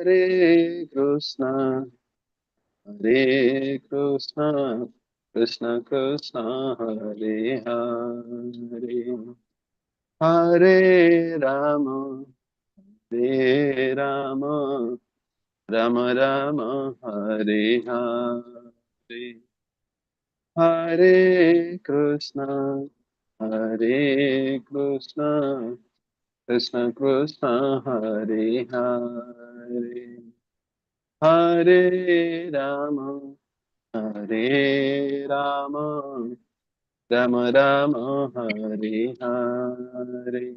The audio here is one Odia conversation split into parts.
Hare Krishna, Hare Krishna, Krishna Krishna, Hare Hare, Hare Rama, Hare Rama, Rama Rama, Hare Hare, Hare Krishna, Hare Krishna, Krishna Krishna, Hare Hare, Hare Rama, Hare Rama, Rama Rama, Hare Hare,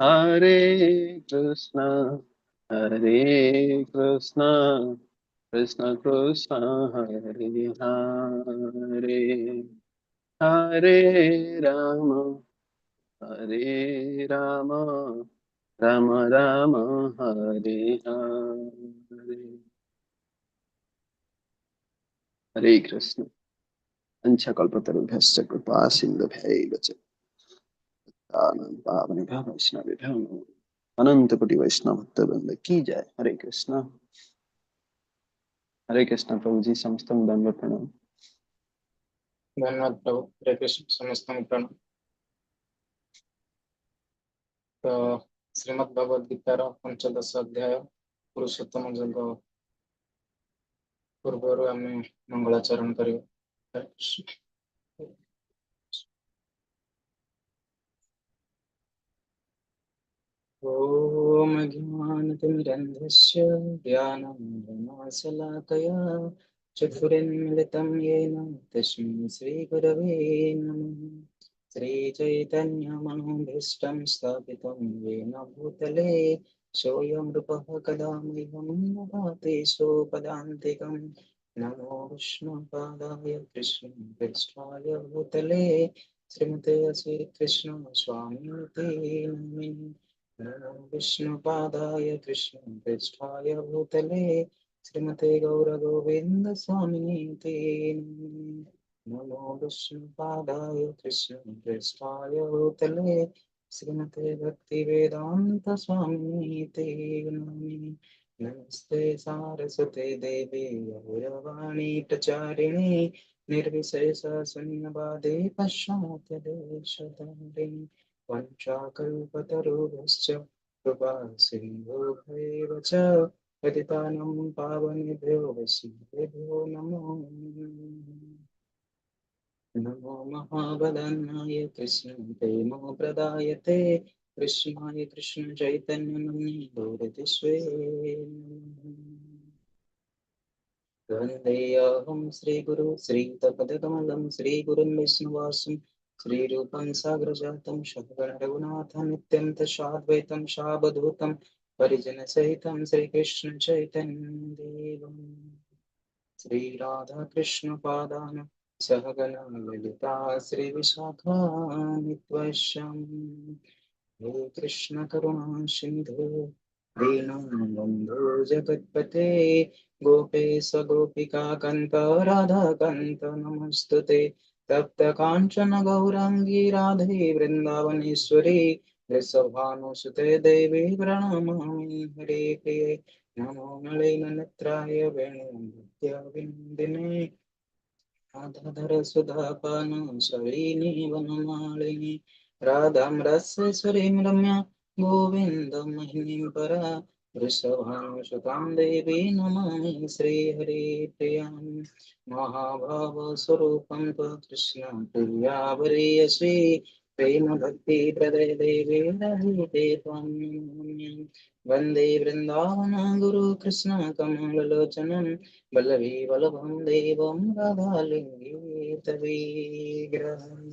Hare Krishna, Hare Krishna, Krishna Krishna, Hare Hare, Hare Rama, Hare Rama, Rama Rama, Hare Hare. Hare Krishna. Ancha kripa sindhu bhaiva cha पावनेभ्यः वैष्णवेभ्यः नमो अनंत कोटि वैष्णव भक्त की जय। हरे कृष्णा, हरे कृष्णा प्रभु जी, समस्त दंड प्रणाम। ଧନ୍ୟବାଦ ପ୍ରଭୁ। ହରେ କୃଷ୍ଣ, ସମସ୍ତଙ୍କୁ ପ୍ରଣାମ। ତ ଶ୍ରୀମଦ୍ ଭଗବତ ଗୀତାର ପଞ୍ଚଦଶ ଅଧ୍ୟାୟ ପୁରୁଷୋତ୍ତମ ଯୋଗ ପୂର୍ବରୁ ଆମେ ମଙ୍ଗଳାଚରଣ କରିବା। ହରେ କୃଷ୍ଣ। ॐ ज्ञानतिमिरन्धस्य ज्ञानाञ्जनशलाकया चक्षुरुन्मिलितं येन तस्मै श्रीगुरवे नमः। श्रीचैतन्यमनोभीष्टं स्थापितं येन भूतले सोऽयं रूपः कदा मह्यं ददाति स्वपदान्तिकं। नमो विष्णुपादाय कृष्णपृष्ठाय भूतले श्रीमते श्रीकृष्ण स्वामिते नमिः। नमो विष्णुपादाय कृष्णपृष्ठाय भूतले श्रीमते गौरगोविन्द स्वामिने नमः। नमो विष्णुपादाय कृष्णपृष्ठाय भूतले श्रीमते भक्तिवेदान्त स्वामिने नमः। नमस्ते सारस्वते देवी गौरवाणी प्रचारिणे निर्विशेष शून्यवादे पश्चात्यदेशतारिणे। वञ्चाकल्पतरुभ्यश्च कृपा सिन्धुभ्येव च पतितानं पावनेभ्यो वैष्णवेभ्यो नमो नमो महावदनाय कृष्ण प्रेम प्रदायते कृष्णाय कृष्ण चैतन्य नमः गौरतिस्वे। वन्देऽहं श्रीगुरु श्रीतपदकमलं श्रीगुरुं विष्णुवासं श्रीरूपं सागरजातं शतगण रघुनाथं नित्यं तशाद्वैतं शावधूतं परिजनसहितं श्रीकृष्ण चैतन्यदेवम्। श्रीराधाकृष्णपादान् सहगण ललिता श्रीविशाखान्वितवश्यम्। हे कृष्ण करुणा सिन्धु दीनबन्धो जगत्पते गोपेश गोपिका कान्त राधाकान्त नमस्तुते। तप्त काञ्चन गौराङ्गी राधे वृन्दावनेश्वरी वृषभानुसुते देवी प्रणमामि हरे प्रिये। नमो नलिननेत्राय वेणुविनोदिने राधाधर सुधापान शलिनी वनमालिनी राधां रसेश्वरीं रम्या गोविन्दं महिनीं परा वृषभानुसुतां देवी नमामि श्रीहरे प्रियां। महाभावस्वरूपं कृष्ण प्रियावरीयसी प्रेम भक्ति प्रदे देवी रहिते त्वां नमामि। वन्दे वृन्दावन गुरु कृष्ण कमललोचनं वल्लभी वल्लभं देवं राधालिङ्गितविग्रहम्।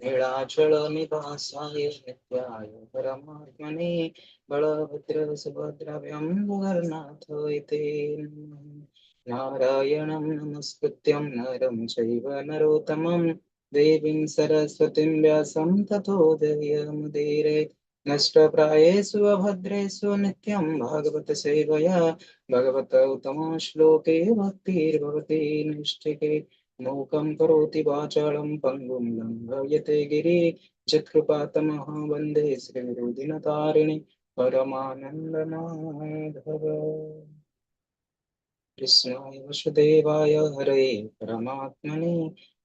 नीलाचल निवासाय नित्याय परमात्मने बलभद्र सुभद्राभ्यां जगन्नाथ इति नमः। नारायणं नमस्कृत्यं नरं चैव नरोत्तमं देवीं सरस्वतीं व्यासं ततो जयमुदीरयेत्। नष्टप्रायेषु अभद्रेषु नित्यं भागवत सेवया भगवत उत्तमश्लोके भक्तिर्भवति नैष्ठिके। मूकं करोति वाचालं पङ्गुं लङ्घयते गिरि यत्कृपातमहं वन्दे श्रीगुरुदिनतारिणि। परमानन्द माधव। कृष्णाय वासुदेवाय हरे परमात्मने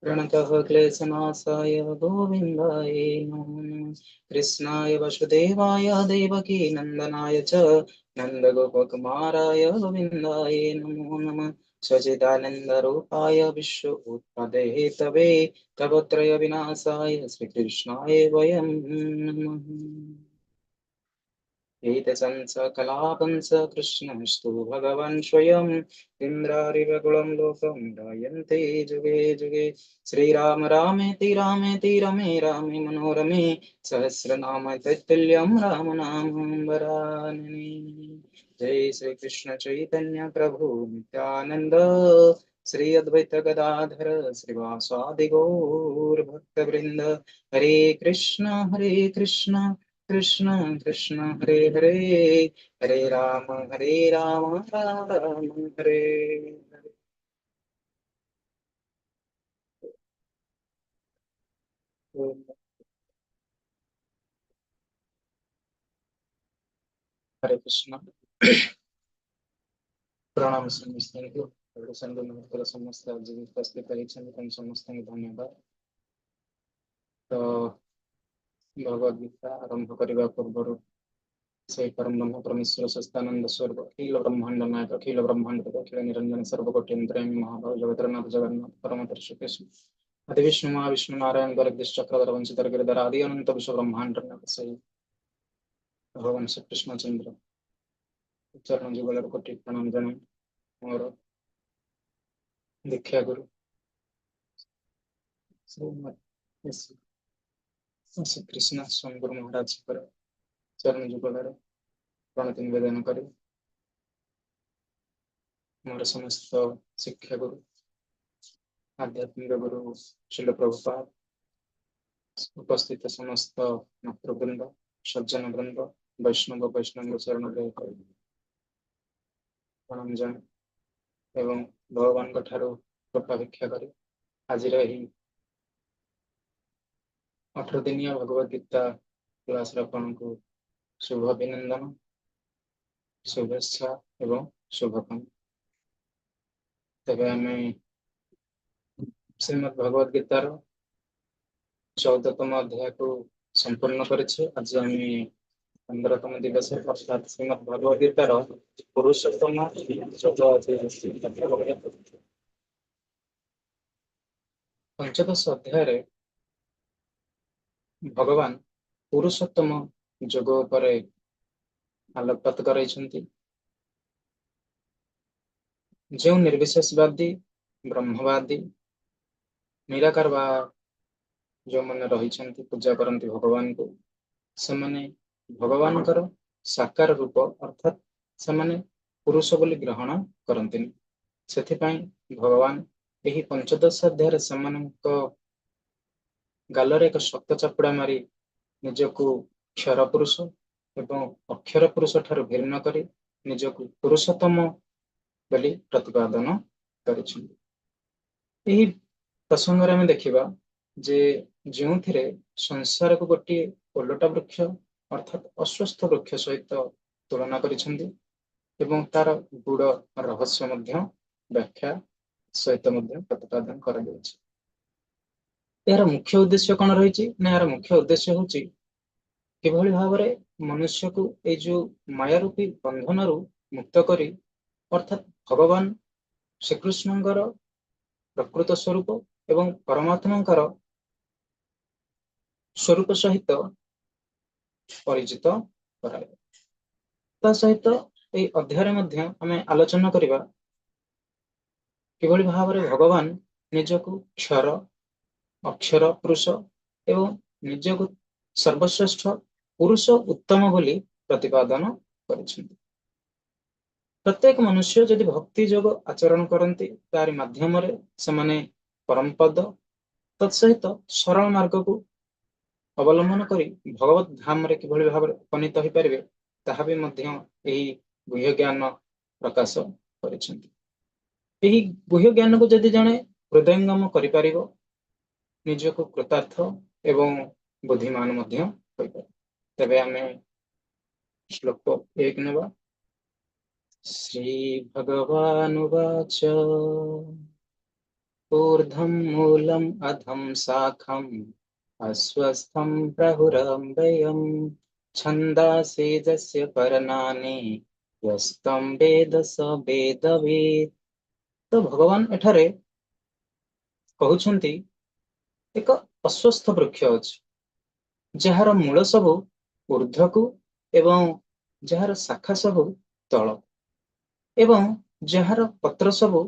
प्रणतः क्लेशनाशाय गोविन्दाय नमो नमः। कृष्णाय वासुदेवाय देवकी नन्दनाय च नन्दगोपकुमाराय गोविन्दाय नमो नमः। सच्चिदानन्दरूपाय विश्व उत्पदेहेतवे तवत्रय विनाशाय श्रीकृष्णाय वयं नमः। एतसंसकलापं स कृष्णस्तु भगवान् स्वयं इन्द्रारिवकुलं लोकं गायन्ते जुगे जुगे। श्रीराम रामेति रामेति रमे रामे मनोरमे सहस्रनाम तत्तुल्यं राम नाम वरानने। जय श्री कृष्ण चैतन्य प्रभु नित्यानंद श्री अद्वैत गदाधर श्रीवासादि गौर भक्तवृंद। हरे कृष्ण हरे कृष्ण कृष्ण कृष्ण हरे हरे, हरे राम हरे राम राम राम हरे हरे। ହରେ କୃଷ୍ଣ। ପ୍ରଣାମ ସମସ୍ତଙ୍କୁ। ମୁହୂର୍ତ୍ତରେ ସମସ୍ତେ ଆଜି ଉପସ୍ଥିତ ହେଇଛନ୍ତି, ତେଣୁ ସମସ୍ତଙ୍କୁ ଧନ୍ୟବାଦ। ତ ଭଗବତ ଗୀତା ଆରମ୍ଭ କରିବା ପୂର୍ବରୁ ସେଇ ପରମ ବ୍ରହ୍ମ ପରମେଶ୍ୱର ସସ୍ତାନନ୍ଦ ସ୍ୱରୂପ ଅଖିଳ ବ୍ରହ୍ମାଣ୍ଡ ନାୟକ ଅଖିଳ ବ୍ରହ୍ମାଣ୍ଡ ଅଖିଳ ନିରଞ୍ଜନ ସର୍ବକୋଟି ଅନ୍ତର୍ୟାମୀ ମହାଭାବ ଜଗତରନାଥ ଜଗନ୍ନାଥ ପରମ ପୁରୁଷ ଆଦି ବିଷ୍ଣୁ ମହାବିଷ୍ଣୁ ନାରାୟଣ ଦ୍ୱାରକଦୀଶ ଚକ୍ରଧର ବଂଶୀଧର ଗିରିଧର ଆଦି ଅନନ୍ତ ବିଶ୍ୱ ବ୍ରହ୍ମାଣ୍ଡ ନାୟକ ସେଇ ଭଗବାନ ଶ୍ରୀକୃଷ୍ଣଚନ୍ଦ୍ର ଚରଣ ଯୁଗଳର କୋଟି ପ୍ରଣାମ ଜଣାଇ ମୋର ଦୀକ୍ଷା ଗୁରୁ ଶ୍ରୀ କୃଷ୍ଣ ସ୍ୱାମୀ ଗୁରୁ ମହାରାଜଙ୍କର ଚରଣ ଯୁଗଳରେ ପ୍ରଣତି ନିବେଦନ କରି ମୋର ସମସ୍ତ ଶିକ୍ଷା ଗୁରୁ ଆଧ୍ୟାତ୍ମିକ ଗୁରୁ ଶ୍ରୀଲ ପ୍ରଭୁପାଦ, ଉପସ୍ଥିତ ସମସ୍ତ ମାତୃବୃନ୍ଦ, ସଜ୍ଜନ ବୃନ୍ଦ, ବୈଷ୍ଣବ ବୈଷ୍ଣବ ଚରଣ ପ୍ରଣାମ ଜଣାଇ ଏବଂ ଭଗବାନଙ୍କ ଠାରୁ କୃପା ଭିକ୍ଷା କରି ଆଜିର ଏହି 18 ଦିନିଆ ଭଗବତ ଗୀତା କ୍ଲାସରେ ଆପଣଙ୍କୁ ଶୁଭ ଅଭିନନ୍ଦନ, ଶୁଭେଚ୍ଛା ଏବଂ ଶୁଭକାମନା। ତେବେ ଆମେ ଶ୍ରୀମଦ୍ ଭଗବତ ଗୀତାର 14ତମ ଅଧ୍ୟାୟକୁ ସମ୍ପୂର୍ଣ୍ଣ କରିଛେ। ଆଜି ଆମେ 15ତମ ଦିବସ ଅର୍ଥାତ୍ ଶ୍ରୀମଦ୍ ଭଗବତ ଗୀତାର ପୁରୁଷୋତ୍ତମ ଯୋଗ। ପଞ୍ଚଦଶ ଅଧ୍ୟାୟରେ ଭଗବାନ ପୁରୁଷୋତ୍ତମ ଯୋଗ ଉପରେ ଆଲୋକପାତ କରାଇଛନ୍ତି। ଯେଉଁ ନିର୍ବିଶେଷବାଦୀ, ବ୍ରହ୍ମବାଦୀ, ନିରାକାର ବା ଯେଉଁମାନେ ରହିଛନ୍ତି, ପୂଜା କରନ୍ତି ଭଗବାନଙ୍କୁ, ସେମାନେ ଭଗବାନଙ୍କର ସାକାର ରୂପ ଅର୍ଥାତ୍ ସେମାନେ ପୁରୁଷ ବୋଲି ଗ୍ରହଣ କରନ୍ତିନି। ସେଥିପାଇଁ ଭଗବାନ ଏହି ପଞ୍ଚଦଶ ଅଧ୍ୟାୟରେ ସେମାନଙ୍କ ଗାଲରେ ଏକ ଶକ୍ତ ଚାପୁଡ଼ା ମାରି ନିଜକୁ କ୍ଷର ପୁରୁଷ ଏବଂ ଅକ୍ଷର ପୁରୁଷ ଠାରୁ ଭିନ୍ନ କରି ନିଜକୁ ପୁରୁଷୋତ୍ତମ ବୋଲି ପ୍ରତିପାଦନ କରିଛନ୍ତି। ଏହି ପ୍ରସଙ୍ଗରେ ଆମେ ଦେଖିବା ଯେ ଯେଉଁଥିରେ ସଂସାରକୁ ଗୋଟିଏ ଓଲଟା ବୃକ୍ଷ ଅର୍ଥାତ୍ ଅସ୍ୱସ୍ଥ ବୃକ୍ଷ ସହିତ ତୁଳନା କରିଛନ୍ତି ଏବଂ ତାର ଗୁଡ଼ ରହସ୍ୟ ମଧ୍ୟ ବ୍ୟାଖ୍ୟା ସହିତ ମଧ୍ୟ ପ୍ରତିପାଦନ କରାଯାଇଛି। ଏହାର ମୁଖ୍ୟ ଉଦ୍ଦେଶ୍ୟ କଣ ରହିଛି ନା ଏହାର ମୁଖ୍ୟ ଉଦ୍ଦେଶ୍ୟ ହଉଛି କିଭଳି ଭାବରେ ମନୁଷ୍ୟକୁ ଏଇ ଯୋଉ ମାୟାରୂପୀ ବନ୍ଧନରୁ ମୁକ୍ତ କରି ଅର୍ଥାତ୍ ଭଗବାନ ଶ୍ରୀକୃଷ୍ଣଙ୍କର ପ୍ରକୃତ ସ୍ୱରୂପ ଏବଂ ପରମାତ୍ମାଙ୍କର ସ୍ୱରୂପ ସହିତ ପରିଚିତ କରାଇବ। ତା ସହିତ ଏଇ ଅଧ୍ୟାୟରେ ମଧ୍ୟ ଆମେ ଆଲୋଚନା କରିବା କିଭଳି ଭାବରେ ଭଗବାନ ନିଜକୁ କ୍ଷର ଅକ୍ଷର ପୁରୁଷ ଏବଂ ନିଜକୁ ସର୍ବଶ୍ରେଷ୍ଠ ପୁରୁଷ ଉତ୍ତମ ବୋଲି ପ୍ରତିପାଦନ କରିଛନ୍ତି। ପ୍ରତ୍ୟେକ ମନୁଷ୍ୟ ଯଦି ଭକ୍ତି ଯୋଗ ଆଚରଣ କରନ୍ତି, ତାରି ମାଧ୍ୟମରେ ସେମାନେ ପରମପଦ ତତ୍ସହିତ ସରଳ ମାର୍ଗକୁ ଅବଲମ୍ବନ କରି ଭଗବତ ଧାମରେ କିଭଳି ଭାବରେ ଉପନୀତ ହୋଇପାରିବେ, ତାହା ବି ମଧ୍ୟ ଏହି ଗୁହ୍ୟ ଜ୍ଞାନ ପ୍ରକାଶ କରିଛନ୍ତି। ଏହି ଗୁହ୍ୟ ଜ୍ଞାନକୁ ଯଦି ଜଣେ ହୃଦୟଙ୍ଗମ କରିପାରିବ, ନିଜକୁ କୃତାର୍ଥ ଏବଂ ବୁଦ୍ଧିମାନ ମଧ୍ୟ ହୋଇପାରିବ। ତେବେ ଆମେ ଶ୍ଲୋକ 1 ନେବା। श्रीभगवानुवाच। ऊर्ध्वं मूलम् अधं शाखम् अश्वत्थं प्राहुरव्ययम् छन्दांसि यस्य पर्णानि यस्तं वेद स वेदवित्। ତ ଭଗବାନ ଏଠାରେ କହୁଛନ୍ତି, ଏକ ଅଶ୍ୱତ୍ଥ ବୃକ୍ଷ ଅଛି, ଯାହାର ମୂଳ ସବୁ ଉର୍ଦ୍ଧ୍ୱକୁ ଏବଂ ଯାହାର ଶାଖା ସବୁ ତଳ ଏବଂ ଯାହାର ପତ୍ର ସବୁ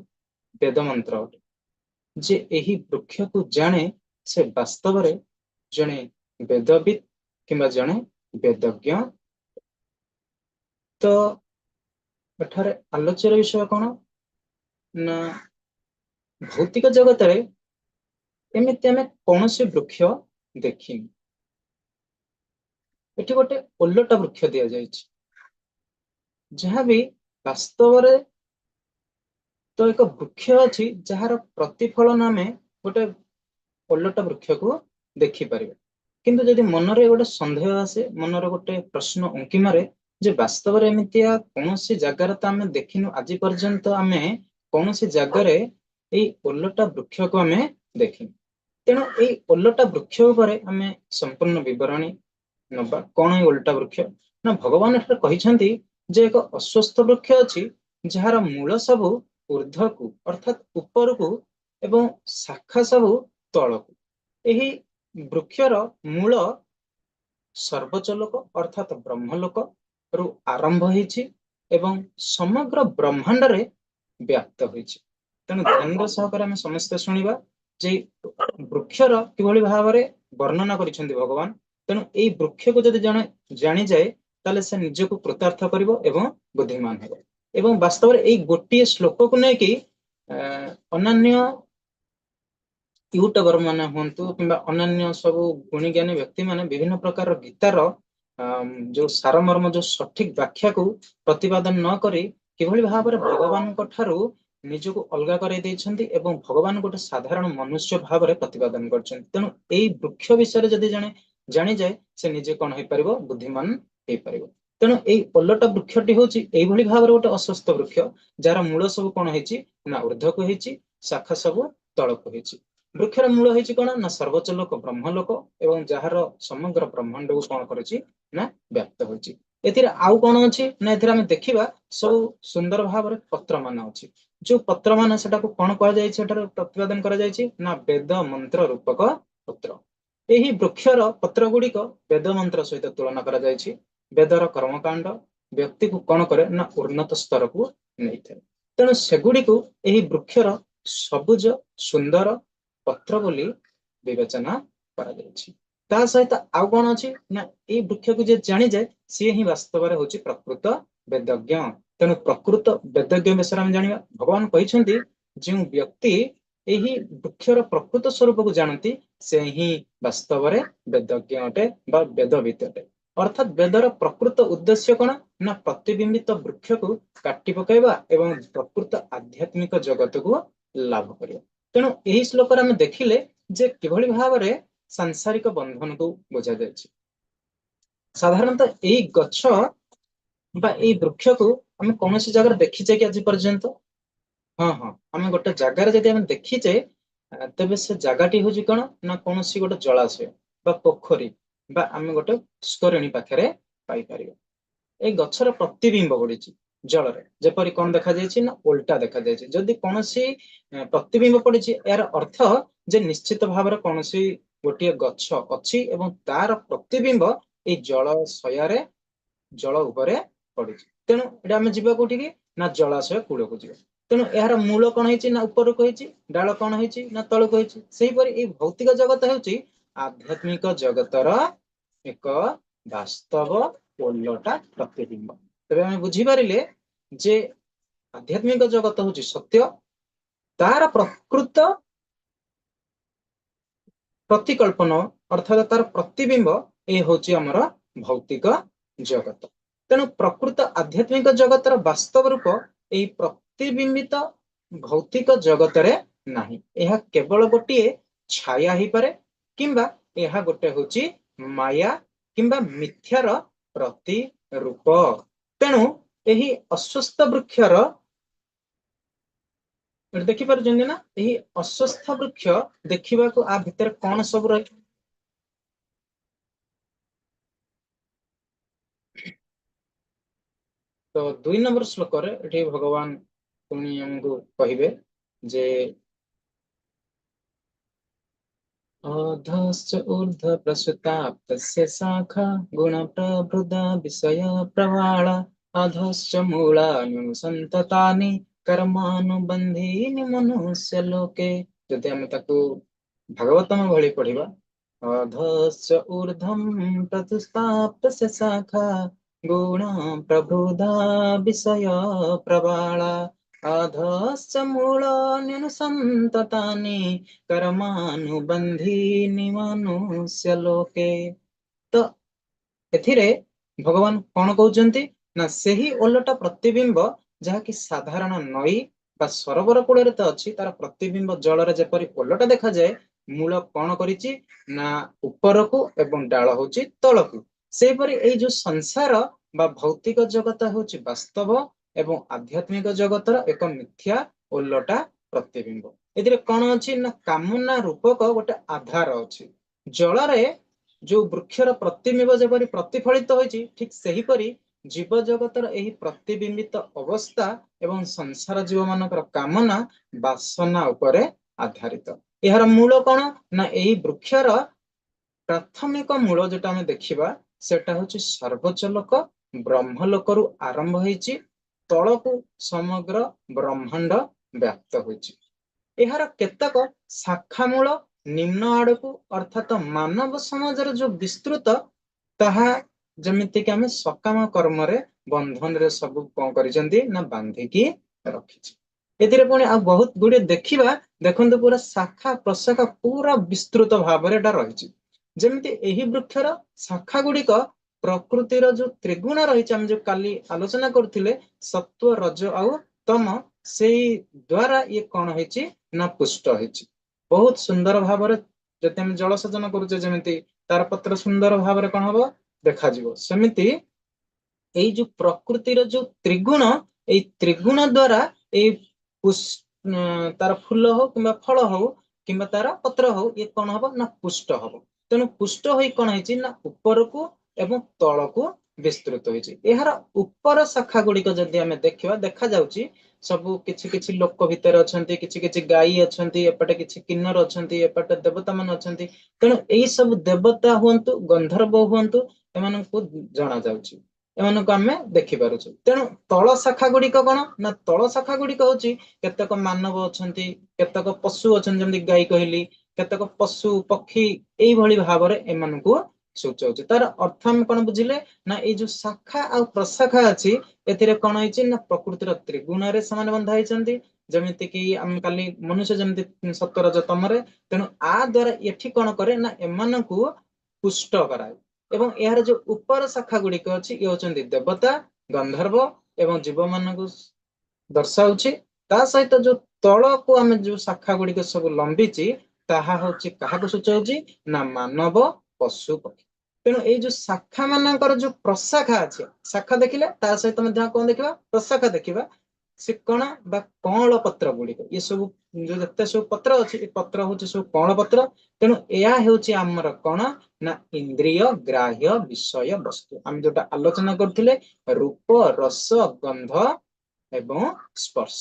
ବେଦ ମନ୍ତ୍ର ଅଟେ। ଯେ ଏହି ବୃକ୍ଷକୁ ଜାଣେ, ସେ ବାସ୍ତବରେ ଜଣେ ବେଦବିତ୍ କିମ୍ବା ଜଣେ ବେଦଜ୍ଞ। ତ ଏଠାରେ ଆଲୋଚ୍ୟର ବିଷୟ କଣ ନା, ଭୌତିକ ଜଗତରେ ଏମିତି ଆମେ କୌଣସି ବୃକ୍ଷ ଦେଖିନୁ। ଏଠି ଗୋଟେ ଓଲଟା ବୃକ୍ଷ ଦିଆଯାଇଛି, ଯାହାବି ବାସ୍ତବରେ ତ ଏକ ବୃକ୍ଷ ଅଛି, ଯାହାର ପ୍ରତିଫଳନ ଆମେ ଗୋଟେ ଓଲଟା ବୃକ୍ଷକୁ ଦେଖିପାରିବା। କିନ୍ତୁ ଯଦି ମନରେ ଗୋଟେ ସନ୍ଦେହ ଆସେ, ମନରେ ଗୋଟେ ପ୍ରଶ୍ନ ଉଙ୍କି ମାରେ ଯେ ବାସ୍ତବରେ ଏମିତିଆ କୌଣସି ଜାଗାରେ ତ ଆମେ ଦେଖିନୁ, ଆଜି ପର୍ଯ୍ୟନ୍ତ ଆମେ କୌଣସି ଜାଗାରେ ଏଇ ଓଲଟା ବୃକ୍ଷକୁ ଆମେ ଦେଖିନୁ। ତେଣୁ ଏଇ ଓଲଟା ବୃକ୍ଷ ଉପରେ ଆମେ ସମ୍ପୂର୍ଣ୍ଣ ବିବରଣୀ ନବା। କଣ ଏଇ ଓଲଟା ବୃକ୍ଷ ନା, ଭଗବାନ ଏଠାରେ କହିଛନ୍ତି ଯେ ଏକ ଅଶ୍ୱତ୍ଥ ବୃକ୍ଷ ଅଛି, ଯାହାର ମୂଳ ସବୁ ଉର୍ଦ୍ଧ୍ୱକୁ ଅର୍ଥାତ୍ ଉପରକୁ ଏବଂ ଶାଖା ସବୁ ତଳକୁ। ଏହି ବୃକ୍ଷର ମୂଳ ସର୍ବୋଚ୍ଚ ଲୋକ ଅର୍ଥାତ୍ ବ୍ରହ୍ମଲୋକ ରୁ ଆରମ୍ଭ ହେଇଛି ଏବଂ ସମଗ୍ର ବ୍ରହ୍ମାଣ୍ଡରେ ବ୍ୟାପ୍ତ ହୋଇଛି। ତେଣୁ ଧ୍ୟାନର ସହକାରେ ଆମେ ସମସ୍ତେ ଶୁଣିବା ଯେ ବୃକ୍ଷର କିଭଳି ଭାବରେ ବର୍ଣ୍ଣନା କରିଛନ୍ତି ଭଗବାନ। ତେଣୁ ଏଇ ବୃକ୍ଷକୁ ଯଦି ଜଣେ ଜାଣିଯାଏ, ତାହେଲେ ସେ ନିଜକୁ କୃତାର୍ଥ କରିବ ଏବଂ ବୁଦ୍ଧିମାନ ହେବ। ଏବଂ ବାସ୍ତବରେ ଏଇ ଗୋଟିଏ ଶ୍ଲୋକକୁ ନେଇକି ଅନ୍ୟାନ୍ୟ ୟୁଟ୍ୟୁବର ମାନେ ହୁଅନ୍ତୁ କିମ୍ବା ଅନ୍ୟାନ୍ୟ ସବୁ ଗୁଣୀଜ୍ଞାନୀ ବ୍ୟକ୍ତି ମାନେ ବିଭିନ୍ନ ପ୍ରକାରର ଗୀତାର ଯୋଉ ସାରମର୍ମ, ଯୋଉ ସଠିକ ବ୍ୟାଖ୍ୟାକୁ ପ୍ରତିପାଦନ ନ କରି କିଭଳି ଭାବରେ ଭଗବାନଙ୍କ ଠାରୁ ନିଜକୁ ଅଲଗା କରାଇ ଦେଇଛନ୍ତି ଏବଂ ଭଗବାନ ଗୋଟେ ସାଧାରଣ ମନୁଷ୍ୟ ଭାବରେ ପ୍ରତିପାଦନ କରିଛନ୍ତି। ତେଣୁ ଏଇ ବୃକ୍ଷ ବିଷୟରେ ଯଦି ଜଣେ ଜାଣିଯାଏ, ସେ ନିଜେ କଣ ହେଇପାରିବ? ବୁଦ୍ଧିମାନ ହେଇପାରିବ। ତେଣୁ ଏଇ ଓଲଟା ବୃକ୍ଷଟି ହଉଛି ଏଇଭଳି ଭାବରେ ଗୋଟେ ଅଶ୍ୱତ୍ଥ ବୃକ୍ଷ, ଯାହାର ମୂଳ ସବୁ କଣ ହେଇଛି ନା ଉର୍ଦ୍ଧ୍ୱକୁ ହେଇଛି, ଶାଖା ସବୁ ତଳକୁ ହେଇଛି। ବୃକ୍ଷର ମୂଳ ହେଇଛି କଣ ନା ସର୍ବୋଚ୍ଚ ଲୋକ ବ୍ରହ୍ମଲୋକ ଏବଂ ଯାହାର ସମଗ୍ର ବ୍ରହ୍ମାଣ୍ଡକୁ କଣ କରିଛି ନା ବ୍ୟାପ୍ତ ହୋଇଛି। ଏଥିରେ ଆଉ କଣ ଅଛି ନା, ଏଥିରେ ଆମେ ଦେଖିବା ସବୁ ସୁନ୍ଦର ଭାବରେ ପତ୍ର ମାନ ଅଛି। ଯୋଉ ପତ୍ର ମାନ, ସେଟାକୁ କଣ କୁହାଯାଇଛି, ଏଠାରେ ପ୍ରତିପାଦନ କରାଯାଇଛି ନା ବେଦ ମନ୍ତ୍ର ରୂପକ ପତ୍ର। ଏହି ବୃକ୍ଷର ପତ୍ର ଗୁଡିକ ବେଦ ମନ୍ତ୍ର ସହିତ ତୁଳନା କରାଯାଇଛି। ବେଦର କର୍ମକାଣ୍ଡ ବ୍ୟକ୍ତିକୁ କଣ କରେ ନା ଉନ୍ନତ ସ୍ତରକୁ ନେଇଥାଏ। ତେଣୁ ସେଗୁଡିକୁ ଏହି ବୃକ୍ଷର ସବୁଜ ସୁନ୍ଦର ପତ୍ର ବୋଲି ବିବେଚନା କରାଯାଇଛି। ତା ସହିତ ଆଉ କଣ ଅଛି ନା, ଏଇ ବୃକ୍ଷକୁ ଯିଏ ଜାଣିଯାଏ, ସିଏ ହିଁ ବାସ୍ତବରେ ହଉଛି ପ୍ରକୃତ ବେଦଜ୍ଞ। ତେଣୁ ପ୍ରକୃତ ବେଦଜ୍ଞ ବିଷୟରେ ଆମେ ଜାଣିବା। ଭଗବାନ କହିଛନ୍ତି, ଯେଉଁ ବ୍ୟକ୍ତି ଏହି ବୃକ୍ଷର ପ୍ରକୃତ ସ୍ୱରୂପକୁ ଜାଣନ୍ତି, ସେ ହିଁ ବାସ୍ତବରେ ବେଦଜ୍ଞ ଅଟେ ବା ବେଦବିତ ଅଟେ। ଅର୍ଥାତ୍ ବେଦର ପ୍ରକୃତ ଉଦ୍ଦେଶ୍ୟ କଣ ନା ପ୍ରତିବିମ୍ବିତ ବୃକ୍ଷକୁ କାଟି ପକାଇବା ଏବଂ ପ୍ରକୃତ ଆଧ୍ୟାତ୍ମିକ ଜଗତକୁ ଲାଭ କରିବା। ତେଣୁ ଏହି ଶ୍ଲୋକରେ ଆମେ ଦେଖିଲେ ଯେ କିଭଳି ଭାବରେ ସାଂସାରିକ ବନ୍ଧନକୁ ବୁଝାଯାଇଛି। ସାଧାରଣତଃ ଏଇ ଗଛ ବା ଏଇ ବୃକ୍ଷକୁ ଆମେ କୌଣସି ଜାଗାରେ ଦେଖିଛେ କି ଆଜି ପର୍ଯ୍ୟନ୍ତ? ହଁ, ଆମେ ଗୋଟେ ଜାଗାରେ ଯଦି ଆମେ ଦେଖିଛେ, ତେବେ ସେ ଜାଗାଟି ହଉଛି କଣ ନା କୌଣସି ଗୋଟେ ଜଳାଶୟ ବା ପୋଖରୀ ବା ଆମେ ଗୋଟେ ପୁଷ୍କରିଣୀ ପାଖରେ ପାଇପାରିବା। ଏଇ ଗଛର ପ୍ରତିବିମ୍ବ ପଡିଛି ଜଳରେ, ଯେପରି କଣ ଦେଖାଯାଇଛି ନା ଓଲଟା ଦେଖାଯାଇଛି। ଯଦି କୌଣସି ପ୍ରତିବିମ୍ବ ପଡିଛି, ଏହାର ଅର୍ଥ ଯେ ନିଶ୍ଚିତ ଭାବରେ କୌଣସି ଗୋଟିଏ ଗଛ ଅଛି ଏବଂ ତାର ପ୍ରତିବିମ୍ବ ଏଇ ଜଳାଶୟରେ, ଜଳ ଉପରେ ପଡିଛି। ତେଣୁ ଏଇଟା ଆମେ ଯିବା କୋଉଠିକି ନା ଜଳାଶୟ କୂଳକୁ ଯିବା। ତେଣୁ ଏହାର ମୂଳ କଣ ହେଇଛି ନା ଉପରକୁ ହେଇଛି, ଡାଳ କଣ ହେଇଛି ନା ତଳକୁ ହେଇଛି। ସେହିପରି ଏଇ ଭୌତିକ ଜଗତ ହେଉଛି ଆଧ୍ୟାତ୍ମିକ ଜଗତର ଏକ ବାସ୍ତବ ଓଲଟା ପ୍ରତିବିମ୍ବ। ତେବେ ଆମେ ବୁଝିପାରିଲେ ଯେ ଆଧ୍ୟାତ୍ମିକ ଜଗତ ହଉଛି ସତ୍ୟ, ତାର ପ୍ରକୃତ ପ୍ରତିକଳ୍ପନ ଅର୍ଥାତ ତାର ପ୍ରତିବିମ୍ବ ଏ ହଉଛି ଆମର ଭୌତିକ ଜଗତ। ତେଣୁ ପ୍ରକୃତ ଆଧ୍ୟାତ୍ମିକ ଜଗତର ବାସ୍ତବ ରୂପ ଏଇ ପ୍ରତିବିମ୍ବିତ ଭୌତିକ ଜଗତରେ ନାହିଁ। ଏହା କେବଳ ଗୋଟିଏ ଛାୟା ହେଇପାରେ କିମ୍ବା ଏହା ଗୋଟେ ହଉଛି ମାୟା କିମ୍ବା ମିଥ୍ୟାର ପ୍ରତିଫଳନ। ରୂପ। ତେଣୁ ଏହି ଅଶ୍ୱତ୍ଥ ବୃକ୍ଷର ଏଠି ଦେଖିପାରୁଛନ୍ତି ନା, ଏହି ଅଶ୍ୱତ୍ଥ ବୃକ୍ଷ ଦେଖିବାକୁ ଆ ଭିତରେ କଣ ସବୁ ରହିଛି? ତ 2 ନମ୍ବର ଶ୍ଲୋକରେ ଏଠି ଭଗବାନ ପୁଣି ଆମକୁ କହିବେ ଯେ ଅଧଶ୍ଚ ଊର୍ଦ୍ଧ୍ୱ ପ୍ରସୃତାପ୍ତସ୍ୟ ଶାଖା ଗୁଣ ପ୍ରଭୃତା ବିଷୟ ପ୍ରବାଳ ଅଧଶ୍ଚ ମୂଳାନୁସନ୍ତତାନି କର୍ମାନୁବନ୍ଧୀନି ମନୁଷ୍ୟ ଲୋକେ। ଯଦି ଆମେ ତାକୁ ଭାଗବତମ ଭଳି ପଢିବା, ଅଧଶ୍ଚ ଊର୍ଦ୍ଧ୍ୱಂ ପ୍ରସୁତାପ୍ତସ୍ୟ ଶାଖା ଗୁଣ ପ୍ରଭୃତା ବିଷୟ ପ୍ରବାଳ ଅଧଶ୍ଚ ମୂଳାନ୍ୟನುସନ୍ତତାନି କର୍ମାନୁବନ୍ଧୀନି ମନୁଷ୍ୟ ଲୋକେ। ତ ଏଥିରେ ଭଗବାନ କଣ କହୁଛନ୍ତି ନା, ସେହି ଓଲଟା ପ୍ରତିବିମ୍ବ ଯାହାକି ସାଧାରଣ ନଈ ବା ସରୋବର କୂଳରେ ତ ଅଛି, ତାର ପ୍ରତିବିମ୍ବ ଜଳରେ ଯେପରି ଓଲଟା ଦେଖାଯାଏ, ମୂଳ କଣ କରିଛି ନା ଉପରକୁ ଏବଂ ଡାଳ ହଉଛି ତଳକୁ। ସେହିପରି ଏଇ ଯୋଉ ସଂସାର ବା ଭୌତିକ ଜଗତ ହେଉଛି ବାସ୍ତବ ଏବଂ ଆଧ୍ୟାତ୍ମିକ ଜଗତର ଏକ ମିଥ୍ୟା ଓଲଟା ପ୍ରତିବିମ୍ବ। ଏଥିରେ କଣ ଅଛି ନା କାମନା ରୂପକ ଗୋଟେ ଆଧାର ଅଛି। ଜଳରେ ଯୋଉ ବୃକ୍ଷର ପ୍ରତିବିମ୍ବ ଯେପରି ପ୍ରତିଫଳିତ ହୋଇଛି, ଠିକ ସେହିପରି ଜୀବ ଜଗତର ଏହି ପ୍ରତିବିମ୍ବିତ ଅବସ୍ଥା ଏବଂ ସଂସାର ଜୀବ ମାନଙ୍କର କାମନା ବାସନା ଉପରେ ଆଧାରିତ। ଏହାର ମୂଳ କଣ ନା ଏହି ବୃକ୍ଷର ପ୍ରାଥମିକ ମୂଳ ଯୋଉଟା ଆମେ ଦେଖିବା ସେଟା ହଉଛି ସର୍ବୋଚ୍ଚ ଲୋକ, ବ୍ରହ୍ମ ଲୋକରୁ ଆରମ୍ଭ ହେଇଛି, ତଳକୁ ସମଗ୍ର ବ୍ରହ୍ମାଣ୍ଡ ବ୍ୟାପ୍ତ ହୋଇଛି। ଏହାର କେତେକ ଶାଖା ମୂଳ ନିମ୍ନ ଆଡକୁ ଅର୍ଥାତ ମାନବ ସମାଜର ଯୋଉ ବିସ୍ତୃତ, ତାହା ଯେମିତିକି ଆମେ ସକାମ କର୍ମରେ ବନ୍ଧନରେ ସବୁ କଣ କରିଛନ୍ତି ନା ବାନ୍ଧିକି ରଖିଛି। ଏଥିରେ ପୁଣି ଆଉ ବହୁତ ଗୁଡିଏ ଦେଖିବା, ଦେଖନ୍ତୁ ପୁରା ଶାଖା ପ୍ରଶାଖା ପୁରା ବିସ୍ତୃତ ଭାବରେ ଏଟା ରହିଛି। ଯେମିତି ଏହି ବୃକ୍ଷର ଶାଖା ଗୁଡିକ ପ୍ରକୃତିର ଯୋଉ ତ୍ରିଗୁଣ ରହିଛି, ଆମେ ଯୋଉ କାଲି ଆଲୋଚନା କରୁଥିଲେ ସତ୍ୱ ରଜ ଆଉ ତମ, ସେଇ ଦ୍ଵାରା ଇଏ କଣ ହେଇଛି ନା ପୁଷ୍ଟ ହେଇଛି। ବହୁତ ସୁନ୍ଦର ଭାବରେ ଯଦି ଆମେ ଜଳସେଚନ କରୁଛେ, ଯେମିତି ତାର ପତ୍ର ସୁନ୍ଦର ଭାବରେ କଣ ହବ ଦେଖାଯିବ, ସେମିତି ଏଇ ଯୋଉ ପ୍ରକୃତିର ଯୋଉ ତ୍ରିଗୁଣ, ଏଇ ତ୍ରିଗୁଣ ଦ୍ଵାରା ଏଇ ତାର ଫୁଲ ହଉ କିମ୍ବା ଫଳ ହଉ କିମ୍ବା ତାର ପତ୍ର ହଉ, ଇଏ କଣ ହବ ନା ପୁଷ୍ଟ ହବ। ତେଣୁ ପୁଷ୍ଟ ହୋଇ କଣ ହେଇଛି ନା ଉପରକୁ ଏବଂ ତଳକୁ ବିସ୍ତୃତ ହେଇଛି। ଏହାର ଉପର ଶାଖା ଗୁଡିକ ଯଦି ଆମେ ଦେଖିବା, ଦେଖାଯାଉଛି ସବୁ କିଛି କିଛି ଲୋକ ଭିତରେ ଅଛନ୍ତି, କିଛି କିଛି ଗାଈ ଅଛନ୍ତି, ଏପଟେ କିଛି କିନ୍ନର ଅଛନ୍ତି, ଏପଟେ ଦେବତା ମାନେ ଅଛନ୍ତି। ତେଣୁ ଏଇ ସବୁ ଦେବତା ହୁଅନ୍ତୁ ଗନ୍ଧର୍ବ ହୁଅନ୍ତୁ, ଏମାନଙ୍କୁ ଜଣା ଯାଉଛି, ଏମାନଙ୍କୁ ଆମେ ଦେଖିପାରୁଛୁ। ତେଣୁ ତଳ ଶାଖା ଗୁଡିକ କଣ ନା ତଳ ଶାଖା ଗୁଡିକ ହଉଛି କେତେକ ମାନବ ଅଛନ୍ତି, କେତେକ ପଶୁ ଅଛନ୍ତି, ଯେମିତି ଗାଈ କହିଲି, କେତେକ ପଶୁ ପକ୍ଷୀ, ଏଇଭଳି ଭାବରେ ଏମାନଙ୍କୁ ସୂଚାଉଛି। ତାର ଅର୍ଥ ଆମେ କଣ ବୁଝିଲେ ନା ଏଇ ଯୋଉ ଶାଖା ଆଉ ପ୍ରଶାଖା ଅଛି, ଏଥିରେ କଣ ହେଇଛି ନା ପ୍ରକୃତିର ତ୍ରିଗୁଣରେ ସେମାନେ ବନ୍ଧା ହେଇଛନ୍ତି। ଯେମିତି କି ଆମେ କାଲି ମନୁଷ୍ୟ ଯେମିତି ସତ୍ୱରଜ ତମରେ, ତେଣୁ ଆ ଦ୍ଵାରା ଏଠି କଣ କରେ ନା ଏମାନଙ୍କୁ ପୁଷ୍ଟ କରାଏ। ଏବଂ ଏହାର ଯୋଉ ଉପର ଶାଖା ଗୁଡିକ ଅଛି, ଇଏ ହଉଛନ୍ତି ଦେବତା ଗନ୍ଧର୍ବ ଏବଂ ଜୀବମାନଙ୍କୁ ଦର୍ଶାଉଛି। ତା ସହିତ ଯୋଉ ତଳକୁ ଆମେ ଯୋଉ ଶାଖା ଗୁଡିକ ସବୁ ଲମ୍ବିଛି, ତାହା ହଉଛି କାହାକୁ ସୂଚାଉଛି ନା ମାନବ ପଶୁ ପକ୍ଷୀ। ତେଣୁ ଏଇ ଯୋଉ ଶାଖା ମାନଙ୍କର ଯୋଉ ପ୍ରଶାଖା ଅଛି, ଶାଖା ଦେଖିଲେ ତା ସହିତ ମଧ୍ୟ କଣ ଦେଖିବା, ପ୍ରଶାଖା ଦେଖିବା, ସେ କଣ ବା କଅଁଳ ପତ୍ର ଗୁଡିକ, ଏ ସବୁ ଯୋଉ ଯେତେ ସବୁ ପତ୍ର ଅଛି, ଏ ପତ୍ର ହଉଛି ସବୁ କଅଁଳ ପତ୍ର। ତେଣୁ ଏହା ହେଉଛି ଆମର କଣ ନା ଇନ୍ଦ୍ରିୟ ଗ୍ରାହ୍ୟ ବିଷୟ ବସ୍ତୁ। ଆମେ ଯୋଉଟା ଆଲୋଚନା କରୁଥିଲେ ରୂପ ରସ ଗନ୍ଧ ଏବଂ ସ୍ପର୍ଶ,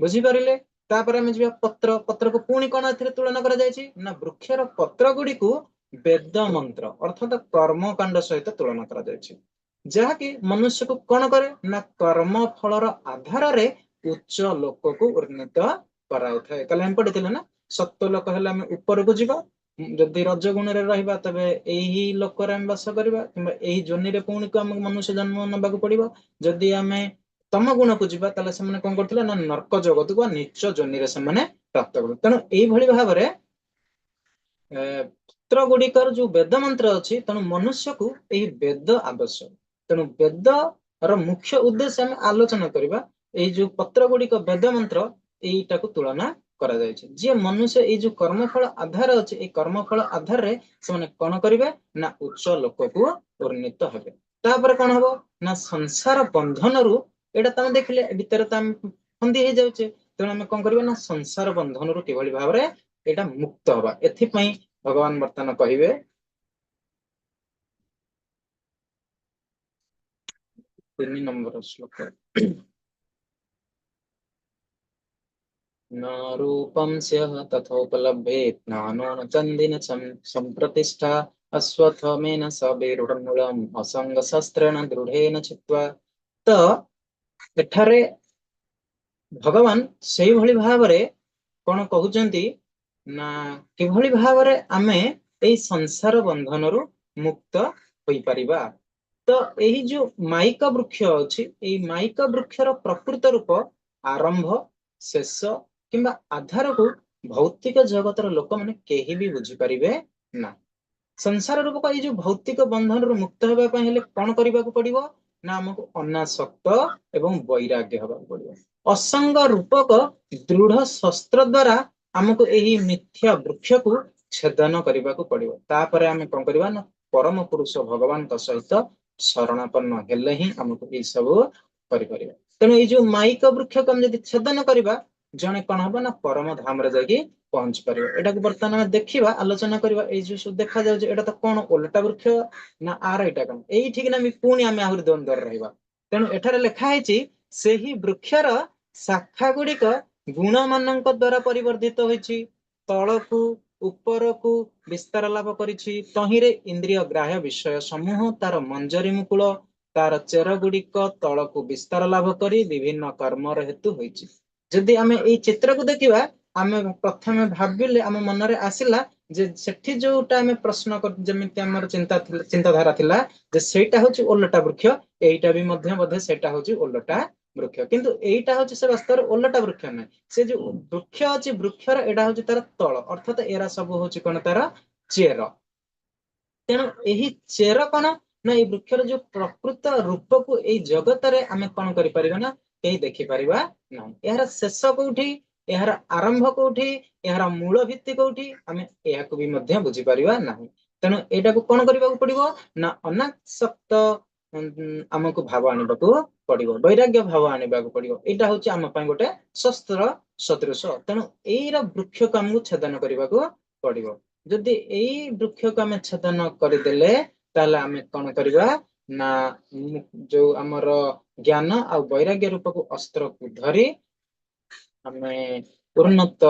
ବୁଝିପାରିଲେ? ତାପରେ ଆମେ ଯିବା ପତ୍ର। ପତ୍ରକୁ ପୁଣି କଣ ଏଥିରେ ତୁଳନା କରାଯାଇଛି ନା ବୃକ୍ଷର ପତ୍ର ଗୁଡିକୁ ବେଦ ମନ୍ତ୍ର ଅର୍ଥାତ କର୍ମକାଣ୍ଡ ସହିତ ତୁଳନା କରାଯାଇଛି, ଯାହାକି ମନୁଷ୍ୟକୁ କଣ କରେ ନା କର୍ମ ଫଳର ଆଧାରରେ ଉଚ୍ଚ ଲୋକକୁ ଉନ୍ନୀତ କରାଇଥାଏ। କାଲି ଆମେ ପଢିଥିଲେ ନା ସତ୍ୱ ଲୋକ ହେଲେ ଆମେ ଉପରକୁ ଯିବା, ଯଦି ରଜ ଗୁଣରେ ରହିବା ତେବେ ଏହି ଲୋକରେ ଆମେ ବାସ କରିବା, କିମ୍ବା ଏହି ଯୋନିରେ ପୁଣି ଆମକୁ ମନୁଷ୍ୟ ଜନ୍ମ ନେବାକୁ ପଡିବ। ଯଦି ଆମେ ତମ ଗୁଣକୁ ଯିବା ତାହେଲେ ସେମାନେ କଣ କରୁଥିଲେ ନା ନର୍କ ଜଗତକୁ ବା ନୀଚ ଯୋନିରେ ସେମାନେ ପ୍ରାପ୍ତ କରୁଥିଲେ। ତେଣୁ ଏଇଭଳି ଭାବରେ ପତ୍ର ଗୁଡିକର ଯୋଉ ବେଦ ମନ୍ତ୍ର ଅଛି, ତେଣୁ ମନୁଷ୍ୟକୁ ଏହି ବେଦ ଆବଶ୍ୟକ। ତେଣୁ ବେଦର ମୁଖ୍ୟ ଉଦ୍ଦେଶ୍ୟ ଆମେ ଆଲୋଚନା କରିବା, ଏଇ ଯୋଉ ପତ୍ର ଗୁଡିକ ବେଦ ମନ୍ତ୍ର, ଏଇଟାକୁ ତୁଳନା କରାଯାଇଛି। ଯିଏ ମନୁଷ୍ୟ ଏଇ ଯୋଉ କର୍ମଫଳ ଆଧାର ଅଛି, ଏଇ କର୍ମଫଳ ଆଧାରରେ ସେମାନେ କଣ କରିବେ ନା ଉଚ୍ଚ ଲୋକକୁ ଉନ୍ନୀତ ହେବେ। ତାପରେ କଣ ହବ ନା ସଂସାର ବନ୍ଧନରୁ, ଏଇଟା ତମେ ଦେଖିଲେ ଭିତରେ ତ ଆମେ ଫନ୍ଦି ହେଇଯାଉଛେ, ତେଣୁ ଆମେ କଣ କରିବା ନା ସଂସାର ବନ୍ଧନରୁ କିଭଳି ଭାବରେ ଏଇଟା ମୁକ୍ତ ହବା, ଏଥିପାଇଁ ଭଗବାନ ବର୍ତ୍ତମାନ କହିବେ 3 ନମ୍ବର ଶ୍ଲୋକ। न रूपं स्यः तथोपलभ्येत् नानो न चन्दिन सम्प्रतिष्ठा अश्वत्थमेन सविरूढमूलम् असङ्गशस्त्रेण ଦୃଢେନ ଛିତ୍वा। ତ ଏଠାରେ ଭଗବାନ ସେଇଭଳି ଭାବରେ କଣ କହୁଛନ୍ତି ନା କିଭଳି ଭାବରେ ଆମେ ଏଇ ସଂସାର ବନ୍ଧନରୁ ମୁକ୍ତ ହୋଇପାରିବା। ତ ଏଇ ଯୋଉ ମାଇକ ବୃକ୍ଷ ଅଛି, ଏଇ ମାଇକ ବୃକ୍ଷର ପ୍ରକୃତ ରୂପ ଆରମ୍ଭ, ଶେଷ କିମ୍ବା ଆଧାରକୁ ଭୌତିକ ଜଗତର ଲୋକମାନେ କେହି ବି ବୁଝିପାରିବେ ନା। ସଂସାର ରୂପକ ଏଇ ଯୋଉ ଭୌତିକ ବନ୍ଧନରୁ ମୁକ୍ତ ହେବା ପାଇଁ ହେଲେ କଣ କରିବାକୁ ପଡିବ ନା ଆମକୁ ଅନାସକ୍ତ ଏବଂ ବୈରାଗ୍ୟ ହେବାକୁ ପଡିବ। ଅସଙ୍ଗ ରୂପକ ଦୃଢ ଶସ୍ତ୍ର ଦ୍ଵାରା ଆମକୁ ଏହି ମିଥ୍ୟା ବୃକ୍ଷକୁ ଛେଦନ କରିବାକୁ ପଡିବ। ତାପରେ ଆମେ କଣ କରିବା ନା ପରମ ପୁରୁଷ ଭଗବାନଙ୍କ ସହିତ ଶରଣାପନ୍ନ ହେଲେ ହିଁ ଆମକୁ ଏଇ ସବୁ କରିପାରିବା। ତେଣୁ ଏଇ ଯୋଉ ମାଇକ ବୃକ୍ଷକୁ ଆମେ ଯଦି ଛେଦନ କରିବା, ଜଣେ କଣ ହବ ନା ପରମ ଧାମରେ ଯାଇକି ପହଞ୍ଚି ପାରିବ। ଏଟାକୁ ବର୍ତ୍ତମାନ ଆମେ ଦେଖିବା, ଆଲୋଚନା କରିବା। ଏଇ ଯୋଉ ସବୁ ଦେଖାଯାଉଛି ଏଇଟା ତ କଣ ଓଲଟା ବୃକ୍ଷ ନା ଆର ଏଇଟା କଣ, ଏଇଠିକି ନା ପୁଣି ଆମେ ଆହୁରି ଦ୍ୱନ୍ଦ୍ୱରେ ରହିବା। ତେଣୁ ଏଠାରେ ଲେଖା ହେଇଛି ସେହି ବୃକ୍ଷର ଶାଖା ଗୁଡିକ ଗୁଣ ମାନଙ୍କ ଦ୍ଵାରା ପରିବର୍ଦ୍ଧିତ ହୋଇଛି, ତଳକୁ ଉପରକୁ ବିସ୍ତାର ଲାଭ କରିଛି। ତହିଁରେ ଇନ୍ଦ୍ରିୟ ଗ୍ରାହ୍ୟ ବିଷୟ ସମୂହ ତାର ମଞ୍ଜରୀ ମୁକୁଳ, ତାର ଚେର ଗୁଡିକ ତଳକୁ ବିସ୍ତାର ଲାଭ କରି ବିଭିନ୍ନ କର୍ମର ହେତୁ ହୋଇଛି। ଯଦି ଆମେ ଏଇ ଚିତ୍ରକୁ ଦେଖିବା, ଆମେ ପ୍ରଥମେ ଭାବିଲେ ଆମ ମନରେ ଆସିଲା ଯେ ସେଠି ଯୋଉଟା ଆମେ ପ୍ରଶ୍ନ ଯେମିତି ଆମର ଚିନ୍ତାଧାରା ଥିଲା ଯେ ସେଇଟା ହଉଛି ଓଲଟା ବୃକ୍ଷ, ଏଇଟା ବି ମଧ୍ୟ ବୋଧେ ସେଇଟା ହଉଛି ଓଲଟା ବୃକ୍ଷ। କିନ୍ତୁ ଏଇଟା ହଉଛି ସେ ବାସ୍ତବରେ ଓଲଟା ବୃକ୍ଷ ନୁହେଁ। ସେ ଯୋଉ ବୃକ୍ଷ ଅଛି, ବୃକ୍ଷର ଏଇଟା ହଉଛି ତାର ତଳ, ଅର୍ଥାତ ଏରା ସବୁ ହଉଛି କଣ ତାର ଚେର। ତେଣୁ ଏହି ଚେର କଣ ନା ଏଇ ବୃକ୍ଷର ଯୋଉ ପ୍ରକୃତ ରୂପକୁ ଏଇ ଜଗତରେ ଆମେ କଣ କରିପାରିବା ନା କେହି ଦେଖିପାରିବା ନାହିଁ। ଏହାର ଶେଷ କୋଉଠି, ଏହାର ଆରମ୍ଭ କୋଉଠି, ଏହାର ମୂଳ ଭିତ୍ତି କୋଉଠି, ଆମେ ଏହାକୁ ବି ମଧ୍ୟ ବୁଝିପାରିବା ନାହିଁ। ତେଣୁ ଏଇଟାକୁ କଣ କରିବାକୁ ପଡିବ ନା ଅନାସକ୍ତ ଆମକୁ ଭାବ ଆଣିବାକୁ ପଡିବ, ବୈରାଗ୍ୟ ଭାବ ଆଣିବାକୁ ପଡିବ। ଏଇଟା ହଉଛି ଆମ ପାଇଁ ଗୋଟେ ଶସ୍ତ୍ର ସଦୃଶ। ତେଣୁ ଏଇର ବୃକ୍ଷକୁ ଆମକୁ ଛେଦନ କରିବାକୁ ପଡିବ। ଯଦି ଏଇ ବୃକ୍ଷକୁ ଆମେ ଛେଦନ କରିଦେଲେ ତାହେଲେ ଆମେ କଣ କରିବା ନା ଯୋଉ ଆମର ଜ୍ଞାନ ଆଉ ବୈରାଗ୍ୟ ରୂପକୁ ଅସ୍ତ୍ରକୁ ଧରି ଆମେ ଉନ୍ନତ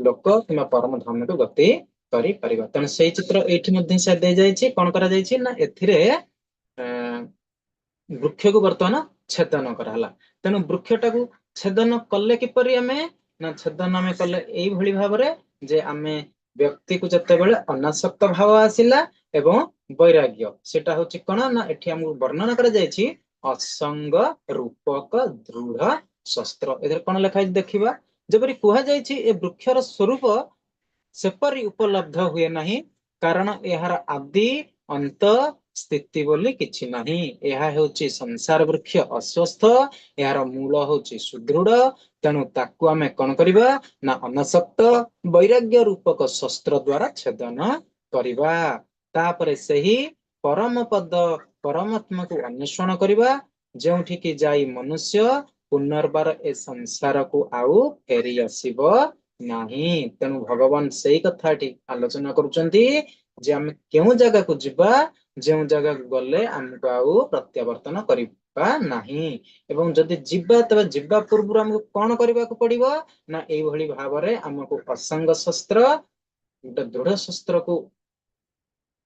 ଲୋକ କିମ୍ବା ପରମ ଧାମକୁ ଗତି କରିପାରିବା। ତେଣୁ ସେଇ ଚିତ୍ର ଏଇଠି ମଧ୍ୟ ସେ ଦେଇଯାଇଛି। କଣ କରାଯାଇଛି ନା ଏଥିରେ ବୃକ୍ଷକୁ ବର୍ତ୍ତମାନ ଛେଦନ କରାହେଲା। ତେଣୁ ବୃକ୍ଷଟାକୁ ଛେଦନ କଲେ କିପରି ଆମେ ନା ଛେଦନ ଆମେ କଲେ ଏଇଭଳି ଭାବରେ ଯେ ଆମେ ବ୍ୟକ୍ତିକୁ ଯେତେବେଳେ ଅନାସକ୍ତ ଭାବ ଆସିଲା ଏବଂ ବୈରାଗ୍ୟ, ସେଟା ହଉଛି କଣ ନା ଏଠି ଆମକୁ ବର୍ଣ୍ଣନା କରାଯାଇଛି ଅସଙ୍ଗ ରୂପକ ଦୃଢ ଶସ୍ତ୍ର। ଏଥିରେ କଣ ଲେଖା ହେଇଛି ଦେଖିବା। ଯେପରି କୁହାଯାଇଛି ଏ ବୃକ୍ଷର ସ୍ୱରୂପ ସେପରି ଉପଲବ୍ଧ ହୁଏ ନାହିଁ, କାରଣ ଏହାର ଆଦି ଅନ୍ତ ସ୍ଥିତି ବୋଲି କିଛି ନାହିଁ। ଏହା ହେଉଛି ସଂସାର ବୃକ୍ଷ ଅସ୍ୱସ୍ଥ, ଏହାର ମୂଳ ହଉଛି ସୁଦୃଢ। ତେଣୁ ତାକୁ ଆମେ କଣ କରିବା ନା ଅନାସକ୍ତ ବୈରାଗ୍ୟ ରୂପକ ଶସ୍ତ୍ର ଦ୍ଵାରା ଛେଦନ କରିବା। ତାପରେ ସେହି ପରମ ପଦ ପରମାତ୍ମାକୁ ଅନ୍ୱେଷଣ କରିବା, ଯେଉଁଠିକି ଯାଇ ମନୁଷ୍ୟ ପୁନର୍ବାର ଏ ସଂସାରକୁ ଆଉ ଫେରି ଆସିବ ନାହିଁ। ତେଣୁ ଭଗବାନ ସେଇ କଥା ଏଠି ଆଲୋଚନା କରୁଛନ୍ତି ଯେ ଆମେ କେଉଁ ଜାଗାକୁ ଯିବା, ଯେଉଁ ଜାଗାକୁ ଗଲେ ଆମକୁ ଆଉ ପ୍ରତ୍ୟାବର୍ତ୍ତନ କରିବା ନାହିଁ। ଏବଂ ଯଦି ଯିବା, ତେବେ ଯିବା ପୂର୍ବରୁ ଆମକୁ କଣ କରିବାକୁ ପଡିବ ନା ଏଇଭଳି ଭାବରେ ଆମକୁ ଅସଙ୍ଗ ଶସ୍ତ୍ର, ଗୋଟେ ଦୃଢ ଶସ୍ତ୍ରକୁ,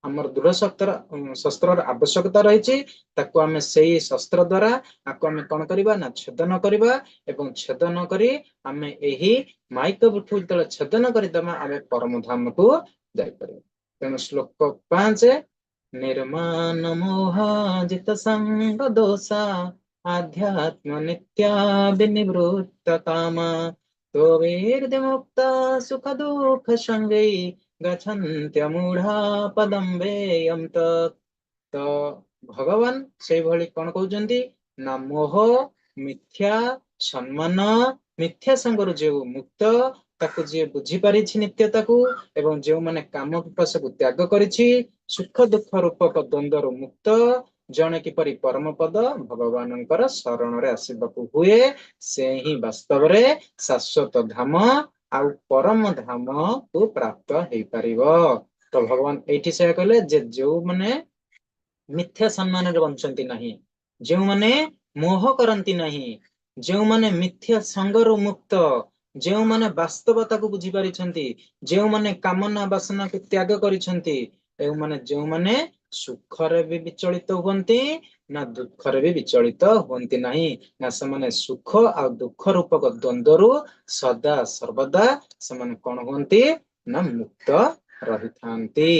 ଆମର ଦୃଢ ଶସ୍ତ୍ରର ଆବଶ୍ୟକତା ରହିଛି। ତାକୁ ଆମେ ସେଇ ଶସ୍ତ୍ର ଦ୍ଵାରା ଆକୁ ଆମେ କଣ କରିବା ନା ଛେଦନ କରିବା। ଏବଂ ଛେଦନ କରି ଆମେ ଏହି ମାଇକ ବୃକ୍ଷ ଯେତେବେଳେ ଛେଦନ କରିଦେବା, ଆମେ ପରମ ଧାମକୁ ଯାଇପାରିବା। ତେଣୁ ଶ୍ଲୋକ 5, ନିର୍ମାନ ମୋହାଜିତ ସଙ୍ଗ ଦୋଷା ଆଧ୍ୟାତ୍ମ ନିତ୍ୟା ବିନିବୃତ୍ତ କାମା ତୋବିର୍ବିମୁକ୍ତ ସୁଖ ଦୁଃଖ ସଙ୍ଗୈ ଗଚ୍ଛନ୍ତ୍ୟମୂଢା ପଦಂ ବେୟಂ ତତ୍। ତ ଭଗବାନ ସେଇଭଳି କଣ କହୁଛନ୍ତି ନା ମୋହ, ମିଥ୍ୟା, ସମ୍ମାନ, ମିଥ୍ୟା ସଙ୍ଗରୁ ଯେଉଁ ମୁକ୍ତ, ତାକୁ ଯିଏ ବୁଝିପାରିଛି ନିତ୍ୟତାକୁ, ଏବଂ ଯେଉଁମାନେ କାମ ପିପାସକୁ ତ୍ୟାଗ କରିଛି, ସୁଖ ଦୁଃଖ ରୂପକ ଦ୍ୱନ୍ଦ୍ୱରୁ ମୁକ୍ତ, ଜଣେ କିପରି ପରମ ପଦ ଭଗବାନଙ୍କର ଶରଣରେ ଆସିବାକୁ ହୁଏ, ସେ ହିଁ ବାସ୍ତବରେ ଶାଶ୍ୱତ ଧାମ ଆଉ ପରମ ଧାମକୁ ପ୍ରାପ୍ତ ହେଇପାରିବ। ତ ଭଗବାନ ଏଇଠି ସେୟା କହିଲେ ଯେ ଯୋଉମାନେ ମିଥ୍ୟା ସମ୍ମାନରେ ବଞ୍ଚନ୍ତି ନାହିଁ, ଯେଉଁମାନେ ମୋହ କରନ୍ତି ନାହିଁ, ଯେଉଁମାନେ ମିଥ୍ୟା ସଙ୍ଗରୁ ମୁକ୍ତ, ଯେଉଁମାନେ ବାସ୍ତବତାକୁ ବୁଝିପାରିଛନ୍ତି, ଯେଉଁମାନେ କାମନା ବାସନାକୁ ତ୍ୟାଗ କରିଛନ୍ତି, ଯେଉଁମାନେ ଯେଉଁମାନେ ସୁଖରେ ବି ବିଚଳିତ ହୁଅନ୍ତି ନା ଦୁଃଖରେ ବି ବିଚଳିତ ହୁଅନ୍ତି ନାହିଁ, ନା ସେମାନେ ସୁଖ ଆଉ ଦୁଃଖ ରୂପକ ଦ୍ୱନ୍ଦ୍ୱରୁ ସଦା ସର୍ବଦା ସେମାନେ କଣ ହୁଅନ୍ତି ନା ମୁକ୍ତ ରହିଥାନ୍ତି।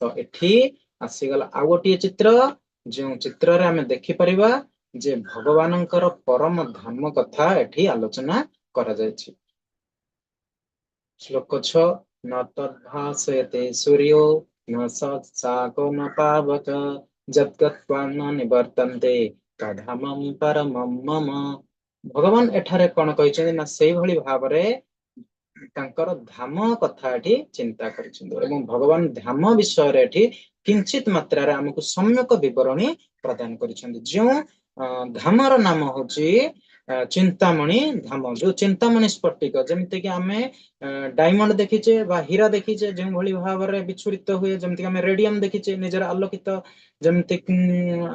ତ ଏଠି ଆସିଗଲା ଆଉ ଗୋଟିଏ ଚିତ୍ର, ଯେଉଁ ଚିତ୍ରରେ ଆମେ ଦେଖିପାରିବା ଯେ ଭଗବାନଙ୍କର ପରମ ଧାମ କଥା ଏଠି ଆଲୋଚନା କରାଯାଇଛି। ଶ୍ଲୋକ 6, ନ ତଦ୍ଭାସୟତେ ସୂର୍ଯ୍ୟୋ ନ ଶଶାଙ୍କ ନ ପାବକ ଯଦ୍ଗତ୍ୱା ନ ନିବର୍ତ୍ତନ୍ତେ ତଦ୍ଧାମ ପରମଂ ମମ। ଭଗବାନ ଏଠାରେ କଣ କହିଛନ୍ତି ନା ସେଇଭଳି ଭାବରେ ତାଙ୍କର ଧାମ କଥା ଏଠି ଚିନ୍ତା କରିଛନ୍ତି ଏବଂ ଭଗବାନ ଧାମ ବିଷୟରେ ଏଠି କିଞ୍ଚିତ ମାତ୍ରାରେ ଆମକୁ ସମ୍ୟକ ବିବରଣୀ ପ୍ରଦାନ କରିଛନ୍ତି। ଯେଉଁ ଧାମର ନାମ ହଉଛି ଚିନ୍ତାମଣି ଧାମ, ଯୋଉ ଚିନ୍ତାମଣି ସ୍ଫଟିକ, ଯେମିତିକି ଆମେ ଡାଇମଣ୍ଡ ଦେଖିଛେ ବା ହୀରା ଦେଖିଛେ ଯେଉଁଭଳି ଭାବରେ ବିଚ୍ଛୁରିତ ହୁଏ, ଯେମିତିକି ଆମେ ରେଡିୟମ ଦେଖିଛେ ନିଜର ଆଲୋକିତ, ଯେମିତି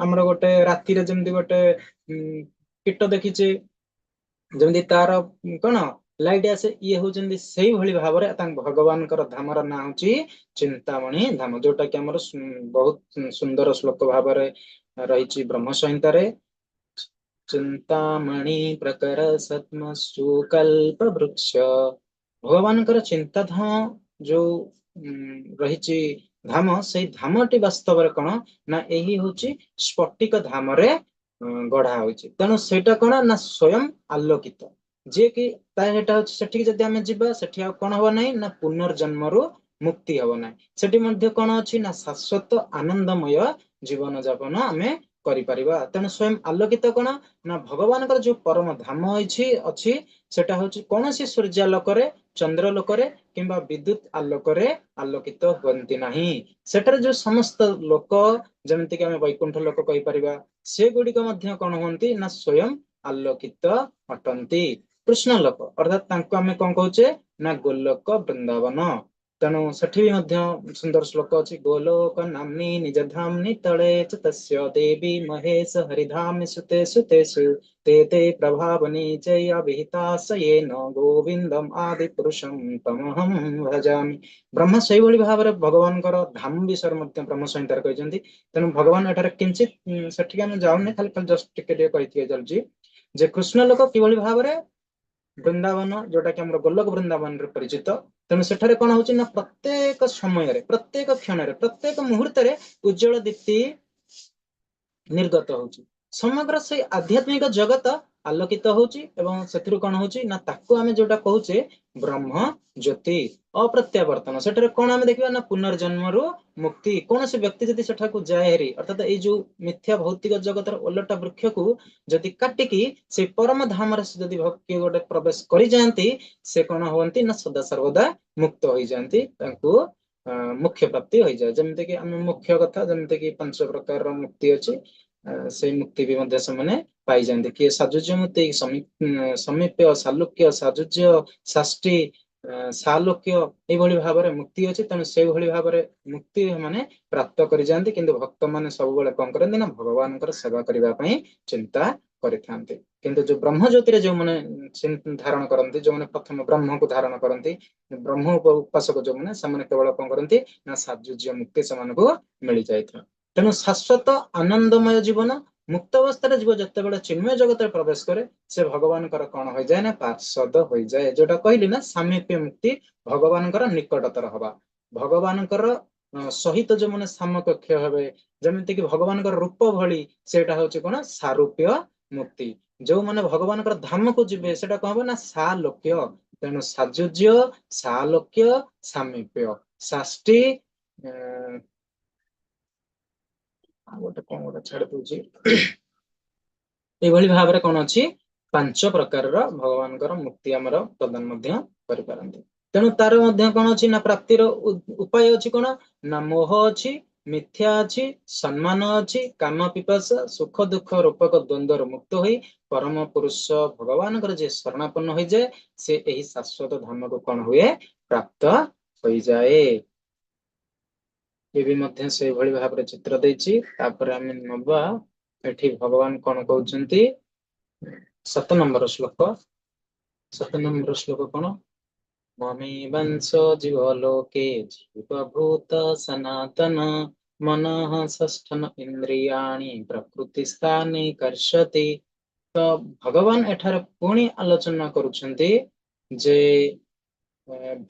ଆମର ଗୋଟେ ରାତିରେ ଯେମିତି ଗୋଟେ କୀଟ ଦେଖିଛେ ଯେମିତି ତାର କଣ ଲାଇଟ୍ ଆସେ, ଇଏ ହଉଛନ୍ତି ସେଇଭଳି ଭାବରେ ତାଙ୍କ ଭଗବାନଙ୍କର ଧାମର ନାଁ ହଉଛି ଚିନ୍ତାମଣି ଧାମ, ଯୋଉଟା କି ଆମର ବହୁତ ସୁନ୍ଦର ଶ୍ଲୋକ ଭାବରେ ରହିଛି ବ୍ରହ୍ମ ସଂହିତାରେ। ଚିନ୍ତାମଣି ପ୍ରକର ସଦ୍ମସୁ କଳ୍ପ ବୃକ୍ଷ। ଭଗବାନଙ୍କର ଚିନ୍ତାଧାମ ଯୋଉ ରହିଛି ଧାମ, ସେଇ ଧାମଟି ବାସ୍ତବରେ କଣ ନା ଏହି ହଉଛି ସ୍ଫଟିକ ଧାମରେ ଗଢା ହୋଇଛି। ତେଣୁ ସେଇଟା କଣ ନା ସ୍ୱୟଂ ଆଲୋକିତ, ଯିଏ କି ତା ସେଟା ହଉଛି ସେଠିକି ଯଦି ଆମେ ଯିବା ସେଠି ଆଉ କଣ ହବ ନାହିଁ ନା ପୁନର୍ଜନ୍ମରୁ ମୁକ୍ତି ହବ ନାହିଁ। ସେଠି ମଧ୍ୟ କଣ ଅଛି ନା ଶାଶ୍ୱତ ଆନନ୍ଦମୟ ଜୀବନ ଯାପନ ଆମେ କରିପାରିବା। ତେଣୁ ସ୍ୱୟଂ ଆଲୋକିତ କଣ ନା ଭଗବାନଙ୍କର ଯୋଉ ପରମ ଧାମ ଅଛି ସେଟା ହଉଛି କୌଣସି ସୂର୍ଯ୍ୟାଲୋକରେ, ଚନ୍ଦ୍ର ଲୋକରେ କିମ୍ବା ବିଦ୍ୟୁତ ଆଲୋକରେ ଆଲୋକିତ ହୁଅନ୍ତି ନାହିଁ। ସେଠାରେ ଯୋଉ ସମସ୍ତ ଲୋକ, ଯେମିତିକି ଆମେ ବୈକୁଣ୍ଠ ଲୋକ କହିପାରିବା, ସେଗୁଡିକ ମଧ୍ୟ କଣ ହୁଅନ୍ତି ନା ସ୍ୱୟଂ ଆଲୋକିତ ଅଟନ୍ତି। କୃଷ୍ଣ ଲୋକ ଅର୍ଥାତ ତାଙ୍କୁ ଆମେ କଣ କହୁଛେ ନା ଗୋଲୋକ ବୃନ୍ଦାବନ। ତେଣୁ ସେଠି ବି ମଧ୍ୟ ସୁନ୍ଦର ଶ୍ଲୋକ ଅଛି, ଗୋଲୋକ ନାମ୍ନି ନିଜ ଧାମ୍ନି ତଳେ ଚ ତସ୍ୟ ଦେବୀ ମହେଶ ହରିଧାମ ସୁତେ ସୁତେଷୁ ତେ ତେ ପ୍ରଭାବନି ଚୈଅଭିହିତାଶୟେନ ଗୋବିନ୍ଦମ ଆଦି ପୁରୁଷಂ ତମହಂ ଭଜାମି। ବ୍ରହ୍ମ ସେଇଭଳି ଭାବରେ ଭଗବାନଙ୍କର ଧାମ ବିଷୟରେ ମଧ୍ୟ ବ୍ରହ୍ମ ସଂହିତାରେ କହିଛନ୍ତି। ତେଣୁ ଭଗବାନ ଏଠାରେ କିଞ୍ଚିତ ସେଠିକି ଆମେ ଯାଉନି, ଖାଲି ଖାଲି ଜଷ୍ଟ ଟିକେ ଟିକେ କହିକି ଚାଲୁଛି ଯେ କୃଷ୍ଣ ଲୋକ କିଭଳି ଭାବରେ ବୃନ୍ଦାବନ, ଯୋଉଟା କି ଆମର ଗୋଲୋକ ବୃନ୍ଦାବନରେ ପରିଚିତ। ତେଣୁ ସେଠାରେ କଣ ହଉଛି ନା ପ୍ରତ୍ୟେକ ସମୟରେ, ପ୍ରତ୍ୟେକ କ୍ଷଣରେ, ପ୍ରତ୍ୟେକ ମୁହୂର୍ତ୍ତରେ ଉଜ୍ଜଳ ଦୀପ୍ତି ନିର୍ଗତ ହଉଛି। ସମଗ୍ର ସେଇ ଆଧ୍ୟାତ୍ମିକ ଜଗତ ଆଲୋକିତ ହଉଛି ଏବଂ ସେଥିରୁ କଣ ହଉଛି ନା ତାକୁ ଆମେ ଯୋଉଟା କହୁଛେ ବ୍ରହ୍ମ ଜ୍ୟୋତି ଅପ୍ରତ୍ୟାବର୍ତ୍ତନ। ସେଠାରେ କଣ ଆମେ ଦେଖିବା ନା ପୁନର୍ଜନ୍ମରୁ ମୁକ୍ତି। କୌଣସି ବ୍ୟକ୍ତି ଯଦି ସେଠାକୁ ଯାଏ ହେରି, ଅର୍ଥାତ ଏଇ ଯୋଉ ମିଥ୍ୟା ଭୌତିକ ଜଗତର ଓଲଟା ବୃକ୍ଷକୁ ଯଦି କାଟିକି ସେଇ ପରମ ଧାମରେ ସେ ଯଦି କିଏ ଗୋଟେ ପ୍ରବେଶ କରିଯାଆନ୍ତି, ସେ କଣ ହୁଅନ୍ତି ନା ସଦା ସର୍ବଦା ମୁକ୍ତ ହୋଇଯାଆନ୍ତି, ତାଙ୍କୁ ମୋକ୍ଷ ପ୍ରାପ୍ତି ହୋଇଯାଏ। ଯେମିତିକି ଆମେ ମୁଖ୍ୟ କଥା, ଯେମିତିକି 5 ପ୍ରକାରର ମୁକ୍ତି ଅଛି, ସେଇ ମୁକ୍ତି ବି ମଧ୍ୟ ସେମାନେ ପାଇଯାଆନ୍ତି। କିଏ ସାଯୁଜ୍ୟ ମୁକ୍ତି, ସମୀପ୍ୟ, ସାଲୋକ୍ୟ, ସାଯୁଜ୍ୟ, ଷଷ୍ଠୀ, ସାଲୋକ୍ୟ, ଏଇଭଳି ଭାବରେ ମୁକ୍ତି ଅଛି। ତେଣୁ ସେଇଭଳି ଭାବରେ ମୁକ୍ତି ମାନେ ପ୍ରାପ୍ତ କରିଯାଆନ୍ତି। କିନ୍ତୁ ଭକ୍ତ ମାନେ ସବୁବେଳେ କଣ କରନ୍ତି ନା ଭଗବାନଙ୍କର ସେବା କରିବା ପାଇଁ ଚିନ୍ତା କରିଥାନ୍ତି। କିନ୍ତୁ ଯୋଉ ବ୍ରହ୍ମ ଜ୍ୟୋତିରେ ଯୋଉମାନେ ଧାରଣ କରନ୍ତି, ଯୋଉମାନେ ପ୍ରଥମେ ବ୍ରହ୍ମକୁ ଧାରଣ କରନ୍ତି, ବ୍ରହ୍ମ ଉପାସକ ଯୋଉମାନେ, ସେମାନେ କେବଳ କଣ କରନ୍ତି ନା ସାଯୁଜ୍ୟ ମୁକ୍ତି ସେମାନଙ୍କୁ ମିଳିଯାଇଥାଏ। ତେଣୁ ଶାଶ୍ୱତ ଆନନ୍ଦମୟ ଜୀବନ ମୁକ୍ତ ଅବସ୍ଥାରେ ଜୀବ ଯେତେବେଳେ ଚିନ୍ମୟ ଜଗତରେ ପ୍ରବେଶ କରେ, ସେ ଭଗବାନଙ୍କର କଣ ହୋଇଯାଏ ନା ପାର୍ଷଦ ହୋଇଯାଏ। ଯୋଉଟା କହିଲି ନା ସାମୀପ୍ୟ ମୁକ୍ତି, ଭଗବାନଙ୍କର ନିକଟତର ହବା, ଭଗବାନଙ୍କର ସହିତ ଯୋଉମାନେ ସମକକ୍ଷ ହେବେ, ଯେମିତିକି ଭଗବାନଙ୍କର ରୂପ ଭଳି, ସେଇଟା ହଉଛି କଣ ସାରୂପ୍ୟ ମୁକ୍ତି। ଯୋଉମାନେ ଭଗବାନଙ୍କର ଧାମକୁ ଯିବେ ସେଟା କଣ ହବ ନା ସାଲୋକ୍ୟ। ତେଣୁ ସାଯୁଜ୍ୟ, ସାଲୋକ୍ୟ, ସାମୀପ୍ୟ, ଷଷ୍ଠୀ, ଆଉ ଗୋଟେ କଣ ଗୋଟେ ଛାଡି ଦଉଛି। ଏଇଭଳି ଭାବରେ କଣ ଅଛି 5 ପ୍ରକାରର ଭଗବାନଙ୍କର ମୁକ୍ତି ଆମର ପ୍ରଦାନ ମଧ୍ୟ କରିପାରନ୍ତି। ତେଣୁ ତାର ମଧ୍ୟ କଣ ଅଛି ନା ପ୍ରାପ୍ତିର ଉପାୟ ଅଛି କଣ ନା ମୋହ ଅଛି, ମିଥ୍ୟା ଅଛି, ସମ୍ମାନ ଅଛି, କାମ ପିପାସା, ସୁଖ ଦୁଃଖ ରୂପକ ଦ୍ୱନ୍ଦ୍ୱରୁ ମୁକ୍ତ ହୋଇ ପରମ ପୁରୁଷ ଭଗବାନଙ୍କର ଯିଏ ଶରଣାପନ୍ନ ହୋଇଯାଏ, ସେ ଏହି ଶାଶ୍ୱତ ଧାମକୁ କଣ ହୁଏ? ପ୍ରାପ୍ତ ହୋଇଯାଏ। ଏ ବି ମଧ୍ୟ ସେଇଭଳି ଭାବରେ ଚିତ୍ର ଦେଇଛି। ତାପରେ ଆମେ ନବା ଏଠି ଭଗବାନ କଣ କହୁଛନ୍ତି। 7 ନମ୍ବର ଶ୍ଲୋକ। 7 ନମ୍ବର ଶ୍ଲୋକ କଣ? ମମେବାଂଶୋ ଜୀବ ଲୋକେ ଜୀବଭୂତ ସନାତନ ମନଃ ଷଷ୍ଠନ ଇନ୍ଦ୍ରିୟାଣି ପ୍ରକୃତି ସ୍ଥାନି କର୍ଷତି। ତ ଭଗବାନ ଏଠାରେ ପୁଣି ଆଲୋଚନା କରୁଛନ୍ତି ଯେ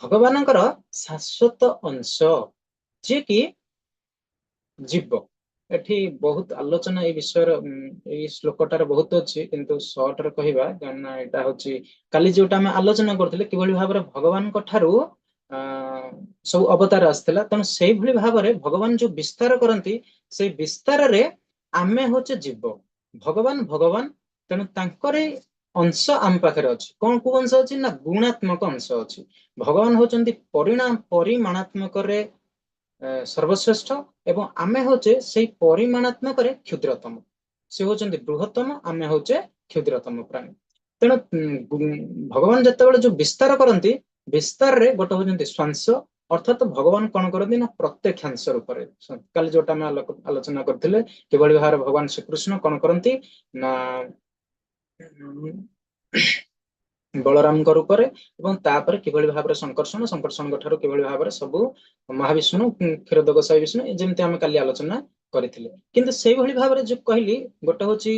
ଭଗବାନଙ୍କର ଶାଶ୍ୱତ ଅଂଶ ଯିଏ କି ଜୀବ। ଏଠି ବହୁତ ଆଲୋଚନା ଏଇ ବିଷୟରେ, ଏଇ ଶ୍ଲୋକଟାରେ ବହୁତ ଅଛି, କିନ୍ତୁ ସର୍ଟରେ କହିବା, କାରଣ ଏଇଟା ହଉଛି କାଲି ଯୋଉଟା ଆମେ ଆଲୋଚନା କରୁଥିଲେ, କିଭଳି ଭାବରେ ଭଗବାନଙ୍କ ଠାରୁ ସବୁ ଅବତାର ଆସିଥିଲା। ତେଣୁ ସେଇଭଳି ଭାବରେ ଭଗବାନ ଯୋଉ ବିସ୍ତାର କରନ୍ତି, ସେଇ ବିସ୍ତାରରେ ଆମେ ହଉଛେ ଜୀବ, ଭଗବାନ ଭଗବାନ। ତେଣୁ ତାଙ୍କରି ଅଂଶ ଆମ ପାଖରେ ଅଛି। କଣ, କୋଉ ଅଂଶ ଅଛି ନା ଗୁଣାତ୍ମକ ଅଂଶ ଅଛି। ଭଗବାନ ହଉଛନ୍ତି ପରିମାଣାତ୍ମକରେ ସର୍ବଶ୍ରେଷ୍ଠ ଏବଂ ଆମେ ହଉଛେ ସେଇ ପରିମାଣାତ୍ମକରେ କ୍ଷୁଦ୍ରତମ। ସେ ହଉଛନ୍ତି ବୃହତ୍ତମ, ଆମେ ହଉଛେ କ୍ଷୁଦ୍ରତମ ପ୍ରାଣୀ। ତେଣୁ ଭଗବାନ ଯେତେବେଳେ ଯୋଉ ବିସ୍ତାର କରନ୍ତି, ବିସ୍ତାରରେ ଗୋଟେ ହଉଛନ୍ତି ସ୍ୱାଂଶ, ଅର୍ଥାତ ଭଗବାନ କଣ କରନ୍ତି ନା ପ୍ରତ୍ୟକ୍ଷାଂଶ ରୂପରେ। କାଲି ଯୋଉଟା ଆମେ ଆଲୋଚନା କରିଥିଲେ, କିଭଳି ଭାବରେ ଭଗବାନ ଶ୍ରୀକୃଷ୍ଣ କଣ କରନ୍ତି ନା ବଳରାମଙ୍କ ରୂପରେ ଏବଂ ତାପରେ କିଭଳି ଭାବରେ ଶଙ୍କର୍ଷଣଙ୍କ ଠାରୁ କିଭଳି ଭାବରେ ସବୁ ମହାବିଷ୍ଣୁ, କ୍ଷୀରୋଦ ଗୋସାଇ ବିଷ୍ଣୁ, ଯେମିତି ଆମେ କାଲି ଆଲୋଚନା କରିଥିଲେ। କିନ୍ତୁ ସେଇଭଳି ଭାବରେ ଯୋଉ କହିଲି, ଗୋଟେ ହଉଛି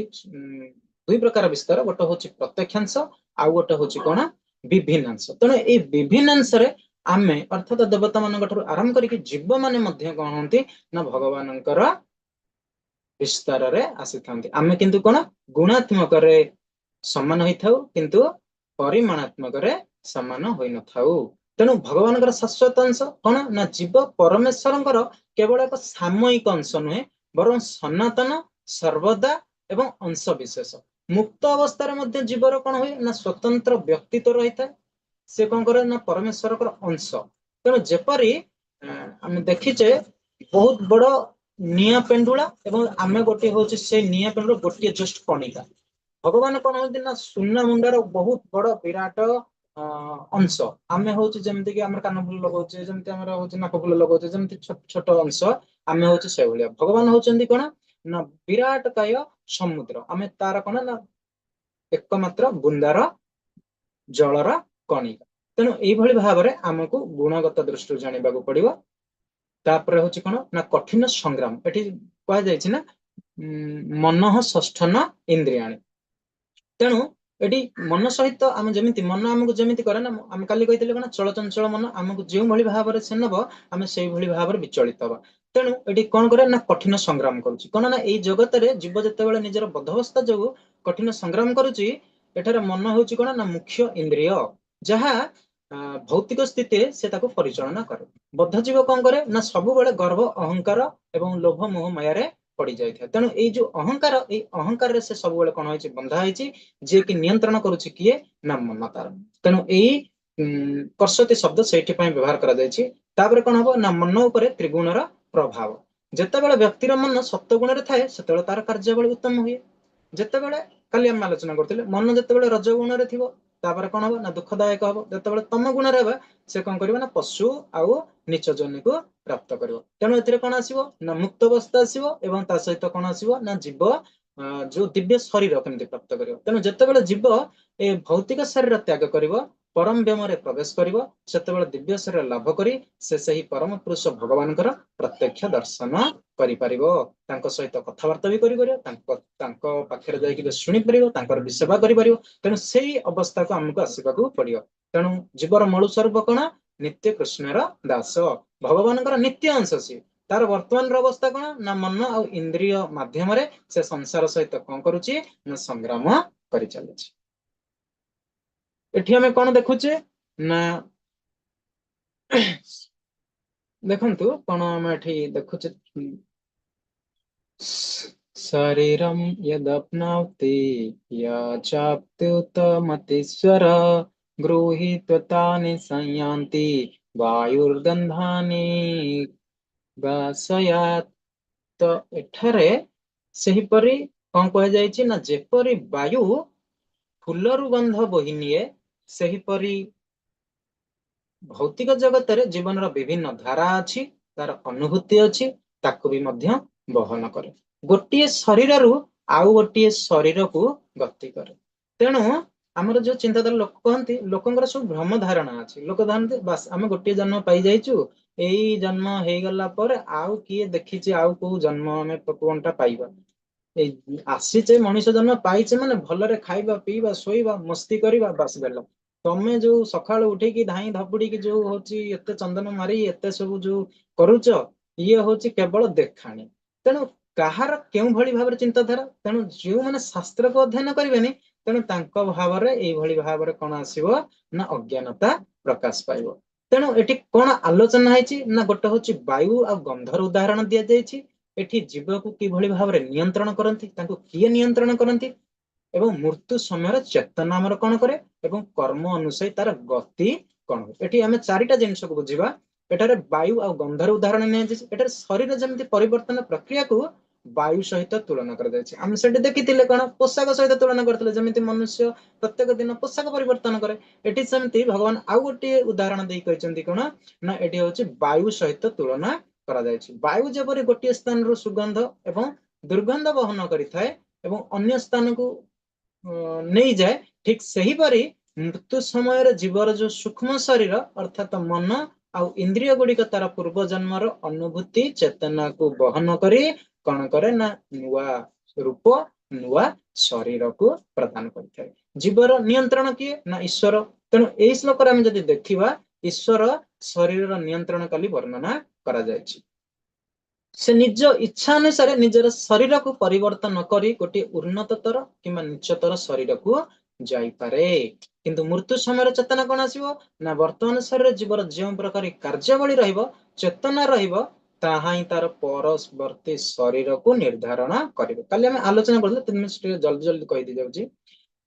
ଦୁଇ ପ୍ରକାର ବିସ୍ତାର। ଗୋଟେ ହଉଛି ପ୍ରତ୍ୟକ୍ଷାଂଶ, ଆଉ ଗୋଟେ ହଉଛି କଣ? ବିଭିନ୍ନାଂଶ। ତେଣୁ ଏଇ ବିଭିନ୍ନାଂଶରେ ଆମେ, ଅର୍ଥାତ ଦେବତା ମାନଙ୍କ ଠାରୁ ଆରମ୍ଭ କରିକି ଜୀବ ମାନେ ମଧ୍ୟ କଣ ହୁଅନ୍ତି ନା ଭଗବାନଙ୍କର ବିସ୍ତାରରେ ଆସିଥାନ୍ତି। ଆମେ କିନ୍ତୁ କଣ ଗୁଣାତ୍ମକରେ ସମାନ ହୋଇଥାଉ, କିନ୍ତୁ ପରିମାଣାତ୍ମକରେ ସମାନ ହୋଇନଥାଉ। ତେଣୁ ଭଗବାନଙ୍କର ଶାଶ୍ୱତ ଅଂଶ କଣ ନା ଜୀବ ପରମେଶ୍ୱରଙ୍କର କେବଳ ଏକ ସାମୟିକ ଅଂଶ ନୁହେଁ, ବରଂ ସନାତନ, ସର୍ବଦା ଏବଂ ଅଂଶ ବିଶେଷ। ମୁକ୍ତ ଅବସ୍ଥାରେ ମଧ୍ୟ ଜୀବର କଣ ହୁଏ ନା ସ୍ୱତନ୍ତ୍ର ବ୍ୟକ୍ତିତ୍ୱ ରହିଥାଏ। ସେ କଣ କରେ ନା ପରମେଶ୍ୱରଙ୍କର ଅଂଶ। ତେଣୁ ଯେପରି ଆମେ ଦେଖିଛେ ବହୁତ ବଡ ନିଆଁ ପେଣ୍ଡୁଳା ଏବଂ ଆମେ ଗୋଟିଏ ହଉଛି ସେଇ ନିଆଁ ପେଣ୍ଡୁଳା ଗୋଟିଏ ଜଷ୍ଟ କଣିକା। ଭଗବାନ କଣ ହଉଛନ୍ତି ନା ସୁନା ମୁଣ୍ଡାର ବହୁତ ବଡ ବିରାଟ ଅଂଶ। ଆମେ ହଉଛି ଯେମିତି କି ଆମର କାନ ଫୁଲ ଲଗାଉଛେ, ଯେମିତି ଆମର ହଉଛି ନାକ ଫୁଲ ଲଗାଉଛେ, ଯେମିତି ଛୋଟ ଛୋଟ ଅଂଶ, ଆମେ ହଉଛି ସେଇଭଳିଆ। ଭଗବାନ ହଉଛନ୍ତି କଣ ନା ବିରାଟ କାୟ ସମୁଦ୍ର, ଆମେ ତାର କଣ ନା ଏକମାତ୍ର ବୁନ୍ଦାର ଜଳର କଣିକା। ତେଣୁ ଏଇଭଳି ଭାବରେ ଆମକୁ ଗୁଣଗତ ଦୃଷ୍ଟିରୁ ଜାଣିବାକୁ ପଡିବ। ତାପରେ ହଉଛି କଣ ନା କଠିନ ସଂଗ୍ରାମ। ଏଠି କୁହାଯାଇଛି ନା ମନଃ ଷଷ୍ଠନ ଇନ୍ଦ୍ରିୟାଣି। ତେଣୁ ଏଠି ମନ ସହିତ ଆମେ ଯେମିତି, ମନ ଆମକୁ ଯେମିତି କରେ ନା, ଆମେ କାଲି କହିଥିଲେ କଣ, ଚଳଚଞ୍ଚଳ ମନ ଆମକୁ ଯେଉଁଭଳି ଭାବରେ ସେ ନବ, ଆମେ ସେଇଭଳି ଭାବରେ ବିଚଳିତ ହବା। ତେଣୁ ଏଠି କଣ କରେ ନା କଠିନ ସଂଗ୍ରାମ କରୁଛି। କଣ ନା ଏଇ ଜଗତରେ ଜୀବ ଯେତେବେଳେ ନିଜର ବଦ୍ଧବସ୍ଥା ଯୋଗୁ କଠିନ ସଂଗ୍ରାମ କରୁଛି, ଏଠାରେ ମନ ହଉଛି କଣ ନା ମୁଖ୍ୟ ଇନ୍ଦ୍ରିୟ, ଯାହା ଭୌତିକ ସ୍ଥିତିରେ ସେ ତାକୁ ପରିଚାଳନା କରେ। ବଦ୍ଧ ଜୀବ କଣ କରେ ନା ସବୁବେଳେ ଗର୍ବ, ଅହଙ୍କାର ଏବଂ ଲୋଭ, ମୋହ, ମାୟାରେ ପଡି ଯାଇଥାଏ। ତେଣୁ ଏଇ ଯୋଉ ଅହଙ୍କାର, ଏଇ ଅହଙ୍କାରରେ ସେ ସବୁବେଳେ କଣ ହେଇଛି? ବନ୍ଧା ହେଇଛି। ଯିଏ କି ନିୟନ୍ତ୍ରଣ କରୁଛି କିଏ ନା ମନ ତାର। ତେଣୁ ଏଇ କର୍ଷତି ଶବ୍ଦ ସେଇଥିପାଇଁ ବ୍ୟବହାର କରାଯାଇଛି। ତାପରେ କଣ ହବ ନା ମନ ଉପରେ ତ୍ରିଗୁଣର ପ୍ରଭାବ। ଯେତେବେଳେ ବ୍ୟକ୍ତିର ମନ ସତ୍ୱଗୁଣରେ ଥାଏ, ସେତେବେଳେ ତାର କାର୍ଯ୍ୟାବଳୀ ଉତ୍ତମ ହୁଏ। ଯେତେବେଳେ କାଲି ଆମେ ଆଲୋଚନା କରୁଥିଲେ, ମନ ଯେତେବେଳେ ରଜଗୁଣରେ ଥିବ, ତାପରେ କଣ ହବ ନା ଦୁଃଖଦାୟକ ହବ। ଯେତେବେଳେ ତମ ଗୁଣରେ ହେବ, ସେ କଣ କରିବ ନା ପଶୁ ଆଉ ନୀଚ ଯୋନିକୁ ପ୍ରାପ୍ତ କରିବ। ତେଣୁ ଏଥିରେ କଣ ଆସିବ ନା ମୁକ୍ତ ଅବସ୍ଥା ଆସିବ ଏବଂ ତା ସହିତ କଣ ଆସିବ ନା ଜୀବ ଯୋଉ ଦିବ୍ୟ ଶରୀର କେମିତି ପ୍ରାପ୍ତ କରିବ। ତେଣୁ ଯେତେବେଳେ ଜୀବ ଏ ଭୌତିକ ଶରୀର ତ୍ୟାଗ କରିବ, ପରମ ବ୍ଯୋମରେ ପ୍ରବେଶ କରିବ, ସେତେବେଳେ ଦିବ୍ୟ ଶରୀର ଲାଭ କରି ସେ ସେହି ପରମ ପୁରୁଷ ଭଗବାନଙ୍କର ପ୍ରତ୍ୟକ୍ଷ ଦର୍ଶନ କରିପାରିବ, ତାଙ୍କ ସହିତ କଥାବାର୍ତ୍ତା ବି କରିପାରିବ, ତାଙ୍କ ପାଖରେ ଯାଇକି ବି ଶୁଣିପାରିବ, ତାଙ୍କର ବି ସେବା କରିପାରିବ। ତେଣୁ ସେଇ ଅବସ୍ଥାକୁ ଆମକୁ ଆସିବାକୁ ପଡିବ। ତେଣୁ ଜୀବର ମୂଳ ସ୍ୱରୂପ କଣ? ନିତ୍ୟ କୃଷ୍ଣର ଦାସ, ଭଗବାନଙ୍କର ନିତ୍ୟ ଅଂଶ ସିଏ। ତାର ବର୍ତ୍ତମାନର ଅବସ୍ଥା କଣ ନା ମନ ଆଉ ଇନ୍ଦ୍ରିୟ ମାଧ୍ୟମରେ ସେ ସଂସାର ସହିତ କଣ କରୁଛି ନା ସଂଗ୍ରାମ କରି ଚାଲିଛି। ଏଠି ଆମେ କଣ ଦେଖୁଛେ ନା ଦେଖନ୍ତୁ କଣ ଆମେ ଏଠି ଦେଖୁଛେ। ଶରୀରಂ ୟଦପ୍ନୋତି ୟଚାପ୍ତ୍ୟୁତମତୀଶ୍ୱର ଗୃହୀତ୍ୱତାନି ସଂୟାନ୍ତି ବାୟୁର୍ଗନ୍ଧାନି ବାସୟାତ୍। ତ ଏଠାରେ ସେହିପରି କଣ କୁହାଯାଇଛି ନା ଯେପରି ବାୟୁ ଫୁଲରୁ ଗନ୍ଧ ବୋହି ନିଏ, ସେହିପରି ଭୌତିକ ଜଗତରେ ଜୀବନର ବିଭିନ୍ନ ଧାରା ଅଛି, ତାର ଅନୁଭୂତି ଅଛି, ତାକୁ ବି ମଧ୍ୟ ବହନ କରେ। ଗୋଟିଏ ଶରୀରରୁ ଆଉ ଗୋଟିଏ ଶରୀରକୁ ଗତି କରେ। ତେଣୁ ଆମର ଯୋଉ ଚିନ୍ତାଧାରା, ଲୋକ କହନ୍ତି, ଲୋକଙ୍କର ସବୁ ଭ୍ରମ ଧାରଣା ଅଛି। ଲୋକ ଭାବନ୍ତି, ବାସ୍ ଆମେ ଗୋଟିଏ ଜନ୍ମ ପାଇଯାଇଛୁ, ଏଇ ଜନ୍ମ ହେଇଗଲା ପରେ ଆଉ କିଏ ଦେଖିଛି ଆଉ କୋଉ ଜନ୍ମ ଆମେ କଣଟା ପାଇବା। ଏଇ ଆସିଛେ, ମଣିଷ ଜନ୍ମ ପାଇଛେ ମାନେ ଭଲରେ ଖାଇବା, ପିଇବା, ଶୋଇବା, ମସ୍ତି କରିବା, ବାସ୍ ଗଲା। ତମେ ଯୋଉ ସକାଳୁ ଉଠିକି ଧାଇଁ ଧପୁଡିକି ଯୋଉ ହଉଛି ଏତେ ଚନ୍ଦନ ମାରି ଏତେ ସବୁ ଯୋଉ କରୁଛ, ଇଏ ହଉଛି କେବଳ ଦେଖାଣି। ତେଣୁ କାହାର କେଉଁ ଭଳି ଭାବରେ ଚିନ୍ତାଧାରା। ତେଣୁ ଯେଉଁମାନେ ଶାସ୍ତ୍ରକୁ ଅଧ୍ୟୟନ କରିବେନି, ତେଣୁ ତାଙ୍କ ଭାବରେ ଏଇଭଳି ଭାବରେ କଣ ଆସିବ ନା ଅଜ୍ଞାନତା ପ୍ରକାଶ ପାଇବ। ତେଣୁ ଏଠି କଣ ଆଲୋଚନା ହେଇଛି ନା ଗୋଟେ ହଉଛି ବାୟୁ ଆଉ ଗନ୍ଧର ଉଦାହରଣ ଦିଆଯାଇଛି। ଏଠି ଜୀବକୁ କିଭଳି ଭାବରେ ନିୟନ୍ତ୍ରଣ କରନ୍ତି, ତାଙ୍କୁ କିଏ ନିୟନ୍ତ୍ରଣ କରନ୍ତି ଏବଂ ମୃତ୍ୟୁ ସମୟରେ ଚେତନା ଆମର କଣ କରେ ଏବଂ କର୍ମ ଅନୁସାରେ ତାର ଗତି କଣ ହୁଏ। ଏଠି ଆମେ ଚାରିଟା ଜିନିଷକୁ ବୁଝିବା। ଏଠାରେ ବାୟୁ ଆଉ ଗନ୍ଧର ଉଦାହରଣ ନିଆଯାଇଛି। ଏଠାରେ ଶରୀର ଯେମିତି ପରିବର୍ତ୍ତନ ପ୍ରକ୍ରିୟାକୁ ବାୟୁ ସହିତ ତୁଳନା କରାଯାଇଛି। ଆମେ ସେଠି ଦେଖିଥିଲେ କଣ, ପୋଷାକ ସହିତ ତୁଳନା କରିଥିଲେ, ଯେମିତି ମନୁଷ୍ୟ ପ୍ରତ୍ୟେକ ଦିନ ପୋଷାକ ପରିବର୍ତ୍ତନ କରେ। ଏଠି ସେମିତି ଭଗବାନ ଆଉ ଗୋଟିଏ ଉଦାହରଣ ଦେଇ କହିଛନ୍ତି କଣ ନା ଏଠି ହଉଛି ବାୟୁ ସହିତ ତୁଳନା କରାଯାଇଛି। ବାୟୁ ଯେପରି ଗୋଟିଏ ସ୍ଥାନରୁ ସୁଗନ୍ଧ ଏବଂ ଦୁର୍ଗନ୍ଧ ବହନ କରିଥାଏ ଏବଂ ଅନ୍ୟ ସ୍ଥାନକୁ ନେଇଯାଏ, ଠିକ ସେହିପରି ମୃତ୍ୟୁ ସମୟରେ ଜୀବର ଯୋଉ ସୂକ୍ଷ୍ମ ଶରୀର, ଅର୍ଥାତ ମନ ଆଉ ଇନ୍ଦ୍ରିୟ ଗୁଡିକ, ତାର ପୂର୍ବ ଜନ୍ମର ଅନୁଭୂତି ଚେତନାକୁ ବହନ କରି କଣ କରେ ନା ନୂଆ ରୂପ, ନୂଆ ଶରୀରକୁ ପ୍ରଦାନ କରିଥାଏ। ଜୀବର ନିୟନ୍ତ୍ରଣ କିଏ ନା ଈଶ୍ୱର। ତେଣୁ ଏଇ ଶ୍ଲୋକରେ ଆମେ ଯଦି ଦେଖିବା, ଈଶ୍ୱର ଶରୀରର ନିୟନ୍ତ୍ରଣ କାଲି ବର୍ଣ୍ଣନା କରାଯାଇଛି। ସେ ନିଜ ଇଚ୍ଛା ଅନୁସାରେ ନିଜର ଶରୀରକୁ ପରିବର୍ତ୍ତନ କରି ଗୋଟିଏ ଉନ୍ନତତର କିମ୍ବା ନିଚତର ଶରୀରକୁ ଯାଇପାରେ। କିନ୍ତୁ ମୃତ୍ୟୁ ସମୟରେ ଚେତନା କଣ ଆସିବ ନା ବର୍ତ୍ତମାନ ଶରୀର ଜୀବର ଯେଉଁ ପ୍ରକାର କାର୍ଯ୍ୟାବଳୀ ରହିବ, ଚେତନା ରହିବ, ତାହା ହିଁ ତାର ପରବର୍ତ୍ତୀ ଶରୀରକୁ ନିର୍ଦ୍ଧାରଣ କରିବ। କାଲି ଆମେ ଆଲୋଚନା କରିଥିଲେ, 3 ମିନିଟ୍ ଟିକେ ଜଲ୍ଦି ଜଲ୍ଦି କହିଦେଇ ଯାଉଛି।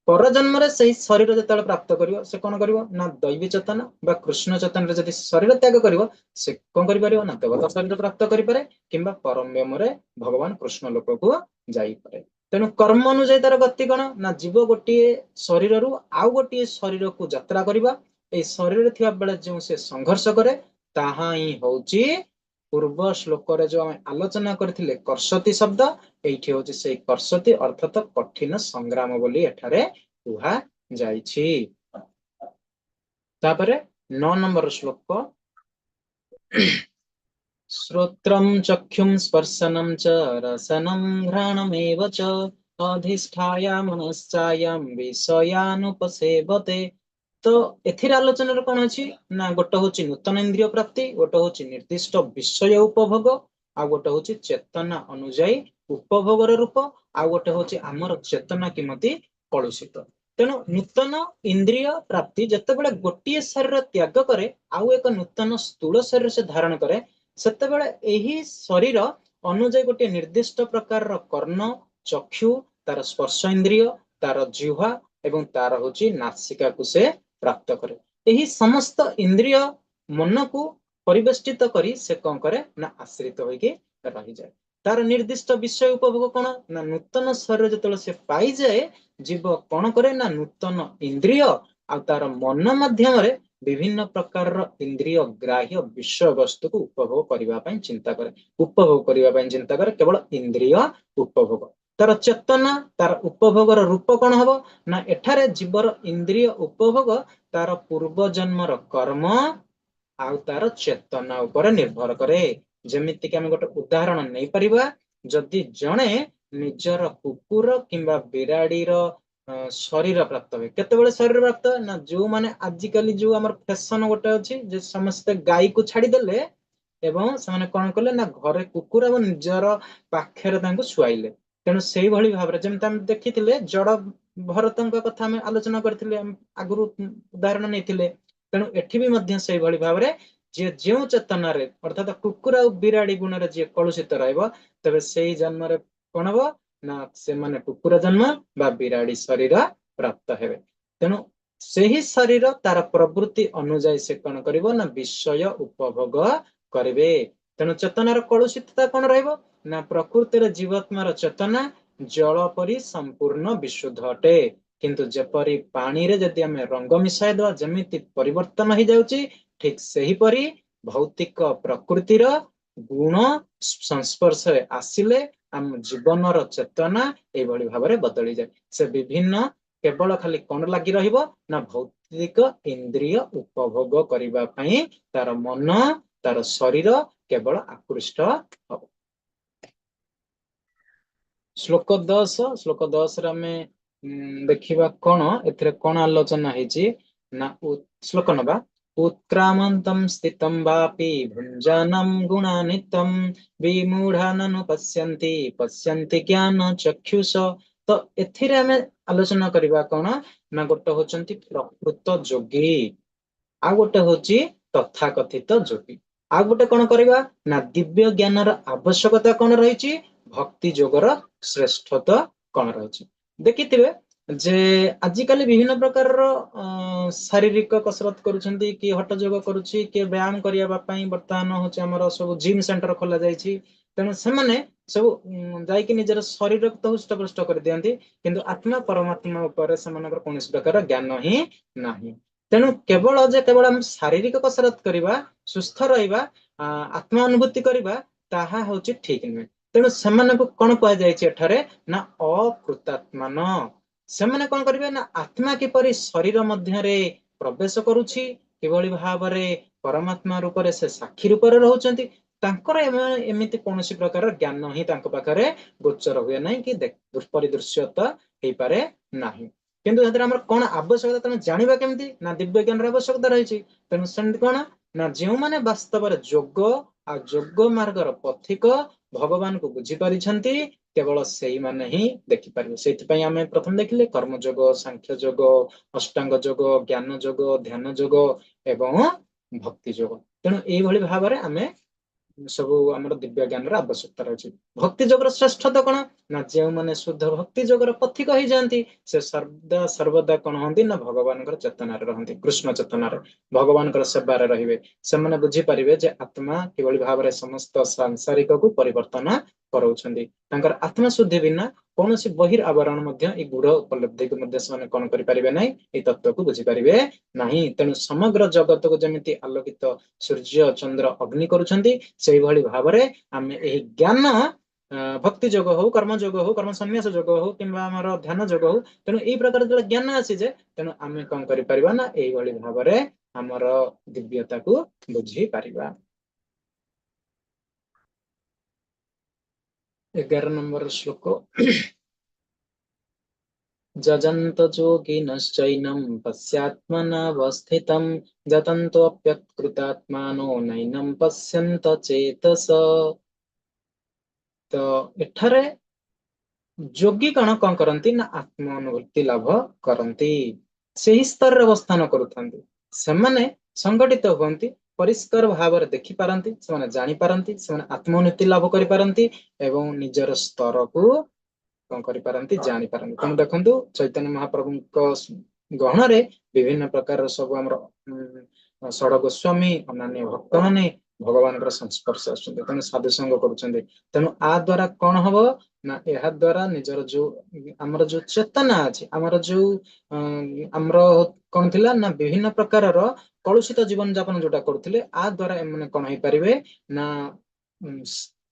ପରଜନ୍ମରେ ସେଇ ଶରୀର ଯେତେବେଳେ ପ୍ରାପ୍ତ କରିବ, ସେ କଣ କରିବ ନା ଦୈବୀ ଚେତନା ବା କୃଷ୍ଣ ଚେତନାରେ ଯଦି ଶରୀର ତ୍ୟାଗ କରିବ, ସେ କଣ କରିପାରିବ ନା ଦେବତା ଶରୀର ପ୍ରାପ୍ତ କରିପାରେ କିମ୍ବା ପରମବ୍ୟୋମରେ ଭଗବାନ କୃଷ୍ଣ ଲୋକକୁ ଯାଇପାରେ। ତେଣୁ କର୍ମ ଅନୁଯାୟୀ ତାର ଗତି କଣ ନା ଜୀବ ଗୋଟିଏ ଶରୀରରୁ ଆଉ ଗୋଟିଏ ଶରୀରକୁ ଯାତ୍ରା କରିବା। ଏଇ ଶରୀରରେ ଥିବା ବେଳେ ଯେଉଁ ସେ ସଂଘର୍ଷ କରେ, ତାହା ହିଁ ହଉଛି ପୂର୍ବ ଶ୍ଲୋକରେ ଯୋଉ ଆମେ ଆଲୋଚନା କରିଥିଲେ କର୍ଷତି ଶବ୍ଦ, ଏଇଠି ହଉଛି ସେଇ କର୍ଷତି, ଅର୍ଥାତ କଠିନ ସଂଗ୍ରାମ ବୋଲି ଏଠାରେ କୁହାଯାଇଛି। ତାପରେ 9 ନମ୍ବର ଶ୍ଲୋକ। ଶ୍ରୋତ୍ରಂ ଚକ୍ଷୁଂ ସ୍ପର୍ଶନಂ ଚ ରସନಂ ଘ୍ରାଣମେବ ଚ ଅଧିଷ୍ଠାୟ ମନଶ୍ଚାୟଂ ବିଷୟାନୁପସେବତେ। ତ ଏଥିରେ ଆଲୋଚନାରେ କଣ ଅଛି ନା ଗୋଟେ ହଉଛି ନୂତନ ଇନ୍ଦ୍ରିୟ ପ୍ରାପ୍ତି, ଗୋଟେ ହଉଛି ନିର୍ଦ୍ଦିଷ୍ଟ ବିଷୟ ଉପଭୋଗ, ଆଉ ଗୋଟେ ହଉଛି ଚେତନା ଅନୁଯାୟୀ ଉପଭୋଗର ରୂପ, ଆଉ ଗୋଟେ ହଉଛି ଆମର ଚେତନା କିମିତି କଳୁଷିତ। ତେଣୁ ନୂତନ ଇନ୍ଦ୍ରିୟ ପ୍ରାପ୍ତି, ଯେତେବେଳେ ଗୋଟିଏ ଶରୀର ତ୍ୟାଗ କରେ ଆଉ ଏକ ନୂତନ ସ୍ଥୂଳ ଶରୀର ସେ ଧାରଣ କରେ, ସେତେବେଳେ ଏହି ଶରୀର ଅନୁଯାୟୀ ଗୋଟିଏ ନିର୍ଦ୍ଦିଷ୍ଟ ପ୍ରକାରର କର୍ଣ୍ଣ, ଚକ୍ଷୁ, ତାର ସ୍ପର୍ଶ ଇନ୍ଦ୍ରିୟ, ତାର ଜିହ୍ୱା ଏବଂ ତାର ହଉଛି ନାସିକାକୁ ସେ ପ୍ରାପ୍ତ କରେ। ଏହି ସମସ୍ତ ଇନ୍ଦ୍ରିୟ ମନକୁ ପରିବେଷ୍ଟିତ କରି ସେ କଣ କରେ ନା ଆଶ୍ରିତ ହୋଇକି ରହିଯାଏ। ତାର ନିର୍ଦ୍ଦିଷ୍ଟ ବିଷୟ ଉପଭୋଗ କଣ ନା ନୂତନ ଶରୀର ଯେତେବେଳେ ସେ ପାଇଯାଏ, ଜୀବ କଣ କରେ ନା ନୂତନ ଇନ୍ଦ୍ରିୟ ଆଉ ତାର ମନ ମାଧ୍ୟମରେ ବିଭିନ୍ନ ପ୍ରକାରର ଇନ୍ଦ୍ରିୟ ଗ୍ରାହ୍ୟ ବିଷୟ ବସ୍ତୁକୁ ଉପଭୋଗ କରିବା ପାଇଁ ଚିନ୍ତା କରେ। ଉପଭୋଗ କରିବା ପାଇଁ ଚିନ୍ତା କରେ, କେବଳ ଇନ୍ଦ୍ରିୟ ଉପଭୋଗ। ତାର ଚେତନା, ତାର ଉପଭୋଗର ରୂପ କଣ ହବ ନା ଏଠାରେ ଜୀବର ଇନ୍ଦ୍ରିୟ ଉପଭୋଗ ତାର ପୂର୍ବ ଜନ୍ମର କର୍ମ ଆଉ ତାର ଚେତନା ଉପରେ ନିର୍ଭର କରେ। ଯେମିତିକି ଆମେ ଗୋଟେ ଉଦାହରଣ ନେଇପାରିବା, ଯଦି ଜଣେ ନିଜର କୁକୁର କିମ୍ବା ବିରାଡିର ଶରୀର ପ୍ରାପ୍ତ ହୁଏ। କେତେବେଳେ ଶରୀର ପ୍ରାପ୍ତ ନା ଯୋଉମାନେ ଆଜିକାଲି ଯୋଉ ଆମର ଫ୍ୟାସନ ଗୋଟେ ଅଛି ଯେ ସମସ୍ତେ ଗାଈକୁ ଛାଡିଦେଲେ ଏବଂ ସେମାନେ କଣ କଲେ ନା ଘରେ କୁକୁର ଏବଂ ନିଜର ପାଖରେ ତାଙ୍କୁ ଶୁଆଇଲେ। ତେଣୁ ସେଇଭଳି ଭାବରେ ଯେମିତି ଆମେ ଦେଖିଥିଲେ, ଜଡ ଭରତଙ୍କ କଥା ଆମେ ଆଲୋଚନା କରିଥିଲେ, ଆଗରୁ ଉଦାହରଣ ନେଇଥିଲେ। ତେଣୁ ଏଠି ବି ମଧ୍ୟ ସେଇଭଳି ଭାବରେ ଯିଏ ଯେଉଁ ଚେତନାରେ, ଅର୍ଥାତ କୁକୁର ଆଉ ବିରାଡି ଗୁଣରେ ଯିଏ କଳୁଷିତ ରହିବ, ତେବେ ସେଇ ଜନ୍ମରେ କଣ ହବ ନା ସେମାନେ କୁକୁର ଜନ୍ମ ବା ବିରାଡି ଶରୀର ପ୍ରାପ୍ତ ହେବେ। ତେଣୁ ସେହି ଶରୀର ତାର ପ୍ରବୃତ୍ତି ଅନୁଯାୟୀ ସେ କଣ କରିବ ନା ବିଷୟ ଉପଭୋଗ କରିବେ। ତେଣୁ ଚେତନାର କଳୁଷିତତା କଣ ରହିବ ନା ପ୍ରକୃତିର ଜୀବାତ୍ମାର ଚେତନା ଜଳ ପରି ସମ୍ପୂର୍ଣ୍ଣ ବିଶୁଦ୍ଧ ଅଟେ। କିନ୍ତୁ ଯେପରି ପାଣିରେ ଯଦି ଆମେ ରଙ୍ଗ ମିଶାଇ ଦେବା ଯେମିତି ପରିବର୍ତ୍ତନ ହେଇଯାଉଛି, ଠିକ ସେହିପରି ଭୌତିକ ପ୍ରକୃତିର ଗୁଣ ସଂସ୍ପର୍ଶରେ ଆସିଲେ ଆମ ଜୀବନର ଚେତନା ଏଇଭଳି ଭାବରେ ବଦଳିଯାଏ। ସେ ବିଭିନ୍ନ କେବଳ ଖାଲି କଣ ଲାଗି ରହିବ ନା ଭୌତିକ ଇନ୍ଦ୍ରିୟ ଉପଭୋଗ କରିବା ପାଇଁ ତାର ମନ, ତାର ଶରୀର କେବଳ ଆକୃଷ୍ଟ ହବ। ଶ୍ଲୋକ 10। ଶ୍ଲୋକ 10ରେ ଆମେ ଦେଖିବା କଣ ଏଥିରେ କଣ ଆଲୋଚନା ହେଇଛି ନା ଶ୍ଲୋକ ନବା। ଉତ୍କ୍ରାମନ୍ତಂ ସ୍ଥିତಂ ବାପି ଭୁଞ୍ଜାନಂ ଗୁଣାନିତಂ ବିମୂଢ଼ାନନୁ ପଶ୍ୟନ୍ତି ପଶ୍ୟନ୍ତି ଜ୍ଞାନ ଚକ୍ଷୁଷ। ତ ଏଥିରେ ଆମେ ଆଲୋଚନା କରିବା କଣ ନା ଗୋଟେ ହଉଛନ୍ତି ପ୍ରକୃତ ଯୋଗୀ, ଆଉ ଗୋଟେ ହଉଛି ତଥାକଥିତ ଯୋଗୀ। ଆଉ ଗୋଟେ କଣ କରିବା ନା ଦିବ୍ୟ ଜ୍ଞାନର ଆବଶ୍ୟକତା କଣ ରହିଛି, ଭକ୍ତି ଯୋଗର ଶ୍ରେଷ୍ଠତା କଣ ରହିଛି। ଦେଖିଥିବେ ଯେ ଆଜିକାଲି ବିଭିନ୍ନ ପ୍ରକାରର ଶାରୀରିକ କସରତ କରୁଛନ୍ତି, କିଏ ହଠ ଯୋଗ କରୁଛି, କିଏ ବ୍ୟାୟାମ କରିବା ପାଇଁ ବର୍ତ୍ତମାନ ହଉଛି ଆମର ସବୁ ଜିମ୍ ସେଣ୍ଟର ଖୋଲା ଯାଇଛି। ତେଣୁ ସେମାନେ ସବୁ ଯାଇକି ନିଜର ଶରୀରକୁ ତ ହୃଷ୍ଟପୃଷ୍ଟ କରିଦିଅନ୍ତି, କିନ୍ତୁ ଆତ୍ମା ପରମାତ୍ମା ଉପରେ ସେମାନଙ୍କର କୌଣସି ପ୍ରକାର ଜ୍ଞାନ ହିଁ ନାହିଁ। ତେଣୁ କେବଳ ଯେ କେବଳ ଆମେ ଶାରୀରିକ କସରତ କରିବା, ସୁସ୍ଥ ରହିବା, ଆତ୍ମା ଅନୁଭୂତି କରିବା, ତାହା ହଉଛି ଠିକ ନୁହେଁ। ତେଣୁ ସେମାନଙ୍କୁ କଣ କୁହାଯାଇଛି ଏଠାରେ ନା ଅକୃତାତ୍ମାନ। ସେମାନେ କଣ କରିବେ ନା ଆତ୍ମା କିପରି ଶରୀର ମଧ୍ୟରେ ପ୍ରବେଶ କରୁଛି, କିଭଳି ଭାବରେ ପରମାତ୍ମା ରୂପରେ ସେ ସାକ୍ଷୀ ରୂପରେ ରହୁଛନ୍ତି, ତାଙ୍କର ଏମିତି କୌଣସି ପ୍ରକାର ଜ୍ଞାନ ହିଁ ତାଙ୍କ ପାଖରେ ଗୋଚର ହୁଏ ନାହିଁ କି ପରିଦୃଶ୍ୟତା ହେଇପାରେ ନାହିଁ। କିନ୍ତୁ ସେଥିରେ ଆମର କଣ ଆବଶ୍ୟକତା, ତେଣୁ ଜାଣିବା କେମିତି ନା ଦିବ୍ୟ ଜ୍ଞାନର ଆବଶ୍ୟକତା ରହିଛି। ତେଣୁ ସେମିତି କଣ ନା ଯେଉଁମାନେ ବାସ୍ତବରେ ଯୋଗ ଆଉ ଯୋଗ ମାର୍ଗର ପଥିକ ଭଗବାନଙ୍କୁ ବୁଝିପାରିଛନ୍ତି, କେବଳ ସେଇମାନେ ହିଁ ଦେଖିପାରିବେ। ସେଇଥିପାଇଁ ଆମେ ପ୍ରଥମେ ଦେଖିଲେ କର୍ମଯୋଗ, ସାଂଖ୍ୟ ଯୋଗ, ଅଷ୍ଟାଙ୍ଗ ଯୋଗ, ଜ୍ଞାନ ଯୋଗ, ଧ୍ୟାନ ଯୋଗ ଏବଂ ଭକ୍ତି ଯୋଗ। ତେଣୁ ଏଇଭଳି ଭାବରେ ଆମେ ସବୁ ଆମର ଦିବ୍ୟ ଜ୍ଞାନର ଆବଶ୍ୟକତା ରହିଛି। ଭକ୍ତି ଯୋଗର ଶ୍ରେଷ୍ଠତା କଣ ନା ଯେଉଁମାନେ ଶୁଦ୍ଧ ଭକ୍ତି ଯୋଗର ପଥିକ ହେଇଯାଆନ୍ତି, ସେ ସର୍ବଦା ସର୍ବଦା କଣ ହୁଅନ୍ତି ନା ଭଗବାନଙ୍କର ଚେତନାରେ ରହନ୍ତି, କୃଷ୍ଣ ଚେତନାରେ ଭଗବାନଙ୍କର ସେବାରେ ରହିବେ। ସେମାନେ ବୁଝିପାରିବେ ଯେ ଆତ୍ମା କିଭଳି ଭାବରେ ସମସ୍ତ ସାଂସାରିକକୁ ପରିବର୍ତ୍ତନ କରାଉଛନ୍ତି। ତାଙ୍କର ଆତ୍ମଶୁଦ୍ଧି ବିନା କୌଣସି ବହିର୍ ଆବରଣ ମଧ୍ୟ ଏଇ ଗୂଢ ଉପଲବ୍ଧିକୁ ମଧ୍ୟ ସେମାନେ କଣ କରିପାରିବେ ନାହିଁ, ଏଇ ତତ୍ଵକୁ ବୁଝିପାରିବେ ନାହିଁ। ତେଣୁ ସମଗ୍ର ଜଗତକୁ ଯେମିତି ଆଲୋକିତ ସୂର୍ଯ୍ୟ, ଚନ୍ଦ୍ର, ଅଗ୍ନି କରୁଛନ୍ତି, ସେଇଭଳି ଭାବରେ ଆମେ ଏହି ଜ୍ଞାନ ଭକ୍ତି ଯୋଗ ହଉ, କର୍ମ ଯୋଗ ହଉ, କର୍ମ ସନ୍ନ୍ୟାସ ଯୋଗ ହଉ, କିମ୍ବା ଆମର ଧ୍ୟାନ ଯୋଗ ହଉ, ତେଣୁ ଏଇ ପ୍ରକାର ଯେତେବେଳେ ଜ୍ଞାନ ଆସିଛେ, ତେଣୁ ଆମେ କଣ କରିପାରିବା ନା ଏଇଭଳି ଭାବରେ ଆମର ଦିବ୍ୟତାକୁ ବୁଝିପାରିବା। 11 ନମ୍ବର ଶ୍ଲୋକ। ଯଜନ୍ତ ଯୋଗିନଶ୍ଚୈନಂ ପଶ୍ୟାତ୍ମନାବସ୍ଥିତಂ ଯତନ୍ତୋପ୍ୟକୃତାତ୍ମାନୋ ନୈନಂ ପଶ୍ୟନ୍ତ ଚେତସ। ତ ଏଠାରେ ଯୋଗୀ କଣ କଣ କରନ୍ତି ନା ଆତ୍ମ ଅନୁଭୂତି ଲାଭ କରନ୍ତି, ସେହି ସ୍ତରରେ ଅବସ୍ଥାନ କରୁଥାନ୍ତି। ସେମାନେ ସଂଗଠିତ ହୁଅନ୍ତି, ପରିଷ୍କାର ଭାବରେ ଦେଖିପାରନ୍ତି, ସେମାନେ ଜାଣିପାରନ୍ତି, ସେମାନେ ଆତ୍ମ ଅନୁଭୂତି ଲାଭ କରିପାରନ୍ତି ଏବଂ ନିଜର ସ୍ତରକୁ କଣ କରିପାରନ୍ତି, ଜାଣିପାରନ୍ତି। ତେଣୁ ଦେଖନ୍ତୁ ଚୈତନ୍ୟ ମହାପ୍ରଭୁଙ୍କ ଗହଣରେ ବିଭିନ୍ନ ପ୍ରକାରର ସବୁ ଆମର ଷଡ ଗୋସ୍ୱାମୀ, ଅନ୍ୟାନ୍ୟ ଭକ୍ତମାନେ ଭଗବାନଙ୍କର ସଂସ୍ପର୍ଶ ଆସୁଛନ୍ତି, ତେଣୁ ସାଧୁ ସଙ୍ଗ କରୁଛନ୍ତି। ତେଣୁ ଆ ଦ୍ଵାରା କଣ ହବ ନା ଏହା ଦ୍ଵାରା ନିଜର ଯୋଉ ଆମର ଯୋଉ ଚେତନା ଅଛି, ଆମର ଯୋଉ ଆମର କଣ ଥିଲା ନା ବିଭିନ୍ନ ପ୍ରକାରର କଳୁଷିତ ଜୀବନ ଯାପନ ଯୋଉଟା କରୁଥିଲେ, ଆ ଦ୍ଵାରା ଏମାନେ କଣ ହେଇପାରିବେ ନା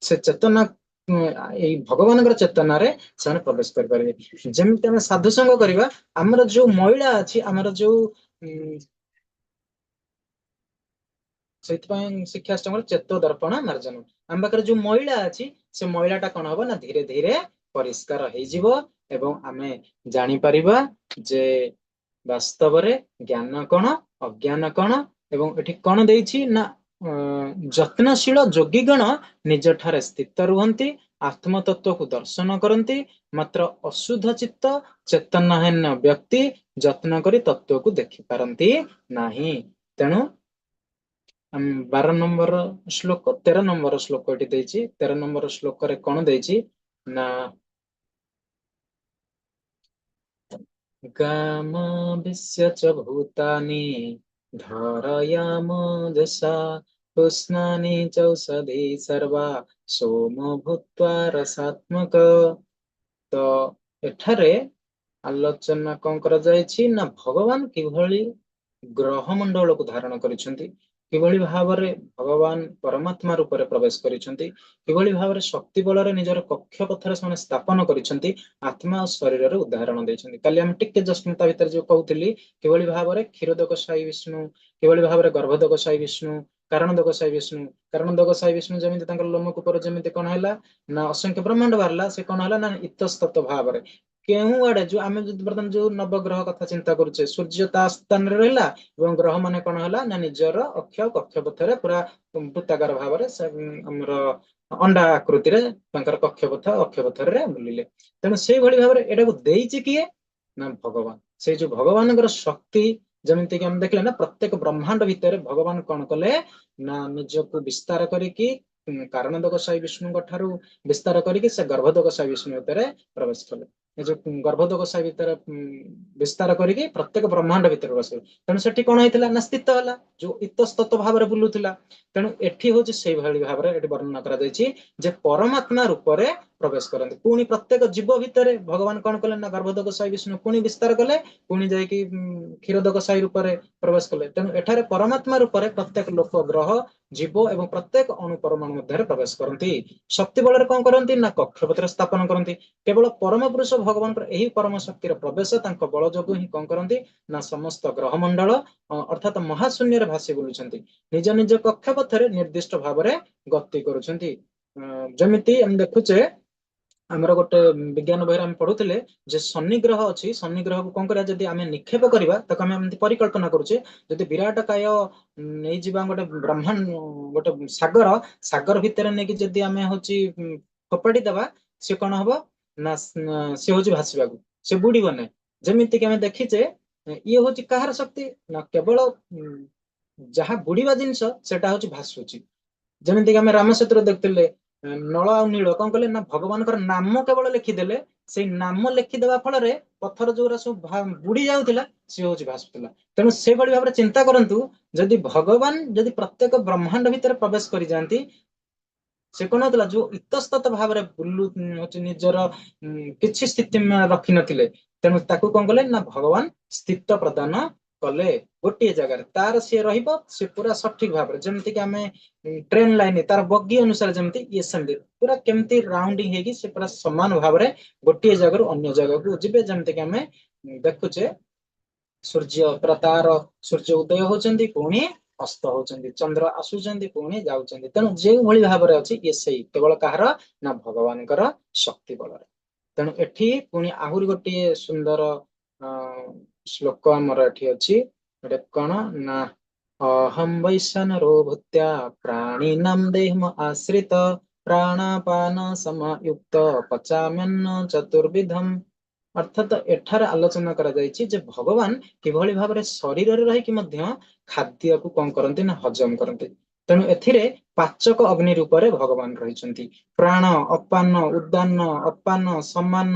ସେ ଚେତନା ଏଇ ଭଗବାନଙ୍କର ଚେତନାରେ ସେମାନେ ପ୍ରବେଶ କରିପାରିବେ। ଯେମିତି ଆମେ ସାଧୁ ସଙ୍ଗ କରିବା, ଆମର ଯୋଉ ମଇଳା ଅଛି, ଆମର ଯୋଉ ସେଇଥିପାଇଁ ଶିକ୍ଷାଷ୍ଟମର ଚେତ ଦର୍ପଣ ମାର୍ଜନ, ଆମ ପାଖରେ ଯୋଉ ମଇଳା ଅଛି ସେ ମଇଳାଟା କଣ ହବ ନା ଧୀରେ ଧୀରେ ପରିଷ୍କାର ହେଇଯିବ ଏବଂ ଆମେ ଜାଣିପାରିବା ଯେ ବାସ୍ତବରେ ଜ୍ଞାନ କଣ, ଅଜ୍ଞାନ କଣ। ଏବଂ ଏଠି କଣ ଦେଇଛି ନା ଯତ୍ନଶୀଳ ଯୋଗୀଗଣ ନିଜ ଠାରେ ସ୍ଥିତ ରୁହନ୍ତି, ଆତ୍ମତତ୍ଵକୁ ଦର୍ଶନ କରନ୍ତି, ମାତ୍ର ଅଶୁଦ୍ଧ ଚିତ୍ତ ଚେତନାହୀନ ବ୍ୟକ୍ତି ଯତ୍ନ କରି ତତ୍ଵକୁ ଦେଖିପାରନ୍ତି ନାହିଁ। ତେଣୁ 12 ନମ୍ବର ଶ୍ଲୋକ, 13 ନମ୍ବର ଶ୍ଲୋକ ଏଠି ଦେଇଛି। 13 ନମ୍ବର ଶ୍ଲୋକରେ କଣ ଦେଇଛି ନା ଗାମାବିଶ୍ୟ ଚ ଭୂତାନି ଧରୟାମ ଯଶା ପୁଷ୍ଣାନି ଚୌଷଧି ସର୍ବା ସୋମ ଭୂତ୍ୱା ରସାତ୍ମକ। ତ ଏଠାରେ ଆଲୋଚନା କଣ କରାଯାଇଛି ନା ଭଗବାନ କିଭଳି ଗ୍ରହ ମଣ୍ଡଳକୁ ଧାରଣ କରିଛନ୍ତି, କିଭଳି ଭାବରେ ଭଗବାନ ପରମାତ୍ମା ରୂପରେ ପ୍ରବେଶ କରିଛନ୍ତି, କିଭଳି ଭାବରେ ଶକ୍ତି ବଳରେ ନିଜର କକ୍ଷ ପଥରେ ସେମାନେ ସ୍ଥାପନ କରିଛନ୍ତି, ଆତ୍ମା ଆଉ ଶରୀରର ଉଦାହରଣ ଦେଇଛନ୍ତି। କାଲି ଆମେ ଟିକେ ଜଷ୍ଟ ତା ଭିତରେ ଯୋଉ କହୁଥିଲି, କିଭଳି ଭାବରେ କ୍ଷୀରୋଦକଶାୟୀ ବିଷ୍ଣୁ, କିଭଳି ଭାବରେ ଗର୍ଭୋଦକଶାୟୀ ବିଷ୍ଣୁ, କାରଣୋଦକଶାୟୀ ବିଷ୍ଣୁ। କାରଣୋଦକଶାୟୀ ବିଷ୍ଣୁ ଯେମିତି ତାଙ୍କର ଲୋମକୂପରୁ ଯେମିତି କଣ ହେଲା ନା ଅସଂଖ୍ୟ ବ୍ରହ୍ମାଣ୍ଡ ବାହାରିଲା, ସେ କଣ ହେଲା ନା ଇତସ୍ତତ ଭାବରେ କେଉଁ ଆଡେ ଯୋଉ ଆମେ ଯଦି ବର୍ତ୍ତମାନ ଯୋଉ ନବଗ୍ରହ କଥା ଚିନ୍ତା କରୁଛେ, ସୂର୍ଯ୍ୟ ତା ସ୍ଥାନରେ ରହିଲା ଏବଂ ଗ୍ରହ ମାନେ କଣ ହେଲା ନା ନିଜର ଅକ୍ଷ କକ୍ଷପଥରେ ପୁରା ବୃତ୍ତାକାର ଭାବରେ ସେ ଆମର ଅଣ୍ଡା ଆକୃତିରେ ତାଙ୍କର କକ୍ଷପଥ ଅକ୍ଷପଥରେ ବୁଲିଲେ। ତେଣୁ ସେଇଭଳି ଭାବରେ ଏଟାକୁ ଦେଇଛି କିଏ ନା ଭଗବାନ। ସେଇ ଯୋଉ ଭଗବାନଙ୍କର ଶକ୍ତି, ଯେମିତି କି ଆମେ ଦେଖିଲେ ନା ପ୍ରତ୍ୟେକ ବ୍ରହ୍ମାଣ୍ଡ ଭିତରେ ଭଗବାନ କଣ କଲେ ନା ନିଜକୁ ବିସ୍ତାର କରିକି କାରଣୋଦକଶାୟୀ ବିଷ୍ଣୁଙ୍କ ଠାରୁ ବିସ୍ତାର କରିକି ସେ ଗର୍ଭୋଦକଶାୟୀ ବିଷ୍ଣୁ ଭିତରେ ପ୍ରବେଶ କଲେ। ଏ ଯୋଉ ଗର୍ଭୋଦକଶାୟୀ ଭିତରେ ବିସ୍ତାର କରିକି ପ୍ରତ୍ୟେକ ବ୍ରହ୍ମାଣ୍ଡ ଭିତରେ ପ୍ରବେଶ କଲେ। ତେଣୁ ସେଠି କଣ ହେଇଥିଲା ନା ସ୍ଥିତ ହେଲା, ଯୋଉ ଇତସ୍ତତ ଭାବରେ ବୁଲୁଥିଲା। ତେଣୁ ଏଠି ହଉଛି ସେଇଭଳି ଭାବରେ ଏଠି ବର୍ଣ୍ଣନା କରାଯାଇଛି ଯେ ପରମାତ୍ମା ରୂପରେ ପ୍ରବେଶ କରନ୍ତି। ପୁଣି ପ୍ରତ୍ୟେକ ଜୀବ ଭିତରେ ଭଗବାନ କଣ କଲେ ନା ଗର୍ଭୋଦକଶାୟୀ ବିଷ୍ଣୁ ପୁଣି ବିସ୍ତାର କଲେ, ପୁଣି ଯାଇକି କ୍ଷୀରୋଦକଶାୟୀ ରୂପରେ ପ୍ରବେଶ କଲେ। ତେଣୁ ଏଠାରେ ପରମାତ୍ମା ରୂପରେ ପ୍ରତ୍ୟେକ ଲୋକ, ଗ୍ରହ, ଜୀବ ଏବଂ ପ୍ରତ୍ୟେକ ଅଣୁ ପରମାଣୁ ମଧ୍ୟରେ ପ୍ରବେଶ କରନ୍ତି। ଶକ୍ତି ବଳରେ କଣ କରନ୍ତି ନା କକ୍ଷପଥରେ ସ୍ଥାପନ କରନ୍ତି। କେବଳ ପରମ ପୁରୁଷ ଭଗବାନଙ୍କର ଏହି ପରମ ଶକ୍ତିର ପ୍ରବେଶ ତାଙ୍କ ବଳ ଯୋଗୁଁ ହିଁ କଣ କରନ୍ତି ନା ସମସ୍ତ ଗ୍ରହମଣ୍ଡଳ ଅର୍ଥାତ ମହାଶୂନ୍ୟରେ ଭାସି ବୁଲୁଛନ୍ତି, ନିଜ ନିଜ କକ୍ଷପଥରେ ନିର୍ଦ୍ଦିଷ୍ଟ ଭାବରେ ଗତି କରୁଛନ୍ତି। ଯେମିତି ଆମେ ଦେଖୁଛେ, ଆମର ଗୋଟେ ବିଜ୍ଞାନ ବହିରେ ଆମେ ପଢୁଥିଲେ ଯେ ଶନି ଗ୍ରହ ଅଛି। ଶନି ଗ୍ରହକୁ କଣ କରିବା, ଯଦି ଆମେ ନିକ୍ଷେପ କରିବା, ତାକୁ ଆମେ ଏମିତି ପରିକଳ୍ପନା କରୁଛେ, ଯଦି ବିରାଟ କାୟ ନେଇଯିବା ଗୋଟେ ବ୍ରହ୍ମାଣ୍ଡ, ଗୋଟେ ସାଗର, ସାଗର ଭିତରେ ନେଇକି ଯଦି ଆମେ ହଉଛି ଫୋପାଡି ଦବା, ସେ କଣ ହବ ନା ସେ ହଉଛି ଭାସିବାକୁ, ସେ ବୁଡିବ ନାହିଁ। ଯେମିତି କି ଆମେ ଦେଖିଛେ, ଇଏ ହଉଛି କାହାର ଶକ୍ତି ନା କେବଳ ଯାହା ବୁଡିବା ଜିନିଷ ସେଟା ହଉଛି ଭାସୁଛି। ଯେମିତି କି ଆମେ ରାମ ସେତୁରେ ଦେଖୁଥିଲେ, ନଳ ଆଉ ନୀଳ କଣ କଲେ ନା ଭଗବାନଙ୍କର ନାମ କେବଳ ଲେଖିଦେଲେ। ସେଇ ନାମ ଲେଖିଦେବା ଫଳରେ ପଥର ଯୋଉରା ସବୁ ବୁଡି ଯାଉଥିଲା, ସିଏ ହଉଛି ଭାସୁଥିଲା। ତେଣୁ ସେଇଭଳି ଭାବରେ ଚିନ୍ତା କରନ୍ତୁ, ଯଦି ଭଗବାନ ଯଦି ପ୍ରତ୍ୟେକ ବ୍ରହ୍ମାଣ୍ଡ ଭିତରେ ପ୍ରବେଶ କରିଯାଆନ୍ତି, ସେ କଣ ହଉଥିଲା, ଯୋଉ ଇତସ୍ତତ ଭାବରେ ବୁଲୁ ହଉଛି ନିଜର କିଛି ସ୍ଥିତି ରଖିନଥିଲେ। ତେଣୁ ତାକୁ କଣ କଲେ ନା ଭଗବାନ ସ୍ଥିତ ପ୍ରଦାନ କଲେ। ଗୋଟିଏ ଜାଗାରେ ତାର ସିଏ ରହିବ, ସେ ପୁରା ସଠିକ ଭାବରେ, ଯେମିତି କି ଆମେ ଟ୍ରେନ ଲାଇନ ତାର ବଗି ଅନୁସାରେ ଯେମିତି ଇଏ, ସେମିତି ପୁରା କେମିତି ରାଉଣ୍ଡିଂ ହେଇକି ସେ ପୁରା ସମାନ ଭାବରେ ଗୋଟିଏ ଜାଗାରୁ ଅନ୍ୟ ଜାଗାକୁ ଯିବେ। ଯେମିତି କି ଆମେ ଦେଖୁଛେ, ସୂର୍ଯ୍ୟ ପୁରା ତାର ସୂର୍ଯ୍ୟ ଉଦୟ ହଉଛନ୍ତି, ପୁଣି ଅସ୍ତ ହଉଛନ୍ତି, ଚନ୍ଦ୍ର ଆସୁଛନ୍ତି, ପୁଣି ଯାଉଛନ୍ତି। ତେଣୁ ଯେଉଁଭଳି ଭାବରେ ଅଛି, ଇଏ ସେଇ କେବଳ କାହାର ନା ଭଗବାନଙ୍କର ଶକ୍ତି ବଳରେ। ତେଣୁ ଏଠି ପୁଣି ଆହୁରି ଗୋଟିଏ ସୁନ୍ଦର ଶ୍ଲୋକ ଆମର ଏଠି ଅଛି। ଏଟା କଣ ନା ଅହଂ ବୈଶ୍ୱାନରୋ ଭୂତ୍ୱା ପ୍ରାଣିନାଂ ଦେହମ ଆଶ୍ରିତ ପ୍ରାଣାପାନ ସମାୟୁକ୍ତ ପଚାମ୍ୟନ୍ନ ଚତୁର୍ବିଧମ୍। ଅର୍ଥାତ ଏଠାରେ ଆଲୋଚନା କରାଯାଇଛି ଯେ ଭଗବାନ କିଭଳି ଭାବରେ ଶରୀରରେ ରହିକି ମଧ୍ୟ ଖାଦ୍ୟକୁ କଣ କରନ୍ତି ନା ହଜମ କରନ୍ତି। ତେଣୁ ଏଥିରେ ପାଚକ ଅଗ୍ନି ରୂପରେ ଭଗବାନ ରହିଛନ୍ତି। ପ୍ରାଣ, ଅପାନ, ଉଦାନ, ଅପାନ, ସମାନ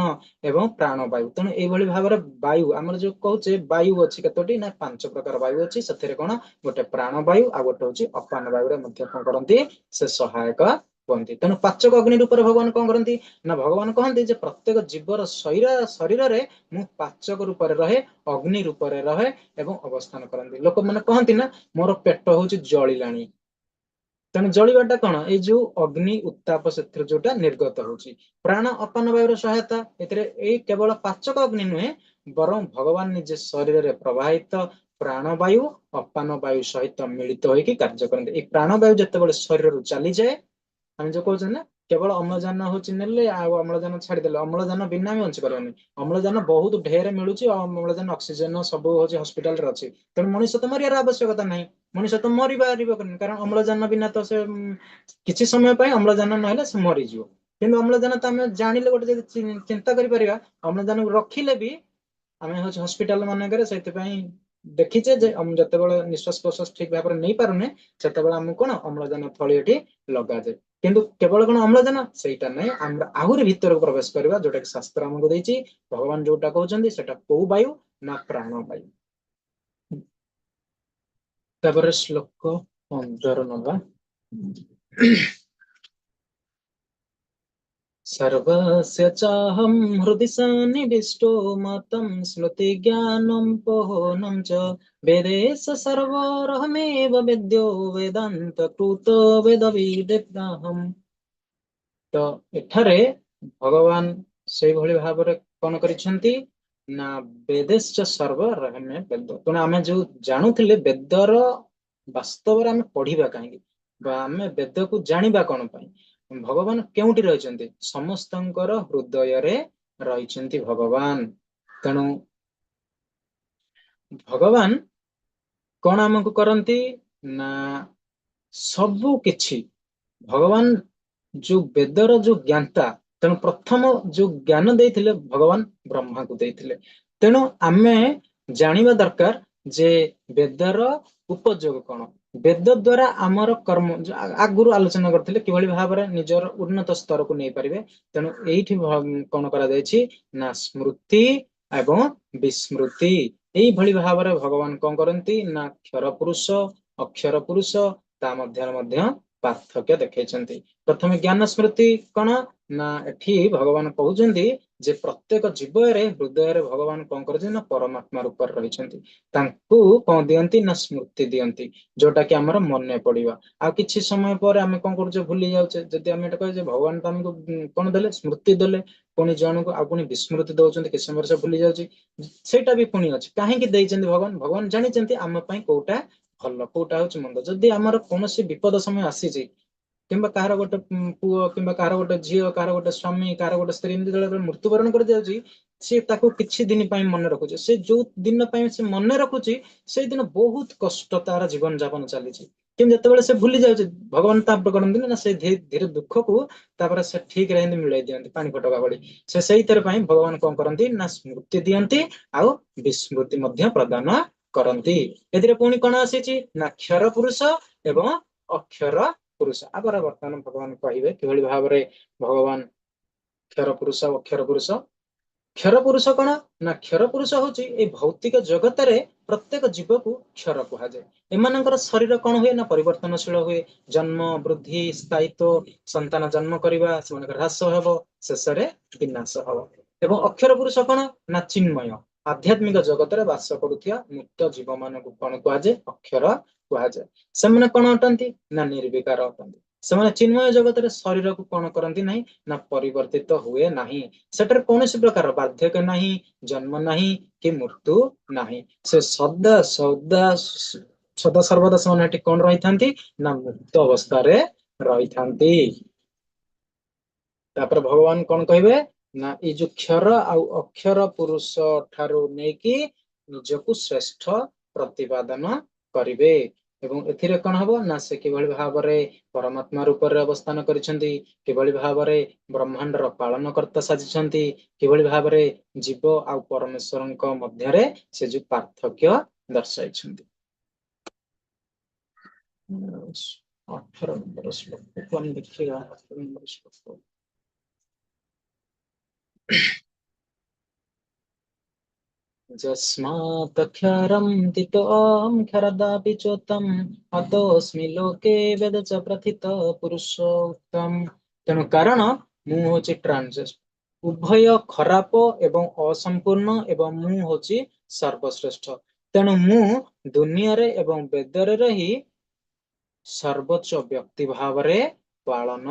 ଏବଂ ପ୍ରାଣ ବାୟୁ। ତେଣୁ ଏଇଭଳି ଭାବରେ ବାୟୁ, ଆମର ଯୋଉ କହୁଛେ ବାୟୁ ଅଛି କେତୋଟି ନା ପାଞ୍ଚ ପ୍ରକାର ବାୟୁ ଅଛି। ସେଥିରେ କଣ ଗୋଟେ ପ୍ରାଣ ବାୟୁ ଆଉ ଗୋଟେ ହଉଛି ଅପାନ ବାୟୁରେ ମଧ୍ୟ କଣ କରନ୍ତି, ସେ ସହାୟକ ହୁଅନ୍ତି। ତେଣୁ ପାଚକ ଅଗ୍ନି ରୂପରେ ଭଗବାନ କଣ କରନ୍ତି ନା ଭଗବାନ କହନ୍ତି ଯେ ପ୍ରତ୍ୟେକ ଜୀବର ଶରୀରରେ ମୁଁ ପାଚକ ରୂପରେ ରହେ, ଅଗ୍ନି ରୂପରେ ରହେ ଏବଂ ଅବସ୍ଥାନ କରନ୍ତି। ଲୋକମାନେ କହନ୍ତି ନା ମୋର ପେଟ ହଉଛି ଜଳିଲାଣି। ତେଣୁ ଜଳିବାଟା କଣ? ଏଇ ଯୋଉ ଅଗ୍ନି ଉତ୍ତାପ ସେଥିରୁ ଯୋଉଟା ନିର୍ଗତ ହଉଛି। ପ୍ରାଣ ଅପାନ ବାୟୁର ସହାୟତା ଏଥିରେ ଏଇ କେବଳ ପାଚକ ଅଗ୍ନି ନୁହେଁ, ବରଂ ଭଗବାନ ନିଜେ ଶରୀରରେ ପ୍ରବାହିତ ପ୍ରାଣବାୟୁ ଅପାନ ବାୟୁ ସହିତ ମିଳିତ ହୋଇକି କାର୍ଯ୍ୟ କରନ୍ତି। ଏଇ ପ୍ରାଣବାୟୁ ଯେତେବେଳେ ଶରୀରରୁ ଚାଲିଯାଏ, ଆମେ ଯୋଉ କହୁଛେ ନା କେବଳ ଅମ୍ଳଜାନ ହଉଛି ନେଲେ ଆଉ ଅମ୍ଳଜାନ ଛାଡିଦେଲେ, ଅମ୍ଳଜାନ ବିନା ଆମେ ବଞ୍ଚି ପାରିବାନି। ଅମ୍ଳଜାନ ବହୁତ ଢେର ମିଳୁଛି, ଅମ୍ଳଜାନ ଅକ୍ସିଜେନ ସବୁ ହଉଛି ହସ୍ପିଟାଲରେ ଅଛି। ତେଣୁ ମଣିଷ ତ ମରିବାର ଆବଶ୍ୟକତା ନାହିଁ, ମଣିଷ ତ ମରିପାରିବ, କାରଣ ଅମ୍ଳଜାନ ବିନା ତ ସେ କିଛି ସମୟ ପାଇଁ ଅମ୍ଳଜାନ ନହେଲେ ସେ ମରିଯିବ। କିନ୍ତୁ ଅମ୍ଳଜାନ ତ ଆମେ ଜାଣିଲେ ଗୋଟେ ଯଦି ଚିନ୍ତା କରିପାରିବା, ଅମ୍ଳଜାନକୁ ରଖିଲେ ବି ଆମେ ହଉଛି ହସ୍ପିଟାଲ ମାନଙ୍କରେ ସେଥିପାଇଁ ଦେଖିଛେ ଯେ ଯେତେବେଳେ ନିଶ୍ୱାସ ପ୍ରଶ୍ୱାସ ଠିକ ଭାବରେ ନେଇ ପାରୁନେ, ସେତେବେଳେ ଆମକୁ କଣ ଅମ୍ଳଜାନ ଥଳି ଏଠି ଲଗାଯାଏ। କିନ୍ତୁ କେବଳ କଣ ଅମ୍ଳଜାନ ସେଇଟା ନାହିଁ, ଆମର ଆହୁରି ଭିତରକୁ ପ୍ରବେଶ କରିବା, ଯୋଉଟା କି ଶାସ୍ତ୍ର ଆମକୁ ଦେଇଛି। ଭଗବାନ ଯୋଉଟା କହୁଛନ୍ତି ସେଟା କୋଉ ବାୟୁ ନା ପ୍ରାଣ ବାୟୁ। ତାପରେ ଶ୍ଲୋକ 15 ନବା। सर्वस्य चाहं हृदि सन्निविष्टो मतं स्मृतिज्ञानं पोहनं च वेदेश सर्वरहमेव वेद्यो वेदान्तकृत वेदविदेहम्। ତ ଏଠାରେ ଭଗବାନ ସେଇଭଳି ଭାବରେ କଣ କରିଛନ୍ତି ନା ବେଦେଶ୍ଚ ସର୍ବ ରହମେ ବେଦ। ତେଣୁ ଆମେ ଯୋଉ ଜାଣୁଥିଲେ ବେଦର ବାସ୍ତବରେ ଆମେ ପଢିବା କାହିଁକି ବା ଆମେ ବେଦକୁ ଜାଣିବା କଣ ପାଇଁ, ଭଗବାନ କେଉଁଠି ରହିଛନ୍ତି? ସମସ୍ତଙ୍କର ହୃଦୟରେ ରହିଛନ୍ତି ଭଗବାନ। ତେଣୁ ଭଗବାନ କଣ ଆମକୁ କରନ୍ତି ନା ସବୁ କିଛି ଭଗବାନ ଯୋଉ ବେଦର ଯୋଉ ଜ୍ଞାତା, ତେଣୁ ପ୍ରଥମ ଯୋଉ ଜ୍ଞାନ ଦେଇଥିଲେ ଭଗବାନ ବ୍ରହ୍ମାକୁ ଦେଇଥିଲେ। ତେଣୁ ଆମେ ଜାଣିବା ଦରକାର ଯେ ବେଦର ଉପଯୋଗ କଣ, ବେଦ ଦ୍ଵାରା ଆମର କର୍ମ ଆଗରୁ ଆଲୋଚନା କରିଥିଲେ କିଭଳି ଭାବରେ ନିଜର ଉନ୍ନତ ସ୍ତରକୁ ନେଇପାରିବେ। ତେଣୁ ଏଇଠି କଣ କରାଯାଇଛି ନା ସ୍ମୃତି ଏବଂ ବିସ୍ମୃତି, ଏଇଭଳି ଭାବରେ ଭଗବାନ କଣ କରନ୍ତି ନା କ୍ଷର ପୁରୁଷ ଅକ୍ଷର ପୁରୁଷ ତା ମଧ୍ୟରେ ମଧ୍ୟ ପାର୍ଥକ୍ୟ ଦେଖେଇଛନ୍ତି। ପ୍ରଥମେ ଜ୍ଞାନ ସ୍ମୃତି କଣ ନା ଏଠି ଭଗବାନ କହୁଛନ୍ତି ଯେ ପ୍ରତ୍ୟେକ ଜୀବରେ ହୃଦୟରେ ଭଗବାନ କଣ କରିଛନ୍ତି ନା ପରମାତ୍ମା ରୂପରେ ରହିଛନ୍ତି। ତାଙ୍କୁ କଣ ଦିଅନ୍ତି ନା ସ୍ମୃତି ଦିଅନ୍ତି, ଯୋଉଟା କି ଆମର ମନେ ପଡିବା। ଆଉ କିଛି ସମୟ ପରେ ଆମେ କଣ କରୁଛେ, ଭୁଲି ଯାଉଛେ। ଯଦି ଆମେ ଏଟା କହିବା ଯେ ଭଗବାନ ତ ଆମକୁ କଣ ଦେଲେ, ସ୍ମୃତି ଦେଲେ, ପୁଣି ଜଣକୁ ଆଉ ପୁଣି ବିସ୍ମୃତି ଦଉଛନ୍ତି, କିଛି ସମୟରେ ସେ ଭୁଲି ଯାଉଛି, ସେଇଟା ବି ପୁଣି ଅଛି। କାହିଁକି ଦେଇଛନ୍ତି ଭଗବାନ? ଭଗବାନ ଜାଣିଛନ୍ତି ଆମ ପାଇଁ କୋଉଟା ଭଲ, କୋଉଟା ହଉଛି ମନ୍ଦ। ଯଦି ଆମର କୌଣସି ବିପଦ ସମୟ ଆସିଛି, କିମ୍ବା କାହାର ଗୋଟେ ପୁଅ କିମ୍ବା କାହାର ଗୋଟେ ଝିଅ, କାହାର ଗୋଟେ ସ୍ୱାମୀ, କାହାର ଗୋଟେ ସ୍ତ୍ରୀ ଏମିତି ଯେତେବେଳେ ମୃତ୍ୟୁବରଣ କରିଯାଉଛି, ସିଏ ତାକୁ କିଛି ଦିନ ପାଇଁ ମନେ ରଖୁଛି। ସେ ଯୋଉ ଦିନ ପାଇଁ ସେ ମନେ ରଖୁଛି ସେଇଦିନ ବହୁତ କଷ୍ଟ ତାର ଜୀବନ ଯାପନ ଚାଲିଛି। କିନ୍ତୁ ଯେତେବେଳେ ସେ ଭୁଲି ଯାଉଛି, ଭଗବାନ ତାପରେ କରନ୍ତି ନା ସେ ଧୀରେ ଧୀରେ ଦୁଃଖକୁ ତାପରେ ସେ ଠିକରେ ଏମିତି ମିଳେଇ ଦିଅନ୍ତି ପାଣି ଫଟକା ଭଳି। ସେ ସେଇଥିରେ ପାଇଁ ଭଗବାନ କଣ କରନ୍ତି ନା ସ୍ମୃତି ଦିଅନ୍ତି ଆଉ ବିସ୍ମୃତି ମଧ୍ୟ ପ୍ରଦାନ କରନ୍ତି। ଏଥିରେ ପୁଣି କଣ ଆସିଛି ନା କ୍ଷର ପୁରୁଷ ଏବଂ ଅକ୍ଷର ପୁରୁଷ। ଆପରେ ବର୍ତ୍ତମାନ ଭଗବାନ କହିବେ କିଭଳି ଭାବରେ ଭଗବାନ କ୍ଷର ପୁରୁଷ ଅକ୍ଷର ପୁରୁଷ। କ୍ଷର ପୁରୁଷ କଣ ନା କ୍ଷର ପୁରୁଷ ହଉଛି ଏଇ ଭୌତିକ ଜଗତରେ ପ୍ରତ୍ୟେକ ଜୀବକୁ କ୍ଷର କୁହାଯାଏ। ଏମାନଙ୍କର ଶରୀର କଣ ହୁଏ ନା ପରିବର୍ତ୍ତନଶୀଳ ହୁଏ। ଜନ୍ମ, ବୃଦ୍ଧି, ସ୍ଥାୟିତ୍ୱ, ସନ୍ତାନ ଜନ୍ମ କରିବା, ସେମାନଙ୍କର ହ୍ରାସ ହେବ, ଶେଷରେ ବିନାଶ ହବ। ଏବଂ ଅକ୍ଷର ପୁରୁଷ କଣ ନା ଚିନ୍ମୟ, ଆଧ୍ୟାତ୍ମିକ ଜଗତରେ ବାସ କରୁଥିବା ମୁକ୍ତ ଜୀବ ମାନଙ୍କୁ କଣ କୁହାଯାଏ? ଅକ୍ଷର କୁହାଯାଏ। ସେମାନେ କଣ ଅଟନ୍ତି ନା ନିର୍ବିକାର ଅଟନ୍ତି। ସେମାନେ ଚିନ୍ମୟ ଜଗତରେ ଶରୀରକୁ କଣ କରନ୍ତି ନାହିଁ ନା ପରିବର୍ତ୍ତିତ ହୁଏ ନାହିଁ। ସେଠାରେ କୌଣସି ପ୍ରକାର ବାର୍ଦ୍ଧକ୍ୟ ନାହିଁ, ଜନ୍ମ ନାହିଁ କି ମୃତ୍ୟୁ ନାହିଁ। ସେ ସଦା ସଦା ସଦା ସର୍ବଦା ସେମାନେ ଏଠି କଣ ରହିଥାନ୍ତି ନା ମୁକ୍ତ ଅବସ୍ଥାରେ ରହିଥାନ୍ତି। ତାପରେ ଭଗବାନ କଣ କହିବେ ନା ଏଇ ଯୋଉ କ୍ଷର ଆଉ ଅକ୍ଷର ପୁରୁଷ ଠାରୁ ନେଇକି ନିଜକୁ ଶ୍ରେଷ୍ଠ ପ୍ରତିପାଦନ କରିବେ। ଏବଂ ଏଥିରେ କଣ ହବ ନା ସେ କିଭଳି ଭାବରେ ପରମାତ୍ମା ରୂପରେ ଅବସ୍ଥାନ କରିଛନ୍ତି, କିଭଳି ଭାବରେ ବ୍ରହ୍ମାଣ୍ଡର ପାଳନକର୍ତ୍ତା ସାଜିଛନ୍ତି, କିଭଳି ଭାବରେ ଜୀବ ଆଉ ପରମେଶ୍ୱରଙ୍କ ମଧ୍ୟରେ ସେ ଯୋଉ ପାର୍ଥକ୍ୟ ଦର୍ଶାଇଛନ୍ତି। 18 ନମ୍ବର ଶ୍ଲୋକକୁ ଆମେ ଦେଖିବା। 18 ନମ୍ବର ଶ୍ଲୋକ। ଯସ୍ମାତକ୍ଷରं ତିତୋऽहं क्षरदापि चोत्तम अतोऽस्मि ଲୋକେ ବେଦ ଚ ପ୍ରଥିତ ପୁରୁଷୋତ୍ତମ। ତେଣୁ କାରଣ ମୁଁ ହଉଛି ଟ୍ରାନ୍ସଜେଷ୍ଟ, ଉଭୟ ଖରାପ ଏବଂ ଅସମ୍ପୂର୍ଣ୍ଣ, ଏବଂ ମୁଁ ହଉଛି ସର୍ବଶ୍ରେଷ୍ଠ। ତେଣୁ ମୁଁ ଦୁନିଆରେ ଏବଂ ବେଦରେ ରହି ସର୍ବୋଚ୍ଚ ବ୍ୟକ୍ତି ଭାବରେ ପାଳନ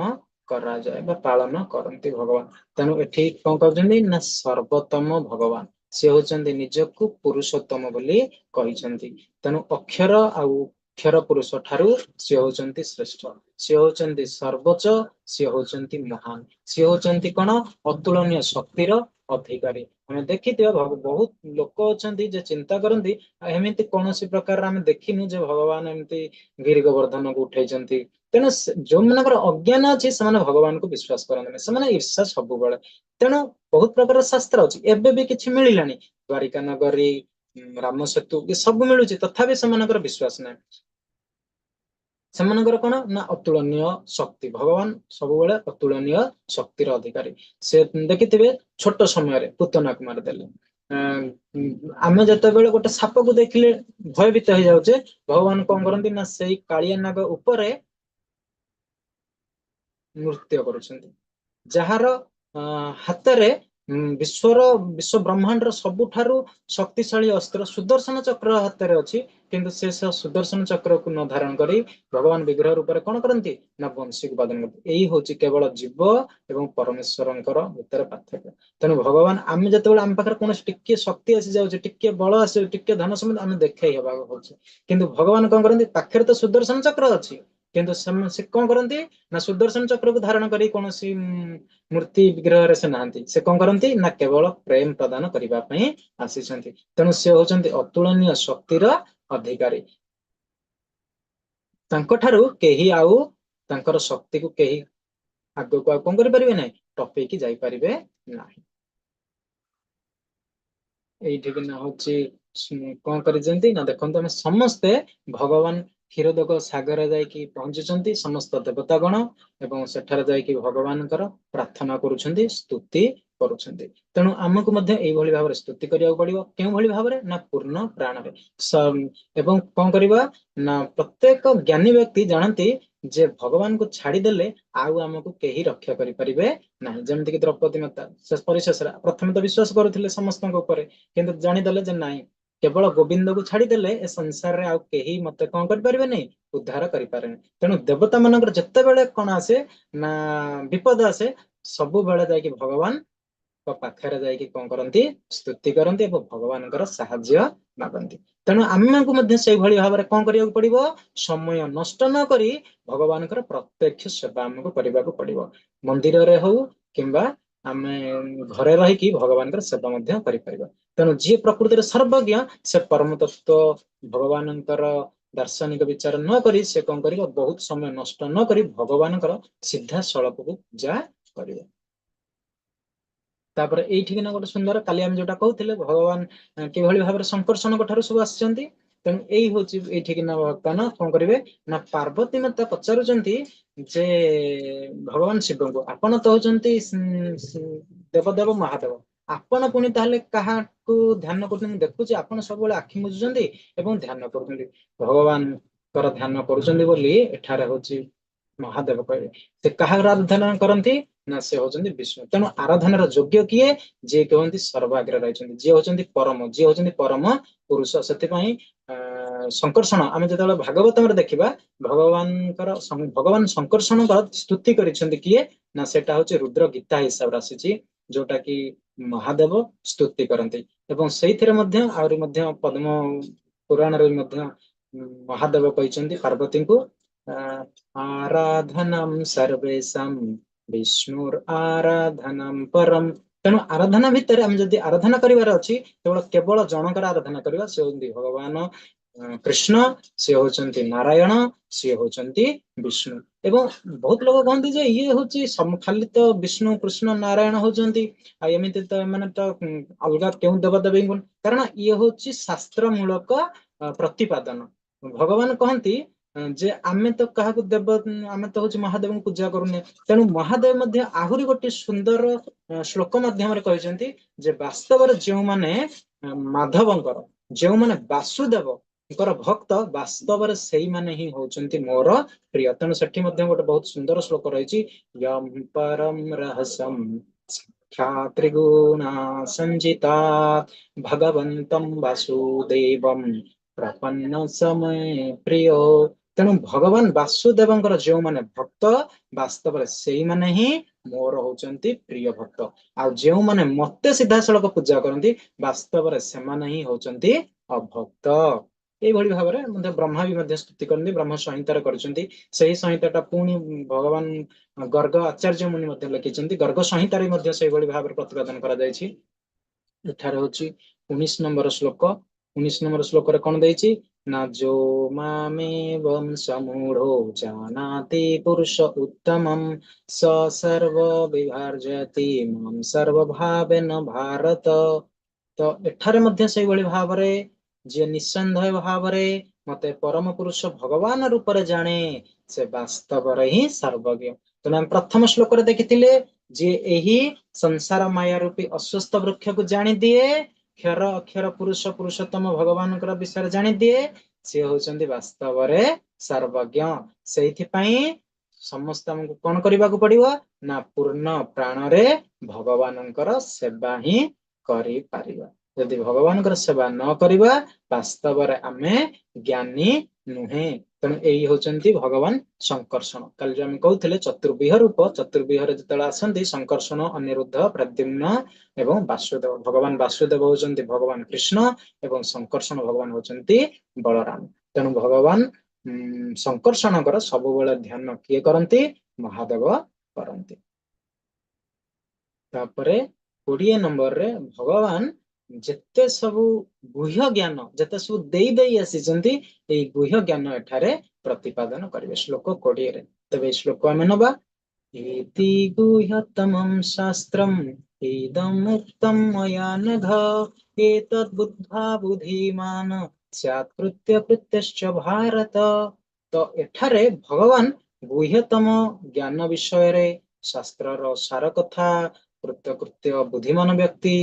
କରାଯାଏ ବା ପାଳନ କରନ୍ତି ଭଗବାନ। ତେଣୁ ଏଠି କଣ କହୁଛନ୍ତି ନା ସର୍ବୋତ୍ତମ ଭଗବାନ ସେ ହଉଛନ୍ତି, ନିଜକୁ ପୁରୁଷୋତ୍ତମ ବୋଲି କହିଛନ୍ତି। ତେଣୁ ଅକ୍ଷର ଆଉ କ୍ଷର ପୁରୁଷ ଠାରୁ ସିଏ ହଉଛନ୍ତି ଶ୍ରେଷ୍ଠ, ସିଏ ହଉଛନ୍ତି ସର୍ବୋଚ୍ଚ, ସିଏ ହଉଛନ୍ତି ମହାନ, ସିଏ ହଉଛନ୍ତି କଣ ଅତୁଳନୀୟ ଶକ୍ତିର ଅଧିକାରୀ। ଆମେ ଦେଖିଥିବା ବହୁତ ଲୋକ ଅଛନ୍ତି ଯେ ଚିନ୍ତା କରନ୍ତି ଏମିତି କୌଣସି ପ୍ରକାର ଆମେ ଦେଖିନୁ ଯେ ଭଗବାନ ଏମିତି ଗିରି ଗୋବର୍ଦ୍ଧନକୁ ଉଠେଇଛନ୍ତି। ତେଣୁ ଯୋଉମାନଙ୍କର ଅଜ୍ଞାନ ଅଛି ସେମାନେ ଭଗବାନଙ୍କୁ ବିଶ୍ୱାସ କରନ୍ତିନି, ସେମାନେ ଈର୍ଷା ସବୁବେଳେ। ତେଣୁ ବହୁତ ପ୍ରକାର ଶାସ୍ତ୍ର ଅଛି, ଏବେ ବି କିଛି ମିଳିଲାଣି, ଦ୍ୱାରିକା ନଗରୀ, ରାମ ସେତୁ, ଏ ସବୁ ମିଳୁଛି, ତଥାପି ସେମାନଙ୍କର ବିଶ୍ୱାସ ନାହିଁ। ସେମାନଙ୍କର କଣ ନା ଅତୁଳନୀୟ ଶକ୍ତି, ଭଗବାନ ସବୁବେଳେ ଅତୁଳନୀୟ ଶକ୍ତିର ଅଧିକାରୀ। ସେ ଦେଖିଥିବେ ଛୋଟ ସମୟରେ ପୁତନାକୁ ମାରିଦେଲେ। ଆମେ ଯେତେବେଳେ ଗୋଟେ ସାପକୁ ଦେଖିଲେ ଭୟଭୀତ ହେଇଯାଉଛେ, ଭଗବାନ କଣ କରନ୍ତି ନା ସେଇ କାଳିଆ ନାଗ ଉପରେ ନୃତ୍ୟ କରୁଛନ୍ତି, ଯାହାର ହାତରେ ବିଶ୍ୱର ବିଶ୍ୱ ବ୍ରହ୍ମାଣ୍ଡର ସବୁଠାରୁ ଶକ୍ତିଶାଳୀ ଅସ୍ତ୍ର ସୁଦର୍ଶନ ଚକ୍ର ହାତରେ ଅଛି, କିନ୍ତୁ ସେ ସୁଦର୍ଶନ ଚକ୍ରକୁ ନ ଧାରଣ କରି ଭଗବାନ ବିଗ୍ରହ ରୂପରେ କଣ କରନ୍ତି ନା ବଂଶୀକୁ ବାଦନ କରନ୍ତି। ଏଇ ହଉଛି କେବଳ ଜୀବ ଏବଂ ପରମେଶ୍ୱରଙ୍କର ଭିତରେ ପାର୍ଥକ୍ୟ। ତେଣୁ ଭଗବାନ, ଆମେ ଯେତେବେଳେ ଆମ ପାଖରେ କୌଣସି ଟିକେ ଶକ୍ତି ଆସି ଯାଉଛି, ଟିକେ ବଳ ଆସିଯାଉଛି, ଟିକେ ଧନ ସମ୍ପତ୍ତି, ଆମେ ଦେଖେଇ ହେବାକୁ ହଉଛି, କିନ୍ତୁ ଭଗବାନ କଣ କରନ୍ତି? ପାଖରେ ତ ସୁଦର୍ଶନ ଚକ୍ର ଅଛି, କିନ୍ତୁ ସେ କଣ କରନ୍ତି ନା ସୁଦର୍ଶନ ଚକ୍ରକୁ ଧାରଣ କରି କୌଣସି ମୂର୍ତ୍ତି ବିଗ୍ରହରେ ସେ ନାହାନ୍ତି। ସେ କଣ କରନ୍ତି ନା କେବଳ ପ୍ରେମ ପ୍ରଦାନ କରିବା ପାଇଁ ଆସିଛନ୍ତି। ତେଣୁ ସେ ହଉଛନ୍ତି ଅତୁଳନୀୟ ଶକ୍ତିର ଅଧିକାରୀ। ତାଙ୍କଠାରୁ କେହି ଆଉ ତାଙ୍କର ଶକ୍ତିକୁ କେହି ଆଗକୁ ଆଉ କଣ କରିପାରିବେ ନାହିଁ, ଟପେଇକି ଯାଇପାରିବେ ନାହିଁ। ଏଇଠି କିନା ହଉଛି କଣ କରିଛନ୍ତି ନା ଦେଖନ୍ତୁ, ଆମେ ସମସ୍ତେ ଭଗବାନ କ୍ଷୀରୋଦକ ସାଗର ଯାଇକି ପହଞ୍ଚିଛନ୍ତି, ସମସ୍ତ ଦେବତା ଗଣ, ଏବଂ ସେଠାରେ ଯାଇକି ଭଗବାନଙ୍କର ପ୍ରାର୍ଥନା କରୁଛନ୍ତି, ସ୍ତୁତି କରୁଛନ୍ତି। ତେଣୁ ଆମକୁ ମଧ୍ୟ ଏଇଭଳି ଭାବରେ ସ୍ତୁତି କରିବାକୁ ପଡିବ। କେଉଁଭଳି ଭାବରେ ନା ପୂର୍ଣ୍ଣ ପ୍ରାଣରେ। ଏବଂ କଣ କରିବା ନା ପ୍ରତ୍ୟେକ ଜ୍ଞାନୀ ବ୍ୟକ୍ତି ଜାଣନ୍ତି ଯେ ଭଗବାନଙ୍କୁ ଛାଡିଦେଲେ ଆଉ ଆମକୁ କେହି ରକ୍ଷା କରିପାରିବେ ନାହିଁ। ଯେମିତିକି ଦ୍ରୌପଦୀ ମାତା, ସେ ପରିଶେଷରେ ପ୍ରଥମେ ତ ବିଶ୍ୱାସ କରୁଥିଲେ ସମସ୍ତଙ୍କ ଉପରେ, କିନ୍ତୁ ଜାଣିଦେଲେ ଯେ ନାଇଁ, କେବଳ ଗୋବିନ୍ଦକୁ ଛାଡିଦେଲେ ଏ ସଂସାରରେ ଆଉ କେହି ମତେ କଣ କରିପାରିବେନି, ଉଦ୍ଧାର କରିପାରେନି। ତେଣୁ ଦେବତା ମାନଙ୍କର ଯେତେବେଳେ କଣ ଆସେ ନା ବିପଦ ଆସେ, ସବୁବେଳେ ଯାଇକି ଭଗବାନଙ୍କ ପାଖରେ ଯାଇକି କଣ କରନ୍ତି? ସ୍ତୁତି କରନ୍ତି ଏବଂ ଭଗବାନଙ୍କର ସାହାଯ୍ୟ ମାଗନ୍ତି। ତେଣୁ ଆମକୁ ମଧ୍ୟ ସେଇଭଳି ଭାବରେ କଣ କରିବାକୁ ପଡିବ? ସମୟ ନଷ୍ଟ ନ କରି ଭଗବାନଙ୍କର ପ୍ରତ୍ୟକ୍ଷ ସେବା ଆମକୁ କରିବାକୁ ପଡିବ। ମନ୍ଦିରରେ ହଉ କିମ୍ବା ଆମେ ଘରେ ରହିକି ଭଗବାନଙ୍କର ସେବା ମଧ୍ୟ କରିପାରିବା। ତେଣୁ ଯିଏ ପ୍ରକୃତିରେ ସର୍ବଜ୍ଞ, ସେ ପରମ ତତ୍ତ୍ୱ ଭଗବାନଙ୍କର ଦାର୍ଶନିକ ବିଚାର ନ କରି ସେ କଣ କରିବ? ବହୁତ ସମୟ ନଷ୍ଟ ନ କରି ଭଗବାନଙ୍କର ସିଧାସଳଖକୁ ପୂଜା କରିବ। ତାପରେ ଏଇଠି କିନା ଗୋଟେ ସୁନ୍ଦର, କାଲି ଆମେ ଯୋଉଟା କହୁଥିଲେ, ଭଗବାନ କିଭଳି ଭାବରେ ଶଙ୍କର୍ଷଣଙ୍କ ଠାରୁ ସବୁ ଆସିଛନ୍ତି। ତେଣୁ ଏଇ ହଉଛି ଏଇଠି କିନା ବର୍ତ୍ତମାନ କଣ କରିବେ ନା ପାର୍ବତୀ ମାତା ପଚାରୁଛନ୍ତି ଯେ ଭଗବାନ ଶିବଙ୍କୁ, ଆପଣ ତ ହଉଛନ୍ତି ଦେବଦେବ ମହାଦେବ, ଆପଣ ପୁଣି ତାହେଲେ କାହାକୁ ଧ୍ୟାନ କରୁଛନ୍ତି? ମୁଁ ଦେଖୁଛି ଆପଣ ସବୁବେଳେ ଆଖି ବୁଜୁଛନ୍ତି ଏବଂ ଧ୍ୟାନ କରୁଛନ୍ତି। ଭଗବାନଙ୍କର ଧ୍ୟାନ କରୁଛନ୍ତି ବୋଲି ଏଠାରେ ହଉଛି ମହାଦେବ କହିବେ। ସେ କାହାର ଆରାଧନା କରନ୍ତି ନା ସେ ହଉଛନ୍ତି ବିଷ୍ଣୁ। ତେଣୁ ଆରାଧନାର ଯୋଗ୍ୟ କିଏ? ଯିଏ କୁହନ୍ତି ସର୍ବାଗ୍ରେ ରହିଛନ୍ତି, ଯିଏ ହଉଛନ୍ତି ପରମ, ଯିଏ ହଉଛନ୍ତି ପରମ ପୁରୁଷ। ସେଥିପାଇଁ ଶଙ୍କର୍ଷଣ, ଆମେ ଯେତେବେଳେ ଭାଗବତରେ ଦେଖିବା, ଭଗବାନଙ୍କର ଭଗବାନ ଶଙ୍କର୍ଷଣଙ୍କର ସ୍ତୁତି କରିଛନ୍ତି କିଏ ନା ସେଟା ହଉଛି ରୁଦ୍ର ଗୀତା ହିସାବରେ ଆସିଛି, ଯୋଉଟା କି ମହାଦେବ ସ୍ତୁତି କରନ୍ତି। ଏବଂ ସେଇଥିରେ ମଧ୍ୟ ଆହୁରି ମଧ୍ୟ ପଦ୍ମ ପୁରାଣରେ ମଧ୍ୟ ମହାଦେବ କହିଛନ୍ତି ପାର୍ବତୀଙ୍କୁ, ଆରାଧନମ୍ ସର୍ବେଷାଂ ବିଷ୍ଣୁର ଆରାଧନମ୍ ପରମ। ତେଣୁ ଆରାଧନା ଭିତରେ ଆମେ ଯଦି ଆରାଧନା କରିବାର ଅଛି, କେବଳ କେବଳ ଜଣଙ୍କର ଆରାଧନା କରିବା, ସେ ହଉଛନ୍ତି ଭଗବାନ କୃଷ୍ଣ, ସେ ହଉଛନ୍ତି ନାରାୟଣ, ସିଏ ହଉଛନ୍ତି ବିଷ୍ଣୁ। ଏବଂ ବହୁତ ଲୋକ କହନ୍ତି ଯେ ଇଏ ହଉଛି ଖାଲି ତ ବିଷ୍ଣୁ, କୃଷ୍ଣ, ନାରାୟଣ ହଉଛନ୍ତି, ଆଉ ଏମିତି ତ ଏମାନେ ତ ଅଲଗା କେଉଁ ଦେବାଦେବୀଙ୍କୁ, କାରଣ ଇଏ ହଉଛି ଶାସ୍ତ୍ର ମୂଳକ ପ୍ରତିପାଦନ। ଭଗବାନ କହନ୍ତି ଯେ ଆମେ ତ କାହାକୁ ଦେବ, ଆମେ ତ ହଉଛି ମହାଦେବଙ୍କୁ ପୂଜା କରୁନେ। ତେଣୁ ମହାଦେବ ମଧ୍ୟ ଆହୁରି ଗୋଟିଏ ସୁନ୍ଦର ଶ୍ଲୋକ ମାଧ୍ୟମରେ କହିଛନ୍ତି ଯେ ବାସ୍ତବରେ ଯେଉଁମାନେ ମାଧବଙ୍କର, ଯେଉଁମାନେ ବାସୁଦେବଙ୍କର ଭକ୍ତ, ବାସ୍ତବରେ ସେଇମାନେ ହିଁ ହଉଛନ୍ତି ମୋର ପ୍ରିୟ। ତେଣୁ ସେଠି ମଧ୍ୟ ଗୋଟେ ବହୁତ ସୁନ୍ଦର ଶ୍ଲୋକ ରହିଛି, ୟମ୍ ପରମ ରହସ୍ୟମ୍ ତ୍ରିଗୁଣା ସଞ୍ଜିତା ଭଗବନ୍ତಂ ବାସୁଦେବಂ ପ୍ରପନ୍ନ ସମୟ ପ୍ରିୟ। ତେଣୁ ଭଗବାନ ବାସୁଦେବଙ୍କର ଯେଉଁମାନେ ଭକ୍ତ, ବାସ୍ତବରେ ସେଇମାନେ ହିଁ ମୋର ହଉଛନ୍ତି ପ୍ରିୟ ଭକ୍ତ। ଆଉ ଯେଉଁମାନେ ମତେ ସିଧାସଳଖ ପୂଜା କରନ୍ତି, ବାସ୍ତବରେ ସେମାନେ ହିଁ ହଉଛନ୍ତି ଅଭକ୍ତ। ଏଇଭଳି ଭାବରେ ମଧ୍ୟ ବ୍ରହ୍ମା ବି ମଧ୍ୟ ସ୍ତୁତି କରନ୍ତି, ବ୍ରହ୍ମ ସଂହିତାରେ କରିଛନ୍ତି। ସେଇ ସଂହିତାଟା ପୁଣି ଭଗବାନ ଗର୍ଗ ଆଚାର୍ଯ୍ୟ ମୁନି ମଧ୍ୟ ଲେଖିଛନ୍ତି। ଗର୍ଗ ସଂହିତାରେ ମଧ୍ୟ ସେଇଭଳି ଭାବରେ ପ୍ରତିପାଦନ କରାଯାଇଛି। ଏଠାରେ ହଉଛି 19 ନମ୍ବର ଶ୍ଲୋକ। 19 ନମ୍ବର ଶ୍ଲୋକରେ କଣ ଦେଇଛି ନା ଯୋ ମାମେବଂ ସମୂଢୋ ଜାନାତି ପୁରୁଷ ଉତ୍ତମಂ ସ ସର୍ବ ବିଭାର୍ଜତି ମାಂ ସର୍ବଭାବେନ ଭାରତ। ତ ଏଠାରେ ମଧ୍ୟ ସେଇଭଳି ଭାବରେ ଯିଏ ନିଃସନ୍ଦେହ ଭାବରେ ମତେ ପରମ ପୁରୁଷ ଭଗବାନ ରୂପରେ ଜାଣେ, ସେ ବାସ୍ତବରେ ହିଁ ସର୍ବଜ୍ଞ। ତେଣୁ ଆମେ ପ୍ରଥମ ଶ୍ଲୋକରେ ଦେଖିଥିଲେ, ଯିଏ ଏହି ସଂସାର ମାୟା ରୂପୀ ଅଶ୍ୱତ୍ଥ ବୃକ୍ଷକୁ ଜାଣିଦିଏ, କ୍ଷର ଅକ୍ଷର ପୁରୁଷ ପୁରୁଷୋତ୍ତମ ଭଗବାନଙ୍କର ବିଷୟରେ ଜାଣିଦିଏ, ସିଏ ହଉଛନ୍ତି ବାସ୍ତବରେ ସର୍ବଜ୍ଞ। ସେଇଥିପାଇଁ ସମସ୍ତେ ଆମକୁ କଣ କରିବାକୁ ପଡିବ ନା ପୂର୍ଣ୍ଣ ପ୍ରାଣରେ ଭଗବାନଙ୍କର ସେବା ହିଁ କରିପାରିବା। ଯଦି ଭଗବାନଙ୍କର ସେବା ନ କରିବା, ବାସ୍ତବରେ ଆମେ ଜ୍ଞାନୀ ନୁହେଁ। ତେଣୁ ଏଇ ହଉଛନ୍ତି ଭଗବାନ ଶଙ୍କର୍ଷଣ। କାଲି ଯୋଉ ଆମେ କହୁଥିଲେ ଚତୁର୍ବିହ ରୂପ, ଚତୁର୍ବିହରେ ଯେତେବେଳେ ଆସନ୍ତି ଶଙ୍କର୍ଷଣ, ଅନିରୁଦ୍ଧ, ପ୍ରଦ୍ୟୁମ୍ନ ଏବଂ ବାସୁଦେବ। ଭଗବାନ ବାସୁଦେବ ହଉଛନ୍ତି ଭଗବାନ କୃଷ୍ଣ ଏବଂ ଶଙ୍କର୍ଷଣ ଭଗବାନ ହଉଛନ୍ତି ବଳରାମ। ତେଣୁ ଭଗବାନ ଶଙ୍କର୍ଷଣଙ୍କର ସବୁବେଳେ ଧ୍ୟାନ କିଏ କରନ୍ତି? ମହାଦେବ କରନ୍ତି। ତାପରେ 20 ନମ୍ବରରେ ଭଗବାନ ଯେତେ ସବୁ ଗୁହ୍ୟ ଜ୍ଞାନ ଯେତେ ସବୁ ଦେଇ ଦେଇ ଆସିଛନ୍ତି, ଏଇ ଗୁହ୍ୟ ଜ୍ଞାନ ଏଠାରେ ପ୍ରତିପାଦନ କରିବେ ଶ୍ଲୋକ 20ରେ। ତେବେ ଏଇ ଶ୍ଲୋକ ଆମେ ନବା। ଇତି ଗୁହ୍ୟତମଂ ଶାସ୍ତ୍ରମ୍ ଇଦମ୍ ଉକ୍ତମ୍ ମୟା ନଘ ଏତଦ୍ ବୁଦ୍ଧ୍ୱା ବୁଦ୍ଧିମାନ ସ୍ୟାତ୍ କୃତ୍ୟ କୃତ୍ୟଶ୍ଚ ଭାରତ। ତ ଏଠାରେ ଭଗବାନ ଗୁହ୍ୟତମ ଜ୍ଞାନ ବିଷୟରେ, ଶାସ୍ତ୍ରର ସାର କଥା, କୃତ୍ୟକୃତ୍ୟ ବୁଦ୍ଧିମାନ ବ୍ୟକ୍ତି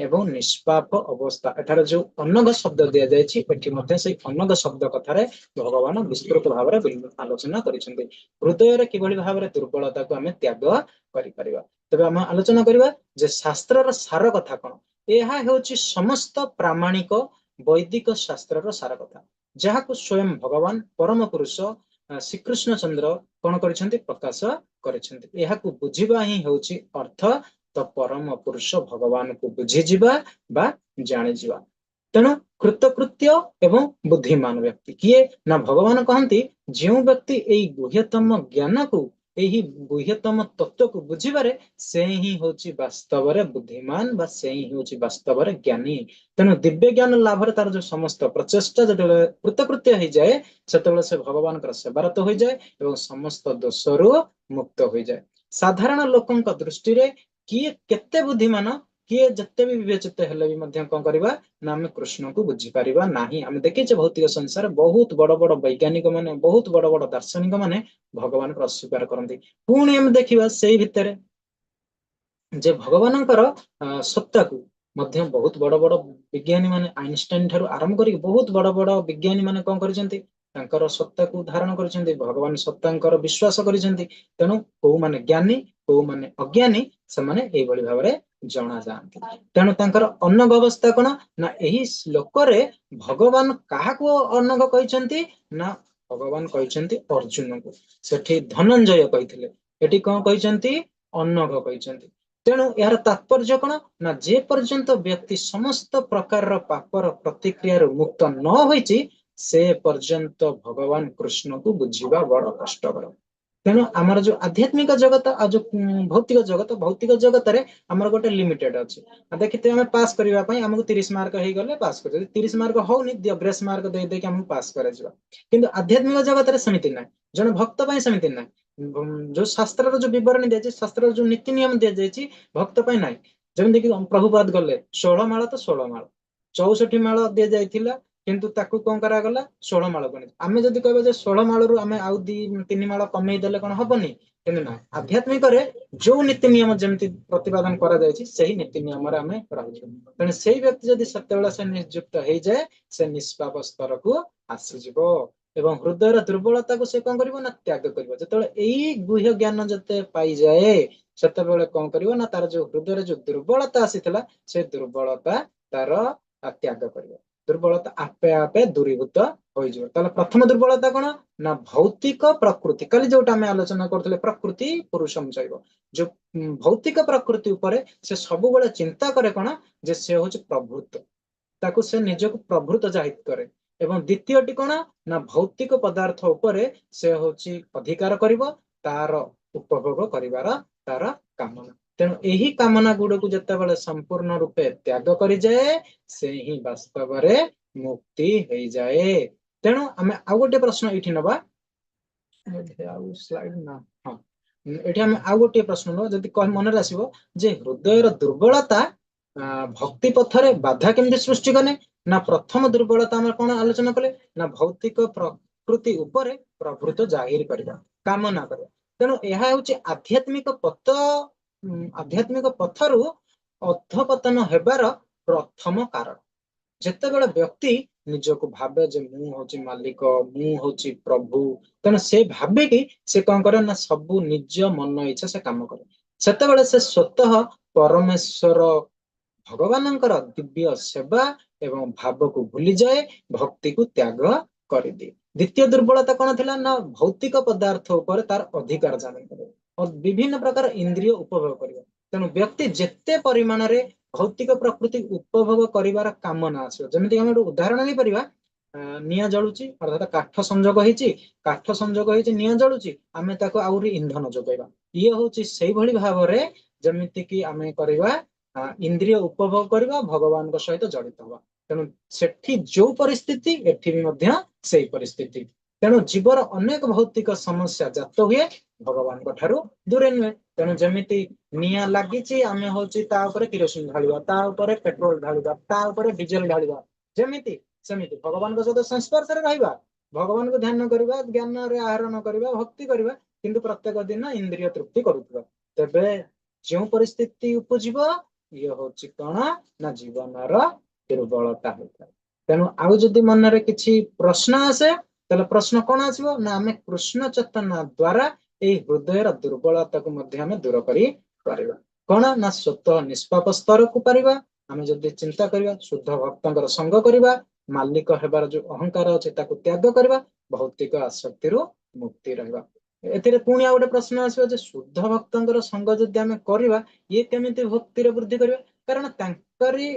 ଏବଂ ନିଷ୍ପାପ ଅବସ୍ଥା, ଏଠାରେ ଯୋଉ ଅନଘ ଶବ୍ଦ ଦିଆଯାଇଛି, ଏଠି ମଧ୍ୟ ସେଇ ଅନଘ ଶବ୍ଦ କଥାରେ ଭଗବାନ ବିସ୍ତୃତ ଭାବରେ ଆଲୋଚନା କରିଛନ୍ତି, ହୃଦୟରେ କିଭଳି ଭାବରେ ଦୁର୍ବଳତାକୁ ଆମେ ତ୍ୟାଗ କରିପାରିବା। ତେବେ ଆମେ ଆଲୋଚନା କରିବା ଯେ ଶାସ୍ତ୍ରର ସାର କଥା କଣ। ଏହା ହେଉଛି ସମସ୍ତ ପ୍ରାମାଣିକ ବୈଦିକ ଶାସ୍ତ୍ରର ସାର କଥା, ଯାହାକୁ ସ୍ୱୟଂ ଭଗବାନ ପରମ ପୁରୁଷ ଶ୍ରୀକୃଷ୍ଣ ଚନ୍ଦ୍ର କଣ କରିଛନ୍ତି? ପ୍ରକାଶ କରିଛନ୍ତି। ଏହାକୁ ବୁଝିବା ହିଁ ହେଉଛି ଅର୍ଥ ତ ପରମ ପୁରୁଷ ଭଗବାନଙ୍କୁ ବୁଝିଯିବା ବା ଜାଣିଯିବା। ତେଣୁ କୃତକୃତ୍ୟ ଏବଂ ବୁଦ୍ଧିମାନ ବ୍ୟକ୍ତି କିଏ ନା ଭଗବାନ କହନ୍ତି, ଯେଉଁ ବ୍ୟକ୍ତି ଏଇ ଗୁହ୍ୟତମ ଜ୍ଞାନକୁ, ଏହି ଗୁହ୍ୟତମ ତତ୍ଵକୁ ବୁଝିବାରେ, ସେ ହିଁ ହଉଛି ବାସ୍ତବରେ ବୁଦ୍ଧିମାନ ବା ସେ ହିଁ ହଉଛି ବାସ୍ତବରେ ଜ୍ଞାନୀ। ତେଣୁ ଦିବ୍ୟ ଜ୍ଞାନ ଲାଭରେ ତାର ଯୋଉ ସମସ୍ତ ପ୍ରଚେଷ୍ଟା ଯେତେବେଳେ କୃତକୃତ୍ୟ ହେଇଯାଏ, ସେତେବେଳେ ସେ ଭଗବାନଙ୍କର ସେବାରତ ହୋଇଯାଏ ଏବଂ ସମସ୍ତ ଦୋଷରୁ ମୁକ୍ତ ହୋଇଯାଏ। ସାଧାରଣ ଲୋକଙ୍କ ଦୃଷ୍ଟିରେ କିଏ କେତେ ବୁଦ୍ଧିମାନ, କିଏ ଯେତେ ବି ବିବେଚିତ ହେଲେ ବି ମଧ୍ୟ କଣ କରିବା ନା ଆମେ କୃଷ୍ଣଙ୍କୁ ବୁଝିପାରିବା ନାହିଁ। ଆମେ ଦେଖିଛେ, ଭୌତିକ ସଂସାର ବହୁତ ବଡ ବଡ ବୈଜ୍ଞାନିକ ମାନେ, ବହୁତ ବଡ ବଡ ଦାର୍ଶନିକ ମାନେ ଭଗବାନଙ୍କୁ ଅସ୍ୱୀକାର କରନ୍ତି। ପୁଣି ଆମେ ଦେଖିବା ସେଇ ଭିତରେ ଯେ ଭଗବାନଙ୍କର ସତ୍ତାକୁ ମଧ୍ୟ ବହୁତ ବଡ ବଡ ବିଜ୍ଞାନୀ ମାନେ, ଆଇନଷ୍ଟାଇନ ଠାରୁ ଆରମ୍ଭ କରିକି ବହୁତ ବଡ ବଡ ବିଜ୍ଞାନୀ ମାନେ କଣ କରିଛନ୍ତି? ତାଙ୍କର ସତ୍ତାକୁ ଧାରଣ କରିଛନ୍ତି, ଭଗବାନ ସତ୍ତାଙ୍କର ବିଶ୍ୱାସ କରିଛନ୍ତି। ତେଣୁ କୋଉମାନେ ଜ୍ଞାନୀ, କୋଉମାନେ ଅଜ୍ଞାନୀ, ସେମାନେ ଏଇଭଳି ଭାବରେ ଜଣା ଯାଆନ୍ତି। ତେଣୁ ତାଙ୍କର ଅନଘ ଅବସ୍ଥା କଣ ନା ଏହି ଶ୍ଲୋକରେ ଭଗବାନ କାହାକୁ ଅନଘ କହିଛନ୍ତି ନା ଭଗବାନ କହିଛନ୍ତି ଅର୍ଜୁନକୁ। ସେଠି ଧନଞ୍ଜୟ କହିଥିଲେ, ଏଠି କଣ କହିଛନ୍ତି? ଅନଘ କହିଛନ୍ତି। ତେଣୁ ଏହାର ତାତ୍ପର୍ଯ୍ୟ କଣ ନା ଯେ ପର୍ଯ୍ୟନ୍ତ ବ୍ୟକ୍ତି ସମସ୍ତ ପ୍ରକାରର ପାପର ପ୍ରତିକ୍ରିୟାରୁ ମୁକ୍ତ ନ ହୋଇଛି, ସେ ପର୍ଯ୍ୟନ୍ତ ଭଗବାନ କୃଷ୍ଣକୁ ବୁଝିବା ବଡ କଷ୍ଟକର। ତେଣୁ ଆମର ଯୋଉ ଆଧ୍ୟାତ୍ମିକ ଜଗତ ଆଉ ଯୋଉ ଭୌତିକ ଜଗତ, ଭୌତିକ ଜଗତରେ ଆମର ଗୋଟେ ଲିମିଟେଡ ଅଛି। ଦେଖିଥିବେ, ଆମେ ପାସ୍ କରିବା ପାଇଁ ଆମକୁ 30 ମାର୍କ ହେଇଗଲେ ପାସ୍ କରିବ। ଯଦି 30 ମାର୍କ ହଉନି, ଦିଅ ଗ୍ରେସ୍ ମାର୍କ ଦେଇ ଦେଇକି ଆମକୁ ପାସ୍ କରାଯିବ। କିନ୍ତୁ ଆଧ୍ୟାତ୍ମିକ ଜଗତରେ ସେମିତି ନାହିଁ। ଜଣେ ଭକ୍ତ ପାଇଁ ସେମିତି ନାହିଁ। ଯୋଉ ଶାସ୍ତ୍ରର ଯୋଉ ବିବରଣୀ ଦିଆଯାଇଛି, ଶାସ୍ତ୍ରର ଯୋଉ ନୀତି ନିୟମ ଦିଆଯାଇଛି, ଭକ୍ତ ପାଇଁ ନାହିଁ। ଯେମିତି କି ପ୍ରଭୁପାଦ ଗଲେ 16 ମାଳ, ତ 16 ମାଳ, 64 ମାଳ ଦିଆଯାଇଥିଲା, କିନ୍ତୁ ତାକୁ କଣ କରାଗଲା? 16 ମାଳ ବନେଇ। ଆମେ ଯଦି କହିବା ଯେ 16 ମାଳରୁ ଆମେ ଆଉ ଦି ତିନି ମାଳ କମେଇ ଦେଲେ କଣ ହବନି? କିନ୍ତୁ ନା, ଆଧ୍ୟାତ୍ମିକରେ ଯୋଉ ନୀତି ନିୟମ ଯେମିତି ପ୍ରତିପାଦନ କରାଯାଇଛି, ସେହି ନୀତି ନିୟମରେ ଆମେ ରହିଛୁ। ତେଣୁ ସେଇ ବ୍ୟକ୍ତି ଯଦି ସେତେବେଳେ ସେ ନିଯୁକ୍ତ ହେଇଯାଏ, ସେ ନିଷ୍ପାପ ସ୍ତରକୁ ଆସିଯିବ ଏବଂ ହୃଦୟର ଦୁର୍ବଳତାକୁ ସେ କଣ କରିବ ନା ତ୍ୟାଗ କରିବ। ଯେତେବେଳେ ଏଇ ଗୁହ୍ୟ ଜ୍ଞାନ ଯେତେ ପାଇଯାଏ, ସେତେବେଳେ କଣ କରିବ ନା ତାର ଯୋଉ ହୃଦୟରେ ଯୋଉ ଦୁର୍ବଳତା ଆସିଥିଲା, ସେ ଦୁର୍ବଳତା ତାର ତ୍ୟାଗ କରିବ। ଦୁର୍ବଳତା ଆପେ ଆପେ ଦୂରୀଭୂତ ହୋଇଯିବ। ତାହେଲେ ପ୍ରଥମ ଦୁର୍ବଳତା କଣ ନା ଭୌତିକ ପ୍ରକୃତି। କାଲି ଯୋଉଟା ଆମେ ଆଲୋଚନା କରୁଥିଲେ, ପ୍ରକୃତି ପୁରୁଷମ ଚୈବ, ଯୋଉ ଭୌତିକ ପ୍ରକୃତି ଉପରେ ସେ ସବୁବେଳେ ଚିନ୍ତା କରେ କଣ ଯେ ସେ ହଉଛି ପ୍ରଭୁତ୍ୱ, ତାକୁ ସେ ନିଜକୁ ପ୍ରଭୃତ ଜାହିର କରେ। ଏବଂ ଦ୍ୱିତୀୟଟି କଣ ନା ଭୌତିକ ପଦାର୍ଥ ଉପରେ ସେ ହଉଛି ଅଧିକାର କରିବ, ତାର ଉପଭୋଗ କରିବାର ତାର କାମନା। ତେଣୁ ଏହି କାମନା ଗୁଡିକୁ ଯେତେବେଳେ ସମ୍ପୂର୍ଣ୍ଣ ରୂପେ ତ୍ୟାଗ କରିଯାଏ, ସେ ହିଁ ବାସ୍ତବରେ ମୁକ୍ତି ହେଇଯାଏ। ତେଣୁ ଆମେ ଆଉ ଗୋଟେ ପ୍ରଶ୍ନ ଏଇଠି ନବା। ଆଉ ସ୍ଲାଇଡ ନା, ହଁ, ଏଠି ଆମେ ଆଉ ଗୋଟିଏ ପ୍ରଶ୍ନ ନବା। ଯଦି ମନରେ ଆସିବ ଯେ ହୃଦୟର ଦୁର୍ବଳତା ଭକ୍ତି ପଥରେ ବାଧା କେମିତି ସୃଷ୍ଟି କଲେ ନା ପ୍ରଥମ ଦୁର୍ବଳତା ଆମେ କଣ ଆଲୋଚନା କଲେ ନା ଭୌତିକ ପ୍ରକୃତି ଉପରେ ପ୍ରଭୃତ ଜାହିର କରିବା, କାମନା କରିବା। ତେଣୁ ଏହା ହେଉଛି ଆଧ୍ୟାତ୍ମିକ ପଥ, ଆଧ୍ୟାତ୍ମିକ ପଥରୁ ଅଧପତନ ହେବାର ପ୍ରଥମ କାରଣ। ଯେତେବେଳେ ବ୍ୟକ୍ତି ନିଜକୁ ଭାବେ ଯେ ମୁଁ ହଉଛି ମାଲିକ, ମୁଁ ହଉଛି ପ୍ରଭୁ, ତେଣୁ ସେ ଭାବିକି ସେ କଣ କରେ ନା ସବୁ ନିଜ ମନ ଇଚ୍ଛା ସେ କାମ କରେ। ସେତେବେଳେ ସେ ସ୍ୱତଃ ପରମେଶ୍ୱର ଭଗବାନଙ୍କର ଦିବ୍ୟ ସେବା ଏବଂ ଭାବକୁ ଭୁଲିଯାଏ, ଭକ୍ତିକୁ ତ୍ୟାଗ କରିଦିଏ। ଦ୍ୱିତୀୟ ଦୁର୍ବଳତା କଣ ଥିଲା ନା ଭୌତିକ ପଦାର୍ଥ ଉପରେ ତାର ଅଧିକାର ଜାରି କରିବ, ବିଭିନ୍ନ ପ୍ରକାର ଇନ୍ଦ୍ରିୟ ଉପଭୋଗ କରିବ। ତେଣୁ ବ୍ୟକ୍ତି ଯେତେ ପରିମାଣରେ ଭୌତିକ ପ୍ରକୃତି ଉପଭୋଗ କରିବାର କାମନା ଆସିବ, ଯେମିତି ଆମେ ଗୋଟେ ଉଦାହରଣ ନେଇପାରିବା, ନିଆଁ ଜଳୁଛି, ଅର୍ଥାତ କାଠ ସଂଯୋଗ ହେଇଛି, କାଠ ସଂଯୋଗ ହେଇଛି, ନିଆଁ ଜଳୁଛି, ଆମେ ତାକୁ ଆହୁରି ଇନ୍ଧନ ଯୋଗାଇବା। ଇଏ ହଉଛି ସେଇଭଳି ଭାବରେ ଯେମିତି କି ଆମେ କରିବା ଇନ୍ଦ୍ରିୟ ଉପଭୋଗ କରିବା, ଭଗବାନଙ୍କ ସହିତ ଜଡିତ ହବା। ତେଣୁ ସେଠି ଯୋଉ ପରିସ୍ଥିତି, ଏଠି ବି ମଧ୍ୟ ସେଇ ପରିସ୍ଥିତି। ତେଣୁ ଜୀବର ଅନେକ ଭୌତିକ ସମସ୍ୟା ଜାତ ହୁଏ, ଭଗବାନଙ୍କ ଠାରୁ ଦୂରେ ନୁହେଁ। ତେଣୁ ଯେମିତି ନିଆଁ ଲାଗିଛି, ଆମେ ହଉଛି ତା ଉପରେ କିରୋସିନ ଢାଳିବା, ତା ଉପରେ ପେଟ୍ରୋଲ ଢାଳିବା, ତା ଉପରେ ଡିଜେଲ ଢାଳିବା, ଯେମିତି ସେମିତି ଭଗବାନଙ୍କ ସହିତ ସଂସ୍ପର୍ଶରେ ରହିବା, ଭଗବାନଙ୍କୁ ଧ୍ୟାନ କରିବା, ଜ୍ଞାନରେ ଆହରଣ କରିବା, ଭକ୍ତି କରିବା, କିନ୍ତୁ ପ୍ରତ୍ୟେକ ଦିନ ଇନ୍ଦ୍ରିୟ ତୃପ୍ତି କରୁଥିବା, ତେବେ ଯେଉଁ ପରିସ୍ଥିତି ଉପୁଜିବ, ଇଏ ହଉଛି କଣ ନା ଜୀବନର ଦୁର୍ବଳତା ହୋଇଥାଏ। ତେଣୁ ଆଉ ଯଦି ମନରେ କିଛି ପ୍ରଶ୍ନ ଆସେ, ତାହେଲେ ପ୍ରଶ୍ନ କଣ ଆସିବ ନା ଆମେ କୃଷ୍ଣ ଚେତନା ଦ୍ଵାରା ଏଇ ହୃଦୟର ଦୁର୍ବଳତାକୁ ମଧ୍ୟ ଆମେ ଦୂର କରି ପାରିବା। କଣ ନା ସ୍ୱତଃ ନିଷ୍ପାପ ସ୍ତରକୁ ପାରିବା। ଆମେ ଯଦି ଚିନ୍ତା କରିବା, ଶୁଦ୍ଧ ଭକ୍ତଙ୍କର ସଙ୍ଗ କରିବା, ମାଲିକ ହେବାର ଯୋଉ ଅହଙ୍କାର ଅଛି ତାକୁ ତ୍ୟାଗ କରିବା, ଭୌତିକ ଆସକ୍ତିରୁ ମୁକ୍ତି ରହିବା। ଏଥିରେ ପୁଣି ଆଉ ଗୋଟେ ପ୍ରଶ୍ନ ଆସିବ ଯେ ଶୁଦ୍ଧ ଭକ୍ତଙ୍କର ସଙ୍ଗ ଯଦି ଆମେ କରିବା, ଇଏ କେମିତି ଭକ୍ତିରେ ବୃଦ୍ଧି କରିବା? କାରଣ ତାଙ୍କରି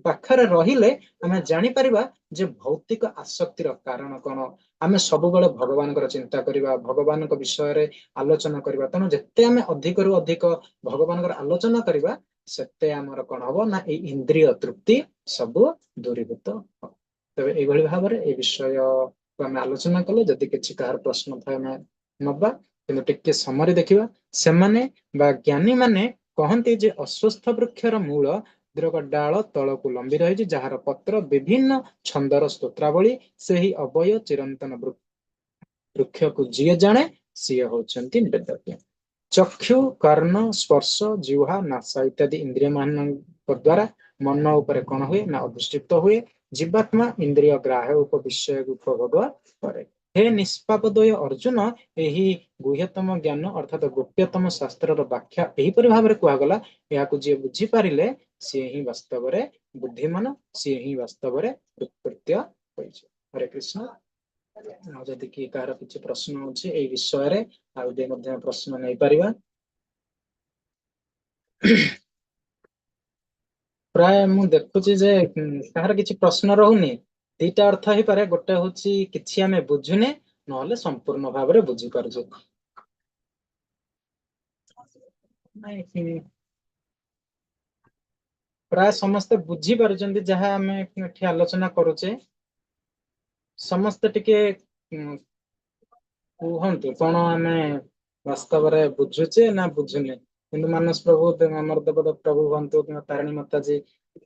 ପାଖରେ ରହିଲେ ଆମେ ଜାଣିପାରିବା ଯେ ଭୌତିକ ଆସକ୍ତିର କାରଣ କଣ। ଆମେ ସବୁବେଳେ ଭଗବାନଙ୍କର ଚିନ୍ତା କରିବା, ଭଗବାନଙ୍କ ବିଷୟରେ ଆଲୋଚନା କରିବା। ତେଣୁ ଯେତେ ଆମେ ଅଧିକରୁ ଅଧିକ ଭଗବାନଙ୍କର ଆଲୋଚନା କରିବା, ସେତେ ଆମର କଣ ହବ ନା ଏଇ ଇନ୍ଦ୍ରିୟ ତୃପ୍ତି ସବୁ ଦୂରୀଭୂତ ହବ। ତେବେ ଏଇଭଳି ଭାବରେ ଏଇ ବିଷୟକୁ ଆମେ ଆଲୋଚନା କଲେ। ଯଦି କିଛି କାହାର ପ୍ରଶ୍ନ ଥାଏ ଆମେ ନବା, କିନ୍ତୁ ଟିକେ ସମୟରେ ଦେଖିବା। ସେମାନେ ବା ଜ୍ଞାନୀ ମାନେ କହନ୍ତି ଯେ ଅଶ୍ୱତ୍ଥ ବୃକ୍ଷର ମୂଳ ଦ୍ରକ ଡାଳ ତଳକୁ ଲମ୍ବି ରହିଛି, ଯାହାର ପତ୍ର ବିଭିନ୍ନ ଛନ୍ଦର ସ୍ତୋତ୍ରାବଳୀ, ସେହି ଅବୟ ଚିରନ୍ତନ ବୃକ୍ଷକୁ ଯିଏ ଜାଣେ ସିଏ ହଉଛନ୍ତି ବେଦଜ୍ଞ। ଚକ୍ଷୁ, କର୍ଣ୍ଣ, ସ୍ପର୍ଶ, ଜିହ୍ୱା, ନାସ ଇତ୍ୟାଦି ଇନ୍ଦ୍ରିୟ ମାନଙ୍କ ଦ୍ଵାରା ମନ ଉପରେ କଣ ହୁଏ ନା ଅଧିଷ୍ଠିତ ହୁଏ। ଜୀବାତ୍ମା ଇନ୍ଦ୍ରିୟ ଗ୍ରାହ୍ୟ ଉପ ବିଷୟକୁ ଉପଭୋଗ କରେ। ହେ ନିଷ୍ପାପଦ୍ୱୟ ଅର୍ଜୁନ, ଏହି ଗୁହ୍ୟତମ ଜ୍ଞାନ ଅର୍ଥାତ ଗୋପ୍ୟତମ ଶାସ୍ତ୍ରର ବ୍ୟାଖ୍ୟା ଏହିପରି ଭାବରେ କୁହାଗଲା। ଏହାକୁ ଯିଏ ବୁଝିପାରିଲେ ସିଏ ହିଁ ବାସ୍ତବରେ ବୁଦ୍ଧିମାନ, ସିଏ ହିଁ ବାସ୍ତବରେ କୃତକୃତ୍ୟ ହୋଇଛି। ହରେ କୃଷ୍ଣ। ଆଉ ଯଦି କି କାହାର କିଛି ପ୍ରଶ୍ନ ଅଛି ଏଇ ବିଷୟରେ, ଆଉ ବି ମଧ୍ୟ ପ୍ରଶ୍ନ ନେଇପାରିବା। ପ୍ରାୟ ମୁଁ ଦେଖୁଛି ଯେ କାହାର କିଛି ପ୍ରଶ୍ନ ରହୁନି। ଦିଟା ଅର୍ଥ ହେଇପାରେ, ଗୋଟେ ହଉଛି କିଛି ଆମେ ବୁଝୁନେ, ନହେଲେ ସମ୍ପୂର୍ଣ୍ଣ ଭାବରେ ବୁଝିପାରୁଛେ। ନାଇଁ, ପ୍ରାୟ ସମସ୍ତେ ବୁଝିପାରୁଛନ୍ତି ଯାହା ଆମେ ଏଠି ଆଲୋଚନା କରୁଛେ। ସମସ୍ତେ ଟିକେ କୁହନ୍ତୁ କଣ ଆମେ ବାସ୍ତବରେ ବୁଝୁଛେ ନା ବୁଝୁନେ। କିନ୍ତୁ ମାନସ ପ୍ରଭୁ, ଆମର ଦେବଦତ୍ତ ପ୍ରଭୁ ହୁଅନ୍ତୁ କିମ୍ବା ତାରିଣୀ ମାତାଜୀ,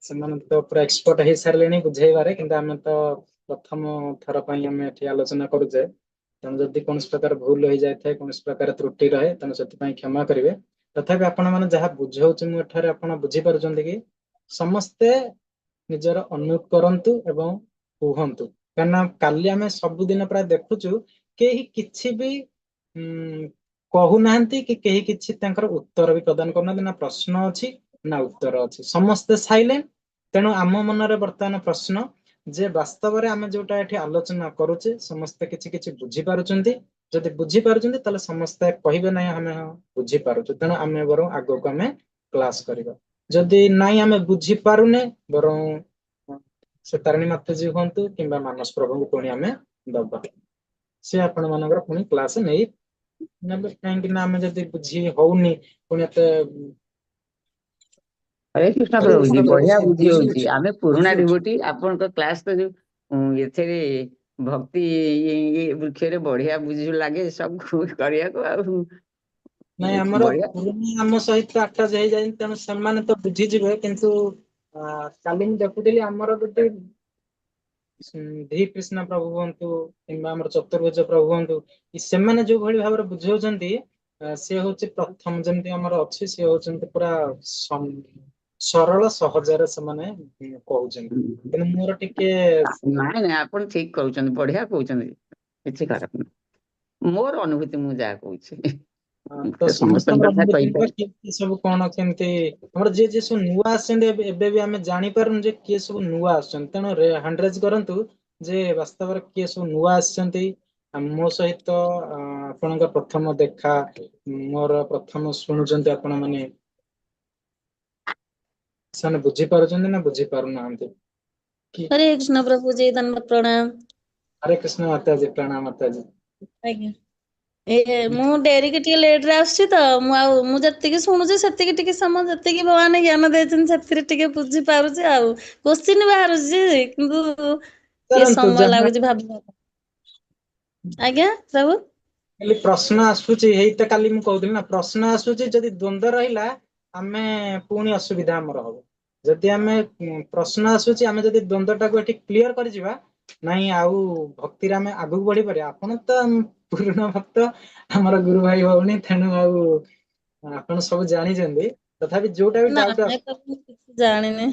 ସେମାନେ ତ ପୁରା ଏକ୍ସପର୍ଟ ହେଇସାରିଲେଣି ବୁଝେଇବାରେ, କିନ୍ତୁ ଆମେ ତ ପ୍ରଥମ ଥର ପାଇଁ ଆମେ ଏଠି ଆଲୋଚନା କରୁଛେ। ତେଣୁ ଯଦି କୌଣସି ପ୍ରକାର ଭୁଲ ହେଇଯାଇଥାଏ, କୌଣସି ପ୍ରକାର ତ୍ରୁଟି ରହେ, ତେଣୁ ସେଥିପାଇଁ କ୍ଷମା କରିବେ। ତଥାପି ଆପଣ ମାନେ ଯାହା ବୁଝଉଛି ମୁଁ ଏଠାରେ, ଆପଣ ବୁଝିପାରୁଛନ୍ତି କି? ସମସ୍ତେ ନିଜର ଅନୁଭବ କରନ୍ତୁ ଏବଂ କୁହନ୍ତୁ, କାହିଁକିନା କାଲି ଆମେ ସବୁଦିନ ପ୍ରାୟ ଦେଖୁଛୁ କେହି କିଛି ବି କହୁନାହାନ୍ତି କି କେହି କିଛି ତାଙ୍କର ଉତ୍ତର ବି ପ୍ରଦାନ କରୁନାହାନ୍ତି। ନା ପ୍ରଶ୍ନ ଅଛି ନା ଉତ୍ତର ଅଛି, ସମସ୍ତେ ସାଇଲେଣ୍ଟ। ତେଣୁ ଆମ ମନରେ ବର୍ତ୍ତମାନ ପ୍ରଶ୍ନ ଯେ ବାସ୍ତବରେ ଆମେ ଯୋଉଟା ଏଠି ଆଲୋଚନା କରୁଛେ, ସମସ୍ତେ କିଛି କିଛି ବୁଝିପାରୁଛନ୍ତି? ଯଦି ବୁଝିପାରୁଛନ୍ତି ତାହେଲେ ସମସ୍ତେ କହିବେ ନାହିଁ ଆମେ ହଁ ବୁଝିପାରୁଛୁ, ତେଣୁ ଆମେ ବରଂ ଆଗକୁ ଆମେ କ୍ଲାସ କରିବା। ଯଦି ନାଇଁ ଆମେ ବୁଝିପାରୁନେ, ବରଂ ସେ ତାରିଣୀ ମାତାଜୀ ହୁଅନ୍ତୁ କିମ୍ବା ମାନସ ପ୍ରଭୁଙ୍କୁ ପୁଣି ଆମେ ଦବା, ସେ ଆପଣ ମାନଙ୍କର ପୁଣି କ୍ଲାସ ନେଇ ନେବେ। କାହିଁକି ନା ଆମେ ଯଦି ବୁଝି ହଉନି ପୁଣି ଏତେ ହରେ କୃଷ୍ଣ ହରେ ପ୍ରଭୁଜୀ, କୃଷ୍ଣ ବଢିଆ ପ୍ରଭୁଜୀ, ବୁଝି ହଉଛି। ଆମେ ପୁରୁଣା ବୁଝି ହଉଛି। ଡିଭୋଟି, ଆପଣଙ୍କ କ୍ଲାସ ତ ଯୋଉ ଏଥିରେ ଭକ୍ତି ବୃକ୍ଷରେ ବଢିଆ ବୁଝି ଲାଗେ ସବୁ କରିବାକୁ ଆଉ ନାଇଁ, ଆମର ବଢିଆ। ପୁରୁଣା ଆମ ସହିତ ଆଟାଚ ହେଇଯାଇଛନ୍ତି, ତେଣୁ ସେମାନେ ତ ବୁଝିଯିବେ। କିନ୍ତୁ କାଲି ମୁଁ ଦେଖୁଥିଲି ଆମର ଗୋଟେ ଧି କୃଷ୍ଣ ପ୍ରଭୁ ହୁଅନ୍ତୁ କିମ୍ବା ଆମର ଚତୁର୍ଭୁଜ ପ୍ରଭୁ ହୁଅନ୍ତୁ, ସେମାନେ ଯୋଉ ଭଳି ଭାବରେ ବୁଝାଉଛନ୍ତି, ସେ ହଉଛି ପ୍ରଥମ ଯେମିତି ଆମର ଅଛି, ସେ ହଉଛନ୍ତି ପୁରା ସରଳ ସହଜରେ ସେମାନେ କହୁଛନ୍ତି। ତେଣୁ ମୋର ଟିକେ ନାଇଁ ନାଇଁ, ଆପଣ ଠିକ କହୁଛନ୍ତି, ବଢିଆ କହୁଛନ୍ତି, କିଛି ଖରାପ ନାହିଁ। ମୋର ଅନୁଭୂତି ମୁଁ ଯାହା କହୁଛି। ତ ସମସ୍ତଙ୍କ ସମସ୍ତଙ୍କର କଥା ଅନୁଭୂତି କହିପାରେ। କେମିତି ସବୁ କଣ କେମିତି ଆମର ଯିଏ ଯିଏ ସବୁ ନୂଆ ଆସିଛନ୍ତି, ଏବେ ଏବେ ବି ଆମେ ଜାଣିପାରୁନୁ ଯେ କିଏ ସବୁ ନୂଆ ଆସୁଛନ୍ତି। ତେଣୁ ହ୍ୟାଣ୍ଡ ରେଜ୍ କରନ୍ତୁ ଯେ ବାସ୍ତବରେ କିଏ ସବୁ ନୂଆ ଆସିଛନ୍ତି। ମୋ ସହିତ ଆପଣଙ୍କ ପ୍ରଥମ ଦେଖା, ମୋର ପ୍ରଥମ ଶୁଣୁଛନ୍ତି ଆପଣ ମାନେ, ସେମାନେ ବୁଝିପାରୁଛନ୍ତି ନା ବୁଝି ପାରୁନାହାନ୍ତି କି? ହରେ କୃଷ୍ଣ ପ୍ରଭୁଜୀ, ଧନ୍ୟବାଦ, ପ୍ରଣାମ। ହରେ କୃଷ୍ଣ ମାତାଜୀ, ପ୍ରଣାମ ମାତାଜୀ। ଆଜ୍ଞା, ଏ ମୁଁ ଡେରିକି ଟିକେ ଲେଟ ରେ ଆସୁଛି ତ ମୁଁ ଆଉ ମୁଁ ଯେତିକି ଶୁଣୁଛି ସେତିକି ଟିକେ ସମୟ ଯେତିକି ଭଗବାନ ଜ୍ଞାନ ଦେଇଛନ୍ତି ସେଥିରେ ଟିକେ ବୁଝିପାରୁଛି, ଆଉ କୋଶ୍ଚିନ୍ ବାହାରୁଛି, କିନ୍ତୁ ଟିକେ ପଚାରନ୍ତୁ ସମୟ ଯାହା ଲାଗୁଛି ଭାବିବା। ଆଜ୍ଞା ପ୍ରଭୁ। ଖାଲି ପ୍ରଶ୍ନ ଆସୁଛି, ଏଇ ତ କାଲି ମୁଁ କହୁଥିଲି ନା, ପ୍ରଶ୍ନ ଆସୁଛି, ଯଦି ଦ୍ୱନ୍ଦ୍ୱ ରହିଲା ଆମେ ପୁଣି ଅସୁବିଧା ଆମର ହବ। ଯଦି ଆମେ ପ୍ରଶ୍ନ ଆସୁଛି, ଆମେ ଯଦି ଦ୍ୱନ୍ଦ୍ୱ ଟାକୁ ଏଠି କ୍ଲିୟର କରିଯିବା ନାଇଁ, ଆଉ ଭକ୍ତିରେ ଆମେ ଆଗକୁ ବଢିପାରିବା। ଆପଣ ତ ପୁରୁଣା ଭକ୍ତ, ଆମର ଗୁରୁ ଭାଇ ଭଉଣୀ, ତେଣୁ ଆଉ ଆପଣ ସବୁ ଜାଣିଛନ୍ତି। ତଥାପି ଯୋଉଟା ବି ନା ଡାଉଟ ନାଇଁ ପ୍ରଭୁ, ମୁଁ କିଛି ଜାଣିନି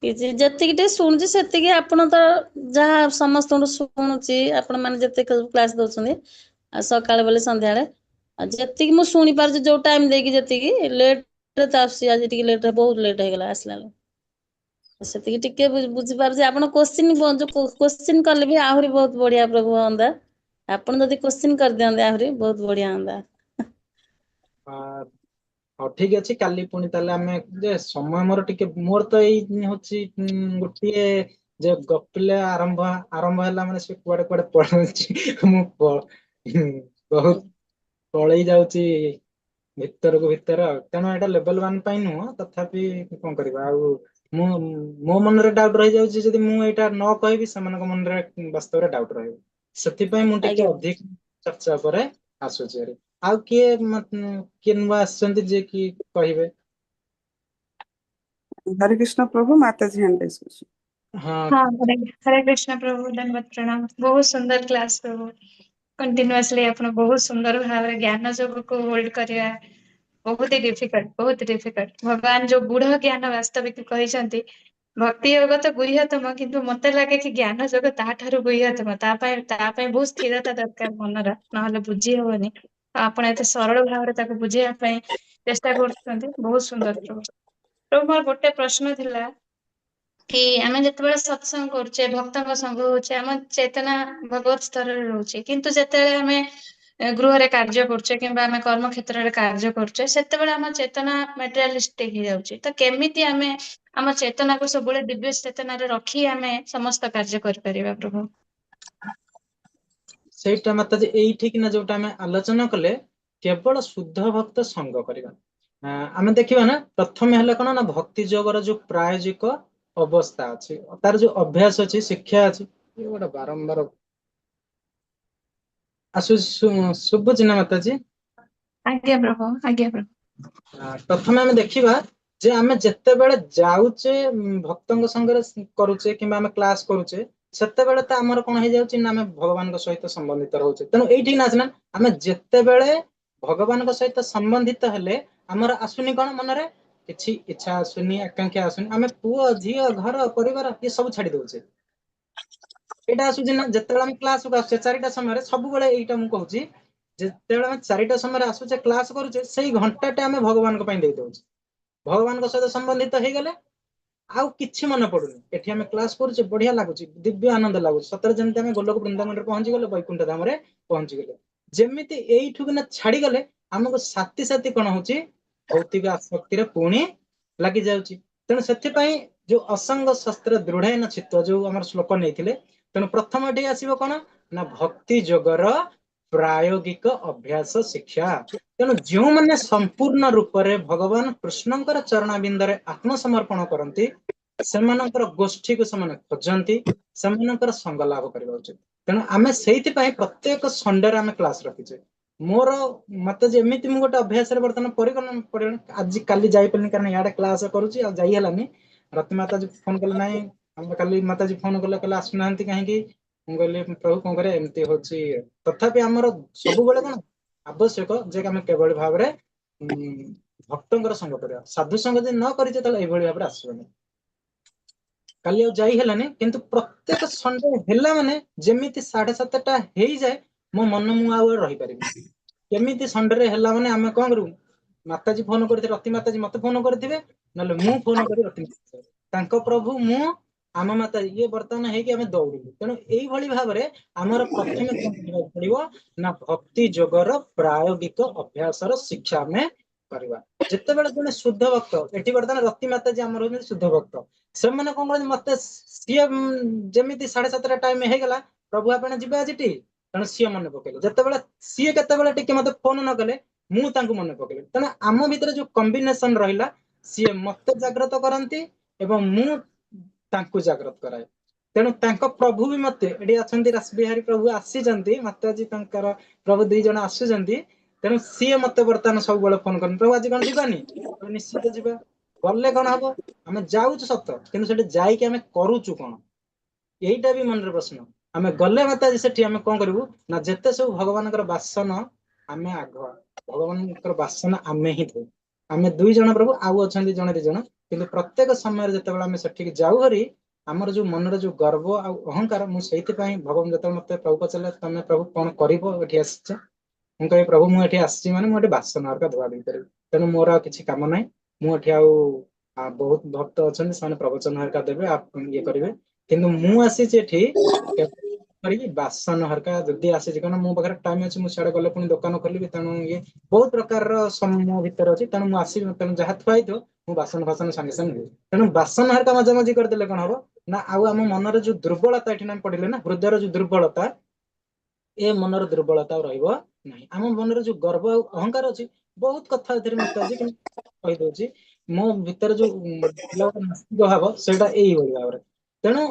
କିଛି, ଯେତିକି ଟିକେ ଶୁଣୁଛି ସେତିକି। ଆପଣ ତ ଯାହା ସମସ୍ତଙ୍କଠୁ ଶୁଣୁଛି, ଆପଣ ମାନେ ଯେତିକି କ୍ଲାସ ଦଉଛନ୍ତି ଆଉ ସକାଳେ ବେଳେ ସନ୍ଧ୍ୟାବେଳେ, ଆଉ ଯେତିକି ମୁଁ ଶୁଣି ପାରୁଛି ଯୋଉ ଟାଇମ ଦେଇକି, ଯେତିକି ଲେଟ ତ ଆସୁଛି, ଆଜି ଟିକେ ଲେଟ, ବହୁତ ଲେଟ୍ ହେଇଗଲା ଆସିଲା ବେଳକୁ, ସେତିକି ଟିକେ ବୁଝିପାରୁଛି। ଆପଣ କୋଶ୍ଚିନ୍ ଯୋଉ କୋଶ୍ଚିନ୍ କଲେ ବି ଆହୁରି ବହୁତ ବଢିଆ ପ୍ରଭୁ ହୁଅନ୍ତା। ଆପଣ ଯଦି କୋଶ୍ଚିନ୍ କରିଦିଅନ୍ତେ ଆହୁରି ବହୁତ ବଢିଆ ହୁଅନ୍ତା। ହଉ, ଠିକ ଅଛି, କାଲି ପୁଣି ତାହେଲେ ଆମେ ଯେ ସମୟ ମୋର ଟିକେ, ମୋର ତ ଏଇ ହଉଛି ଗୋଟିଏ ଯେ ଗପିଲେ ଆରମ୍ଭ ଆରମ୍ଭ ହେଲା ମାନେ ସେ କୁଆଡେ କୁଆଡେ ପଳଉଛି, ମୁଁ ବହୁତ ପଳେଇ ଯାଉଛି ଭିତରକୁ ଭିତର। ତେଣୁ ଏଇଟା ଲେଭେଲ 1 ପାଇଁ ନୁହଁ, ତଥାପି କଣ କରିବା ଆଉ, ମୁଁ ମୋ ମନରେ ଡାଉଟ ରହିଯାଉଛି। ଯଦି ମୁଁ ଏଇଟା ନ କହିବି, ସେମାନଙ୍କ ମନରେ ବାସ୍ତବରେ ଡାଉଟ ରହିବ। ସେଥିପାଇଁ ମୁଁ ଟିକେ ଅଧିକ ଚର୍ଚ୍ଚା ଉପରେ ଆସୁଛି ଭାରି। ଆଉ କିଏ କିଏ ନୂଆ ଆସିଛନ୍ତି ଯିଏ କି କହିବେ? ହରେ କୃଷ୍ଣ ପ୍ରଭୁ, ମାତାଜୀ ହ୍ୟାଣ୍ଡ ରେଜ୍ କରୁଛି। ହଁ। ହଁ, ହରେ ହରେ କୃଷ୍ଣ ପ୍ରଭୁ, ଧନ୍ୟବାଦ, ପ୍ରଣାମ। ବହୁତ ସୁନ୍ଦର କ୍ଲାସ ପ୍ରଭୁ। କଣ୍ଟିନ୍ୟୁଅସଲି ଆପଣ ବହୁତ ସୁନ୍ଦର ଭାବରେ ଜ୍ଞାନ ଯୋଗକୁ ହୋଲ୍ଡ କରିବା ବହୁତ ହି ଡିଫିକଲ୍ଟ, ବହୁତ ଡିଫିକଲ୍ଟ। ଭଗବାନ ଯୋଉ ଗୁଢ ଜ୍ଞାନ ବାସ୍ତବିକ କହିଛନ୍ତି, ଭକ୍ତି ଯୋଗ ତ ଗୁହ୍ୟତମ, କିନ୍ତୁ ମତେ ଲାଗେ କି ଜ୍ଞାନ ଯୋଗ ତାଠାରୁ ଗୁହ୍ୟତମ। ତା ପାଇଁ ବହୁତ ସ୍ଥିରତା ଦରକାର ମନର, ନହେଲେ ବୁଝି ହବନି। ଆଉ ଆପଣ ଏତେ ସରଳ ଭାବରେ ତାକୁ ବୁଝେଇବା ପାଇଁ ଚେଷ୍ଟା କରୁଛନ୍ତି, ବହୁତ ସୁନ୍ଦର ପ୍ରଭୁ। ପ୍ରଭୁ, ମୋର ଗୋଟେ ପ୍ରଶ୍ନ ଥିଲା କି ଆମେ ଯେତେବେଳେ ସତ୍ସଙ୍ଗ କରୁଛେ, ଭକ୍ତଙ୍କ ସଙ୍ଗ ହଉଛେ, ଆମ ଚେତନା ଭଗବତ ସ୍ତରରେ ରହୁଛି, କିନ୍ତୁ ଯେତେବେଳେ ଆମେ ଗୃହରେ କାର୍ଯ୍ୟ କରୁଛେ କିମ୍ବା ଆମେ କର୍ମ କ୍ଷେତ୍ରରେ କାର୍ଯ୍ୟ କରୁଛେ, ସେତେବେଳେ ଆମ ଚେତନା ମେଟେରିଆଲିଷ୍ଟିକ ହେଇଯାଉଛି। ତ କେମିତି ଆମେ ଆମ ଚେତନାକୁ ସବୁବେଳେ ଦିବ୍ୟ ଚେତନାରେ ରଖି ଆମେ ସମସ୍ତ କାର୍ଯ୍ୟ କରିପାରିବା ପ୍ରଭୁ? ସେଇଟା ମାତାଜୀ ଏଇଠି କିନା ଯୋଉଟା ଆମେ ଆଲୋଚନା କଲେ, କେବଳ ଶୁଦ୍ଧ ଭକ୍ତ ସଙ୍ଗ କରିବା। ଆମେ ଦେଖିବା ନା, ପ୍ରଥମେ ହେଲା କଣ ନା ଭକ୍ତି ଯୋଗର ଯୋଉ ପ୍ରାୟୋଜିକ ଅବସ୍ଥା ଅଛି, ତାର ଯୋଉ ଅଭ୍ୟାସ ଅଛି, ଶିକ୍ଷା ଅଛି। ଇଏ ଗୋଟେ ବାରମ୍ବାର ଆସୁ। ଶୁଭୁଛି ନା ମାତାଜୀ? ଆଜ୍ଞା ପ୍ରଭୁ, ଆଜ୍ଞା ପ୍ରଭୁ। ପ୍ରଥମେ ଆମେ ଦେଖିବା ଯେ ଆମେ ଯେତେବେଳେ ଯାଉଛେ, ଭକ୍ତଙ୍କ ସାଙ୍ଗରେ କରୁଛେ କିମ୍ବା ଆମେ କ୍ଲାସ କରୁଛେ, ସେତେବେଳେ ତ ଆମର କଣ ହେଇଯାଉଛି ନା ଆମେ ଭଗବାନଙ୍କ ସହିତ ସମ୍ବନ୍ଧିତ ରହୁଛେ। ତେଣୁ ଏଇଠି ନା ଅଛି ନା, ଆମେ ଯେତେବେଳେ ଭଗବାନଙ୍କ ସହିତ ସମ୍ବନ୍ଧିତ ହେଲେ ଆମର ଆସୁନି କଣ, ମନରେ କିଛି ଇଚ୍ଛା ଆସୁନି, ଆକାଂକ୍ଷା ଆସୁନି, ଆମେ ପୁଅ ଝିଅ ଘର ପରିବାର ଏ ସବୁ ଛାଡି ଦଉଛେ। ଏଇଟା ଆସୁଛି ନା, ଯେତେବେଳେ ଆମେ କ୍ଲାସକୁ ଆସୁଛେ 4ଟା ସମୟରେ ସବୁବେଳେ, ଏଇଟା ମୁଁ କହୁଛି, ଯେତେବେଳେ ଆମେ 4ଟା ସମୟରେ ଆସୁଛେ, କ୍ଲାସ କରୁଛେ, ସେଇ ଘଣ୍ଟାଟା ଆମେ ଭଗବାନଙ୍କ ପାଇଁ ଦେଇ ଦଉଛେ। ଭଗବାନଙ୍କ ସହିତ ସମ୍ବନ୍ଧିତ ହେଇଗଲେ ଆଉ କିଛି ମନେ ପଡୁନି। ଏଠି ଆମେ କ୍ଲାସ କରୁଛେ, ବଢିଆ ଲାଗୁଛି, ଦିବ୍ୟ ଆନନ୍ଦ ଲାଗୁଛି, ସତରେ ଯେମିତି ଆମେ ଗୋଲୋକ ବୃନ୍ଦାବନରେ ପହଞ୍ଚିଗଲେ, ବୈକୁଣ୍ଠ ଧାମରେ ପହଞ୍ଚିଗଲେ। ଯେମିତି ଏଇଠୁ କିନା ଛାଡିଗଲେ, ଆମକୁ ସାଥି ସାଥି କଣ ହଉଛି, ଭୌତିକ ଆସକ୍ତିରେ ପୁଣି ଲାଗି ଯାଉଛି। ତେଣୁ ସେଥିପାଇଁ ଯୋଉ ଅସଙ୍ଗ ଶସ୍ତ୍ର ଦୃଢେନ ଛିତ୍ୱା ଯୋଉ ଆମର ଶ୍ଲୋକ ନେଇଥିଲେ, ତେଣୁ ପ୍ରଥମ ଏଠି ଆସିବ କଣ ନା ଭକ୍ତି ଯୋଗର ପ୍ରାୟୋଗିକ ଅଭ୍ୟାସ ଶିକ୍ଷା। ତେଣୁ ଯେଉଁମାନେ ସମ୍ପୂର୍ଣ୍ଣ ରୂପରେ ଭଗବାନ କୃଷ୍ଣଙ୍କର ଚରଣାବିନ୍ଦରେ ଆତ୍ମସମର୍ପଣ କରନ୍ତି, ସେମାନଙ୍କର ଗୋଷ୍ଠୀକୁ ସେମାନେ ଖୋଜନ୍ତି, ସେମାନଙ୍କର ସଙ୍ଗ ଲାଭ କରିବା ଉଚିତ। ତେଣୁ ଆମେ ସେଇଥିପାଇଁ ପ୍ରତ୍ୟେକ ସଣ୍ଡେରେ ଆମେ କ୍ଲାସ ରଖିଛେ। ମୋର ମତେ ଯେମିତି ମୁଁ ଗୋଟେ ଅଭ୍ୟାସରେ ବର୍ତ୍ତମାନ ପରିଗଣନ, ଆଜି କାଲି ଯାଇପାରିଲିନି, କାରଣ ଇଆଡେ କ୍ଲାସ କରୁଛି, ଆଉ ଯାଇ ହେଲାନି। ରତି ମାତାଜୀ ଫୋନ କଲେ, ନାଇଁ ଆମର କାଲି ମାତାଜୀ ଫୋନ କଲେ, କହିଲେ ଆସୁନାହାନ୍ତି କାହିଁକି? ମୁଁ କହିଲି, ପ୍ରଭୁ କଣ କରିବା, ଏମିତି ହଉଛି। ତଥାପି ଆମର ସବୁବେଳେ କଣ ଆବଶ୍ୟକ ଯେ ଆମେ କେଭଳି ଭାବରେ ଭକ୍ତଙ୍କର ସଙ୍ଗ କରିବା। ସାଧୁ ସଙ୍ଗ ଯଦି ନ କରିଛେ, ତାହେଲେ ଏଇଭଳି ଭାବରେ ଆସିବନି। କାଲି ଆଉ ଯାଇ ହେଲାନି, କିନ୍ତୁ ପ୍ରତ୍ୟେକ ସଣ୍ଡେ ହେଲା ମାନେ ଯେମିତି 7:30 ହେଇଯାଏ, ମୋ ମନ ମୁଁ ଆଉ ରହିପାରିବିନି। କେମିତି ସଣ୍ଡେରେ ହେଲା ମାନେ ଆମେ କଣ କରିବୁ? ମାତାଜୀ ଫୋନ କରିଥିବେ, ରତି ମାତାଜୀ ମତେ ଫୋନ କରିଥିବେ, ନହେଲେ ମୁଁ ଫୋନ କରି ରତି ମାତାଜୀ, ତାଙ୍କ ପ୍ରଭୁ, ମୁଁ, ଆମ ମାତା ଇଏ ବର୍ତ୍ତମାନ ହେଇକି ଆମେ ଦୌଡ଼ିବୁ। ତେଣୁ ଏଇଭଳି ଭାବରେ ଆମର ପ୍ରଥମେ କଣ କରିବାକୁ ପଡିବ ନା ଭକ୍ତି ଯୋଗର ପ୍ରାୟୋଗିକ ଅଭ୍ୟାସର ଶିକ୍ଷା ଆମେ କରିବା। ଯେତେବେଳେ ଜଣେ ଶୁଦ୍ଧ ଭକ୍ତ, ଏଠି ବର୍ତ୍ତମାନ ରତି ମାତାଜୀ ଆମର ହଉଛନ୍ତି ଶୁଦ୍ଧ ଭକ୍ତ, ସେମାନେ କଣ କରନ୍ତି, ମତେ ସିଏ ଯେମିତି 7:30 ଟାଇମ ହେଇଗଲା, "ପ୍ରଭୁ, ଆପଣ ଯିବେ ଆଜିଟି?" ତେଣୁ ସିଏ ମନେ ପକେଇଲେ। ଯେତେବେଳେ ସିଏ କେତେବେଳେ ଟିକେ ମତେ ଫୋନ ନ କଲେ, ମୁଁ ତାଙ୍କୁ ମନେ ପକେଇଲି। ତେଣୁ ଆମ ଭିତରେ ଯୋଉ କମ୍ବିନେସନ ରହିଲା, ସିଏ ମତେ ଜାଗ୍ରତ କରନ୍ତି ଏବଂ ମୁଁ ତାଙ୍କୁ ଜାଗ୍ରତ କରାଏ। ତେଣୁ ତାଙ୍କ ପ୍ରଭୁ ବି ମତେ, ଏଠି ଅଛନ୍ତି ରାସବିହାରୀ ପ୍ରଭୁ ଆସିଛନ୍ତି, ମାତାଜୀ, ତାଙ୍କର ପ୍ରଭୁ ଦି ଜଣ ଆସୁଛନ୍ତି। ତେଣୁ ସିଏ ମତେ ବର୍ତ୍ତମାନ ସବୁବେଳେ ଫୋନ କରନ୍ତି, "ପ୍ରଭୁ, ଆଜି କଣ ଯିବାନି?" ନିଶ୍ଚିତ ଯିବା। ଗଲେ କଣ ହବ? ଆମେ ଯାଉଛୁ ସତ, କିନ୍ତୁ ସେଠି ଯାଇକି ଆମେ କରୁଛୁ କଣ, ଏଇଟା ବି ମନରେ ପ୍ରଶ୍ନ। ଆମେ ଗଲେ ମାତାଜୀ, ସେଠି ଆମେ କଣ କରିବୁ ନା ଯେତେ ସବୁ ଭଗବାନଙ୍କର ବାସନ, ଆମେ ଆଗ ଭଗବାନଙ୍କର ବାସନ ଆମେ ହିଁ ଧୋଉ। ଆମେ ଦୁଇ ଜଣ ପ୍ରଭୁ, ଆଉ ଅଛନ୍ତି ଜଣେ ଦି ଜଣ, କିନ୍ତୁ ପ୍ରତ୍ୟେକ ସମୟରେ ଯେତେବେଳେ ଆମେ ସେଠିକି ଯାଉ ହରି, ଆମର ଯୋଉ ମନରେ ଯୋଉ ଗର୍ବ ଆଉ ଅହଙ୍କାର, ମୁଁ ସେଇଥିପାଇଁ ଭଗବାନ ଯେତେବେଳେ ମତେ ପ୍ରଭୁ ପଚାରିଲେ, "ତମେ ପ୍ରଭୁ କଣ କରିବ ଏଠି ଆସିଛ?" ମୁଁ କହିବି, "ପ୍ରଭୁ, ମୁଁ ଏଠି ଆସିଛି ମାନେ ମୁଁ ଏଠି ବାସନ ହରକା ଧୁଆ ଧୁଇ କରିବି। ତେଣୁ ମୋର ଆଉ କିଛି କାମ ନାହିଁ। ମୁଁ ଏଠି ଆଉ ବହୁତ ଭକ୍ତ ଅଛନ୍ତି, ସେମାନେ ପ୍ରବଚନ ହରକା ଦେବେ, ଇଏ କରିବେ, କିନ୍ତୁ ମୁଁ ଆସିଛି ଏଠି କରିକି ବାସନ ହରକା ଯଦି ଆସିଛି, କାରଣ ମୋ ପାଖରେ ଟାଇମ ଅଛି। ମୁଁ ସିଆଡେ ଗଲେ ପୁଣି ଦୋକାନ ଖୋଲିବି। ତେଣୁ ଇଏ ବହୁତ ପ୍ରକାରର ମୋ ଭିତରେ ଅଛି। ତେଣୁ ମୁଁ ଆସିବି, ତେଣୁ ଯାହା ଥୁଆ ହେଇଥିବ, ମୁଁ ବାସନ ଫାସନ ସାଙ୍ଗେ ସାଙ୍ଗେ ଧୋଇବି।" ତେଣୁ ବାସନ ହରକା ମଜାମଜି କରିଦେଲେ କଣ ହବ ନା ଆଉ ଆମ ମନରେ ଯୋଉ ଦୁର୍ବଳତା ଏଠି ଆମେ ପଡିଲେ ନା, ହୃଦୟର ଯୋଉ ଦୁର୍ବଳତା, ଏ ମନର ଦୁର୍ବଳତା ଆଉ ରହିବ ନାହିଁ। ଆମ ମନରେ ଯୋଉ ଗର୍ବ ଆଉ ଅହଙ୍କାର ଅଛି, ବହୁତ କଥା ଏଥିରେ ମତେ ଅଛି, କିନ୍ତୁ କହିଦଉଛି, ମୋ ଭିତରେ ଯୋଉ ଥିଲା ଗୋଟେ ନାସ୍ତିକ ଭାବ, ସେଇଟା ଏଇଭଳି ଭାବରେ। ତେଣୁ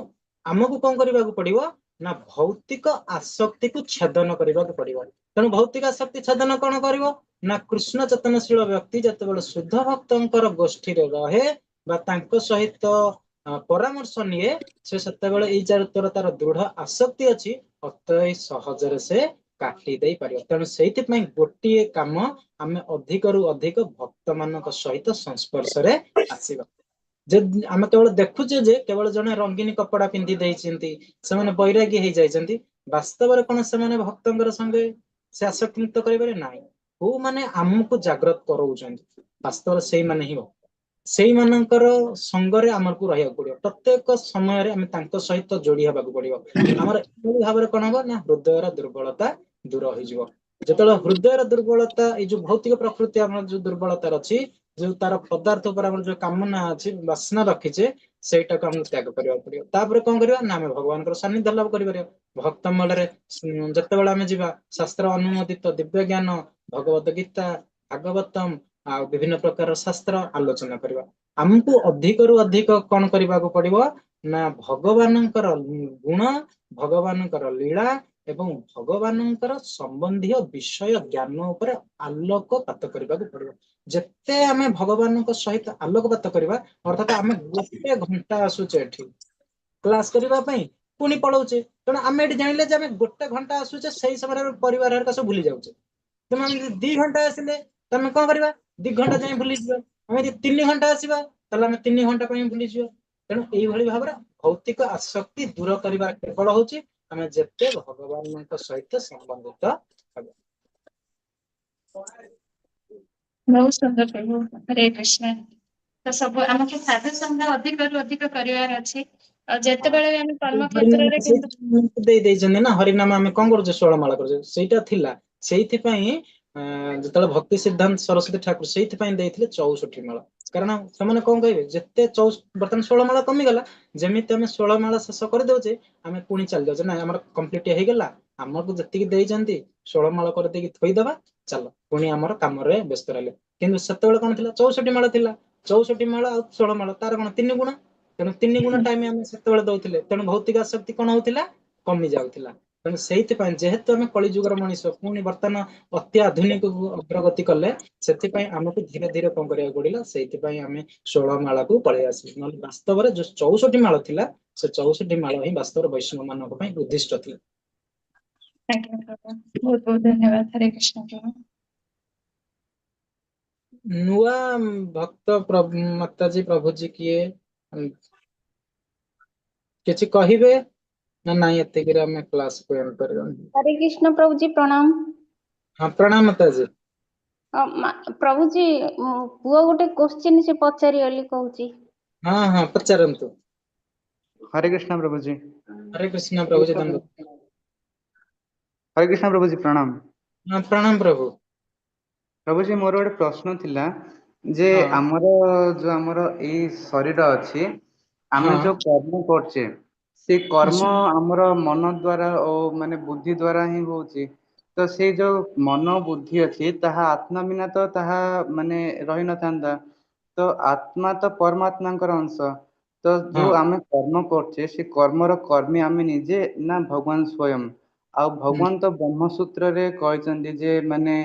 ଆମକୁ କଣ କରିବାକୁ ପଡିବ ନା ଭୌତିକ ଆସକ୍ତିକୁ ଛେଦନ କରିବାକୁ ପଡିବ। ତେଣୁ ଭୌତିକ ଆସକ୍ତି ଛେଦନ କଣ କରିବ ନା କୃଷ୍ଣ ଚେତନଶୀଳ ବ୍ୟକ୍ତି ଯେତେବେଳେ ଶୁଦ୍ଧ ଭକ୍ତଙ୍କର ଗୋଷ୍ଠୀରେ ରହେ ବା ତାଙ୍କ ସହିତ ପରାମର୍ଶ ନିଏ, ସେ ସେତେବେଳେ ଏଇ ଚାରିତର ତାର ଦୃଢ ଆସକ୍ତି ଅଛି, ଅତି ସହଜରେ ସେ କାଟି ଦେଇ ପାରିବ। ତେଣୁ ସେଇଥିପାଇଁ ଗୋଟିଏ କାମ, ଆମେ ଅଧିକରୁ ଅଧିକ ଭକ୍ତ ମାନଙ୍କ ସହିତ ସଂସ୍ପର୍ଶରେ ଆସିବା। ଯେ ଆମେ କେବଳ ଦେଖୁଛେ ଯେ କେବଳ ଜଣେ ରଙ୍ଗୀନ କପଡା ପିନ୍ଧି ଦେଇଛନ୍ତି, ସେମାନେ ବୈରାଗୀ ହେଇଯାଇଛନ୍ତି, ବାସ୍ତବରେ କଣ ସେମାନେ ଭକ୍ତଙ୍କର ସଙ୍ଗେ ସେ ଆସକ୍ତି ମୁକ୍ତ କରିପାରିବେ ନାହିଁ। କୋଉମାନେ ଆମକୁ ଜାଗ୍ରତ କରଉଛନ୍ତି, ବାସ୍ତବରେ ସେଇମାନେ ହିଁ ଭକ୍ତ। ସେଇମାନଙ୍କର ସଙ୍ଗରେ ଆମକୁ ରହିବାକୁ ପଡିବ। ପ୍ରତ୍ୟେକ ସମୟରେ ଆମେ ତାଙ୍କ ସହିତ ଯୋଡି ହେବାକୁ ପଡିବ। ଆମର ଏଭଳି ଭାବରେ କଣ ହବ ନା ହୃଦୟର ଦୁର୍ବଳତା ଦୂର ହେଇଯିବ। ଯେତେବେଳେ ହୃଦୟର ଦୁର୍ବଳତା, ଏଇ ଯୋଉ ଭୌତିକ ପ୍ରକୃତି ଆମର ଯୋଉ ଦୁର୍ବଳତା ଅଛି, ଯୋଉ ତାର ପଦାର୍ଥ ଉପରେ ଆମର ଯୋଉ କାମନା ଅଛି, ବାସନା ରଖିଛେ, ସେଇଟାକୁ ଆମକୁ ତ୍ୟାଗ କରିବାକୁ ପଡିବ। ତାପରେ କଣ କରିବା ନା ଆମେ ଭଗବାନଙ୍କର ସାନ୍ନିଧ୍ୟ ଲାଭ କରିପାରିବା। ଭକ୍ତ ମେଳରେ ଯେତେବେଳେ ଆମେ ଯିବା, ଶାସ୍ତ୍ର ଅନୁମୋଦିତ ଦିବ୍ୟ ଜ୍ଞାନ, ଭଗବତ ଗୀତା, ଭାଗବତମ ଆଉ ବିଭିନ୍ନ ପ୍ରକାର ଶାସ୍ତ୍ର ଆଲୋଚନା କରିବା। ଆମକୁ ଅଧିକରୁ ଅଧିକ କଣ କରିବାକୁ ପଡିବ ନା ଭଗବାନଙ୍କର ଗୁଣ, ଭଗବାନଙ୍କର ଲୀଳା ଏବଂ ଭଗବାନଙ୍କର ସମ୍ବନ୍ଧୀୟ ବିଷୟ ଜ୍ଞାନ ଉପରେ ଆଲୋକପାତ କରିବାକୁ ପଡିବ। ଯେତେ ଆମେ ଭଗବାନଙ୍କ ସହିତ ଆଲୋକପାତ କରିବା, ଅର୍ଥାତ ଆମେ ଗୋଟେ ଘଣ୍ଟା ଆସୁଛେ ଏଠି କ୍ଲାସ କରିବା ପାଇଁ, ପୁଣି ପଳଉଛେ। ତେଣୁ ଆମେ ଏଠି ଜାଣିଲେ ଯେ ଆମେ ଗୋଟେ ଘଣ୍ଟା ଆସୁଛେ, ସେଇ ସମୟରେ ପରିବାର ହେରିକା ସବୁ ଭୁଲି ଯାଉଛେ। ତେଣୁ ଆମେ ଯଦି 2 ଘଣ୍ଟା ଆସିଲେ ତମେ କଣ କରିବା? 2 ଘଣ୍ଟା ଯାଏଁ ଭୁଲିଯିବା। ଆମେ ଯଦି 3 ଘଣ୍ଟା ଆସିବା, ତାହେଲେ ଆମେ 3 ଘଣ୍ଟା ପାଇଁ ଭୁଲିଯିବା। ତେଣୁ ଏଇଭଳି ଭାବରେ ଭୌତିକ ଆସକ୍ତି ଦୂର କରିବା କେବଳ ହଉଛି ଆମେ ଯେତେ ଭଗବାନଙ୍କ ସହିତ ସମ୍ବନ୍ଧିତ ହେବା। ବହୁତ ସୁନ୍ଦର ପ୍ରଭୁ, ହରେ କୃଷ୍ଣ। ତ ସବୁ ଆମକୁ ସାଧୁ ସଙ୍ଗ ଅଧିକରୁ ଅଧିକ କରିବାର ଅଛି। ଆଉ ଯେତେବେଳେ ବି ଆମେ କର୍ମ କ୍ଷେତ୍ରରେ କିନ୍ତୁ ଦେଇ ଦେଇଛନ୍ତି ନା ହରିନାମ, ଆମେ କଣ କରୁଛେ? 16 ମାଳା କରୁଛେ। ସେଇଟା ଥିଲା। ସେଇଥିପାଇଁ ଯେତେବେଳେ ଭକ୍ତି ସିଦ୍ଧାନ୍ତ ସରସ୍ୱତୀ ଠାକୁର ସେଇଥିପାଇଁ ଦେଇଥିଲେ 64 ମାଳା। କାରଣ ସେମାନେ କଣ କହିବେ, ଯେତେ ବର୍ତ୍ତମାନ 16 ମାଳା କମିଗଲା, ଯେମିତି ଆମେ 16 ମାଳା ଶେଷ କରିଦଉଛେ, ଆମେ ପୁଣି ଚାଲି ଯାଉଛେ ନା ଆମର କମ୍ପ୍ଲିଟ ହେଇଗଲା, ଆମକୁ ଯେତିକି ଦେଇଛନ୍ତି 16 ମାଳ କରିଦେଇକି ଥୋଇଦବା, ଚାଲ ପୁଣି ଆମର କାମରେ ବ୍ୟସ୍ତ ରହିଲେ। କିନ୍ତୁ ସେତେବେଳେ କଣ ଥିଲା? 64 ମାଳ ଥିଲା। 64 ମାଳ ଆଉ 16 ମାଳ, ତାର କଣ 3 ଗୁଣ। ତେଣୁ 3 ଗୁଣ ଟାଇମ ଆମେ ସେତେବେଳେ ଦଉଥିଲେ। ତେଣୁ ଭୌତିକ ଆସକ୍ତି କଣ ହଉଥିଲା? କମି ଯାଉଥିଲା। ତେଣୁ ସେଇଥିପାଇଁ ଯେହେତୁ ଆମେ କଳି ଯୁଗର ମଣିଷ, ପୁଣି ବର୍ତ୍ତମାନ ଅତି ଆଧୁନିକକୁ ଅଗ୍ରଗତି କଲେ, ସେଥିପାଇଁ ଆମକୁ ଧୀରେ ଧୀରେ କଣ କରିବାକୁ ପଡିଲା? ସେଇଥିପାଇଁ ଆମେ 16 ମାଳକୁ ପଳେଇ ଆସିଲୁ। ନହେଲେ ବାସ୍ତବରେ ଯୋଉ 64 ମାଳ ଥିଲା, ସେ 64 ମାଳ ହିଁ ବାସ୍ତବରେ ବୈଷ୍ଣବ ମାନଙ୍କ ପାଇଁ ଉଦ୍ଦିଷ୍ଟ ଥିଲା। ଆଜ୍ଞା ପ୍ରଭୁ, ବହୁତ ବହୁତ ଧନ୍ୟବାଦ। ହରେ କୃଷ୍ଣ ପ୍ରଭୁ। ନୂଆ ଭକ୍ତ ମାତାଜୀ, ପ୍ରଭୁଜୀ କିଏ କିଛି କହିବେ ନା ନାଇଁ? ଏତିକିରେ ଆମେ କ୍ଲାସ କୁ ଏଣ୍ଡ କରିବା। ହରେ କୃଷ୍ଣ ପ୍ରଭୁଜୀ, ପ୍ରଣାମ। ହଁ, ପ୍ରଣାମ ମାତାଜୀ। ପ୍ରଭୁଜୀ, ପୁଅ ଗୋଟେ କୋଶ୍ଚିନ୍ ସେ ପଚାରିବ ବୋଲି କହୁଛି। ହଁ, ପଚାରନ୍ତୁ। ହରେ କୃଷ୍ଣ ପ୍ରଭୁଜୀ। ହରେ କୃଷ୍ଣ ପ୍ରଭୁଜୀ, ଧନ୍ୟବାଦ। ହରେ କୃଷ୍ଣ ପ୍ରଭୁଜୀ, ପ୍ରଣାମ। ହଁ, ପ୍ରଣାମ ପ୍ରଭୁ। ପ୍ରଭୁଜୀ, ମୋର ଗୋଟେ ପ୍ରଶ୍ନ ଥିଲା ଯେ ଆମର ଯୋଉ ଆମର ଏଇ ଶରୀର ଅଛି, ଆମେ ଯୋଉ କର୍ମ କରୁଛେ, ସେ କର୍ମ ଆମର ମନ ଦ୍ଵାରା ଓ ମାନେ ବୁଦ୍ଧି ଦ୍ଵାରା ହିଁ ହଉଛି। ତ ସେଇ ଯୋଉ ମନ ବୁଦ୍ଧି ଅଛି, ତାହା ଆତ୍ମା ବିନା ତ ତାହା ମାନେ ରହିନଥାନ୍ତା। ତ ଆତ୍ମା ତ ପରମାତ୍ମାଙ୍କର ଅଂଶ। ତ ଯୋଉ ଆମେ କର୍ମ କରୁଛେ, ସେ କର୍ମର କର୍ମୀ ଆମେ ନିଜେ ନା ଭଗବାନ ସ୍ଵୟଂ? ଆଉ ଭଗବାନ ତ ବ୍ରହ୍ମସୂତ୍ରରେ କହିଛନ୍ତି ଯେ ମାନେ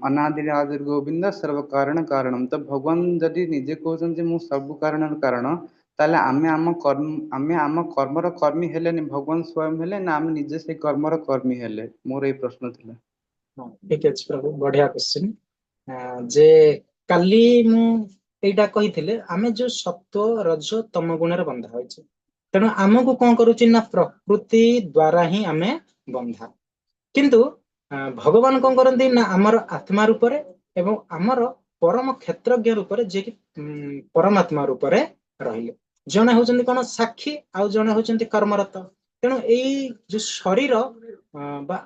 ଅନାଦି ଆଦିର ଗୋବିନ୍ଦ ସର୍ବ କାରଣ କାରଣମ। ତ ଭଗବାନ ଯଦି ନିଜେ କହୁଛନ୍ତି ଯେ ମୁଁ ସବୁ କାରଣର କାରଣ, ତାହେଲେ ଆମେ ଆମ କର୍ମର କର୍ମୀ ହେଲେନି, ଭଗବାନ ସ୍ଵୟଂ ହେଲେ ନା ଆମେ ନିଜେ ସେଇ କର୍ମର କର୍ମୀ ହେଲେ? ମୋର ଏଇ ପ୍ରଶ୍ନ ଥିଲା। ହଁ, ଠିକ ଅଛି ପ୍ରଭୁ, ବଢିଆ କ୍ୱେଶ୍ଚିନ୍। ଯେ କାଲି ମୁଁ ଏଇଟା କହିଥିଲେ, ଆମେ ଯୋଉ ସତ୍ୱ, ରଜ, ତମ ଗୁଣରେ ବନ୍ଧା ହୋଇଛେ, ତେଣୁ ଆମକୁ କଣ କରୁଛି ନା ପ୍ରକୃତି ଦ୍ଵାରା ହିଁ ଆମେ ବନ୍ଧା। କିନ୍ତୁ ଭଗବାନ କଣ କରନ୍ତି ନା ଆମର ଆତ୍ମା ରୂପରେ ଏବଂ ଆମର ପରମ କ୍ଷେତ୍ରଜ୍ଞ ରୂପରେ, ଯିଏକି ପରମାତ୍ମା ରୂପରେ ରହିଲେ। ଜଣେ ହଉଛନ୍ତି କଣ ସାକ୍ଷୀ, ଆଉ ଜଣେ ହଉଛନ୍ତି କର୍ମରତ। ତେଣୁ ଏଇ ଯୋଉ ଶରୀର ବା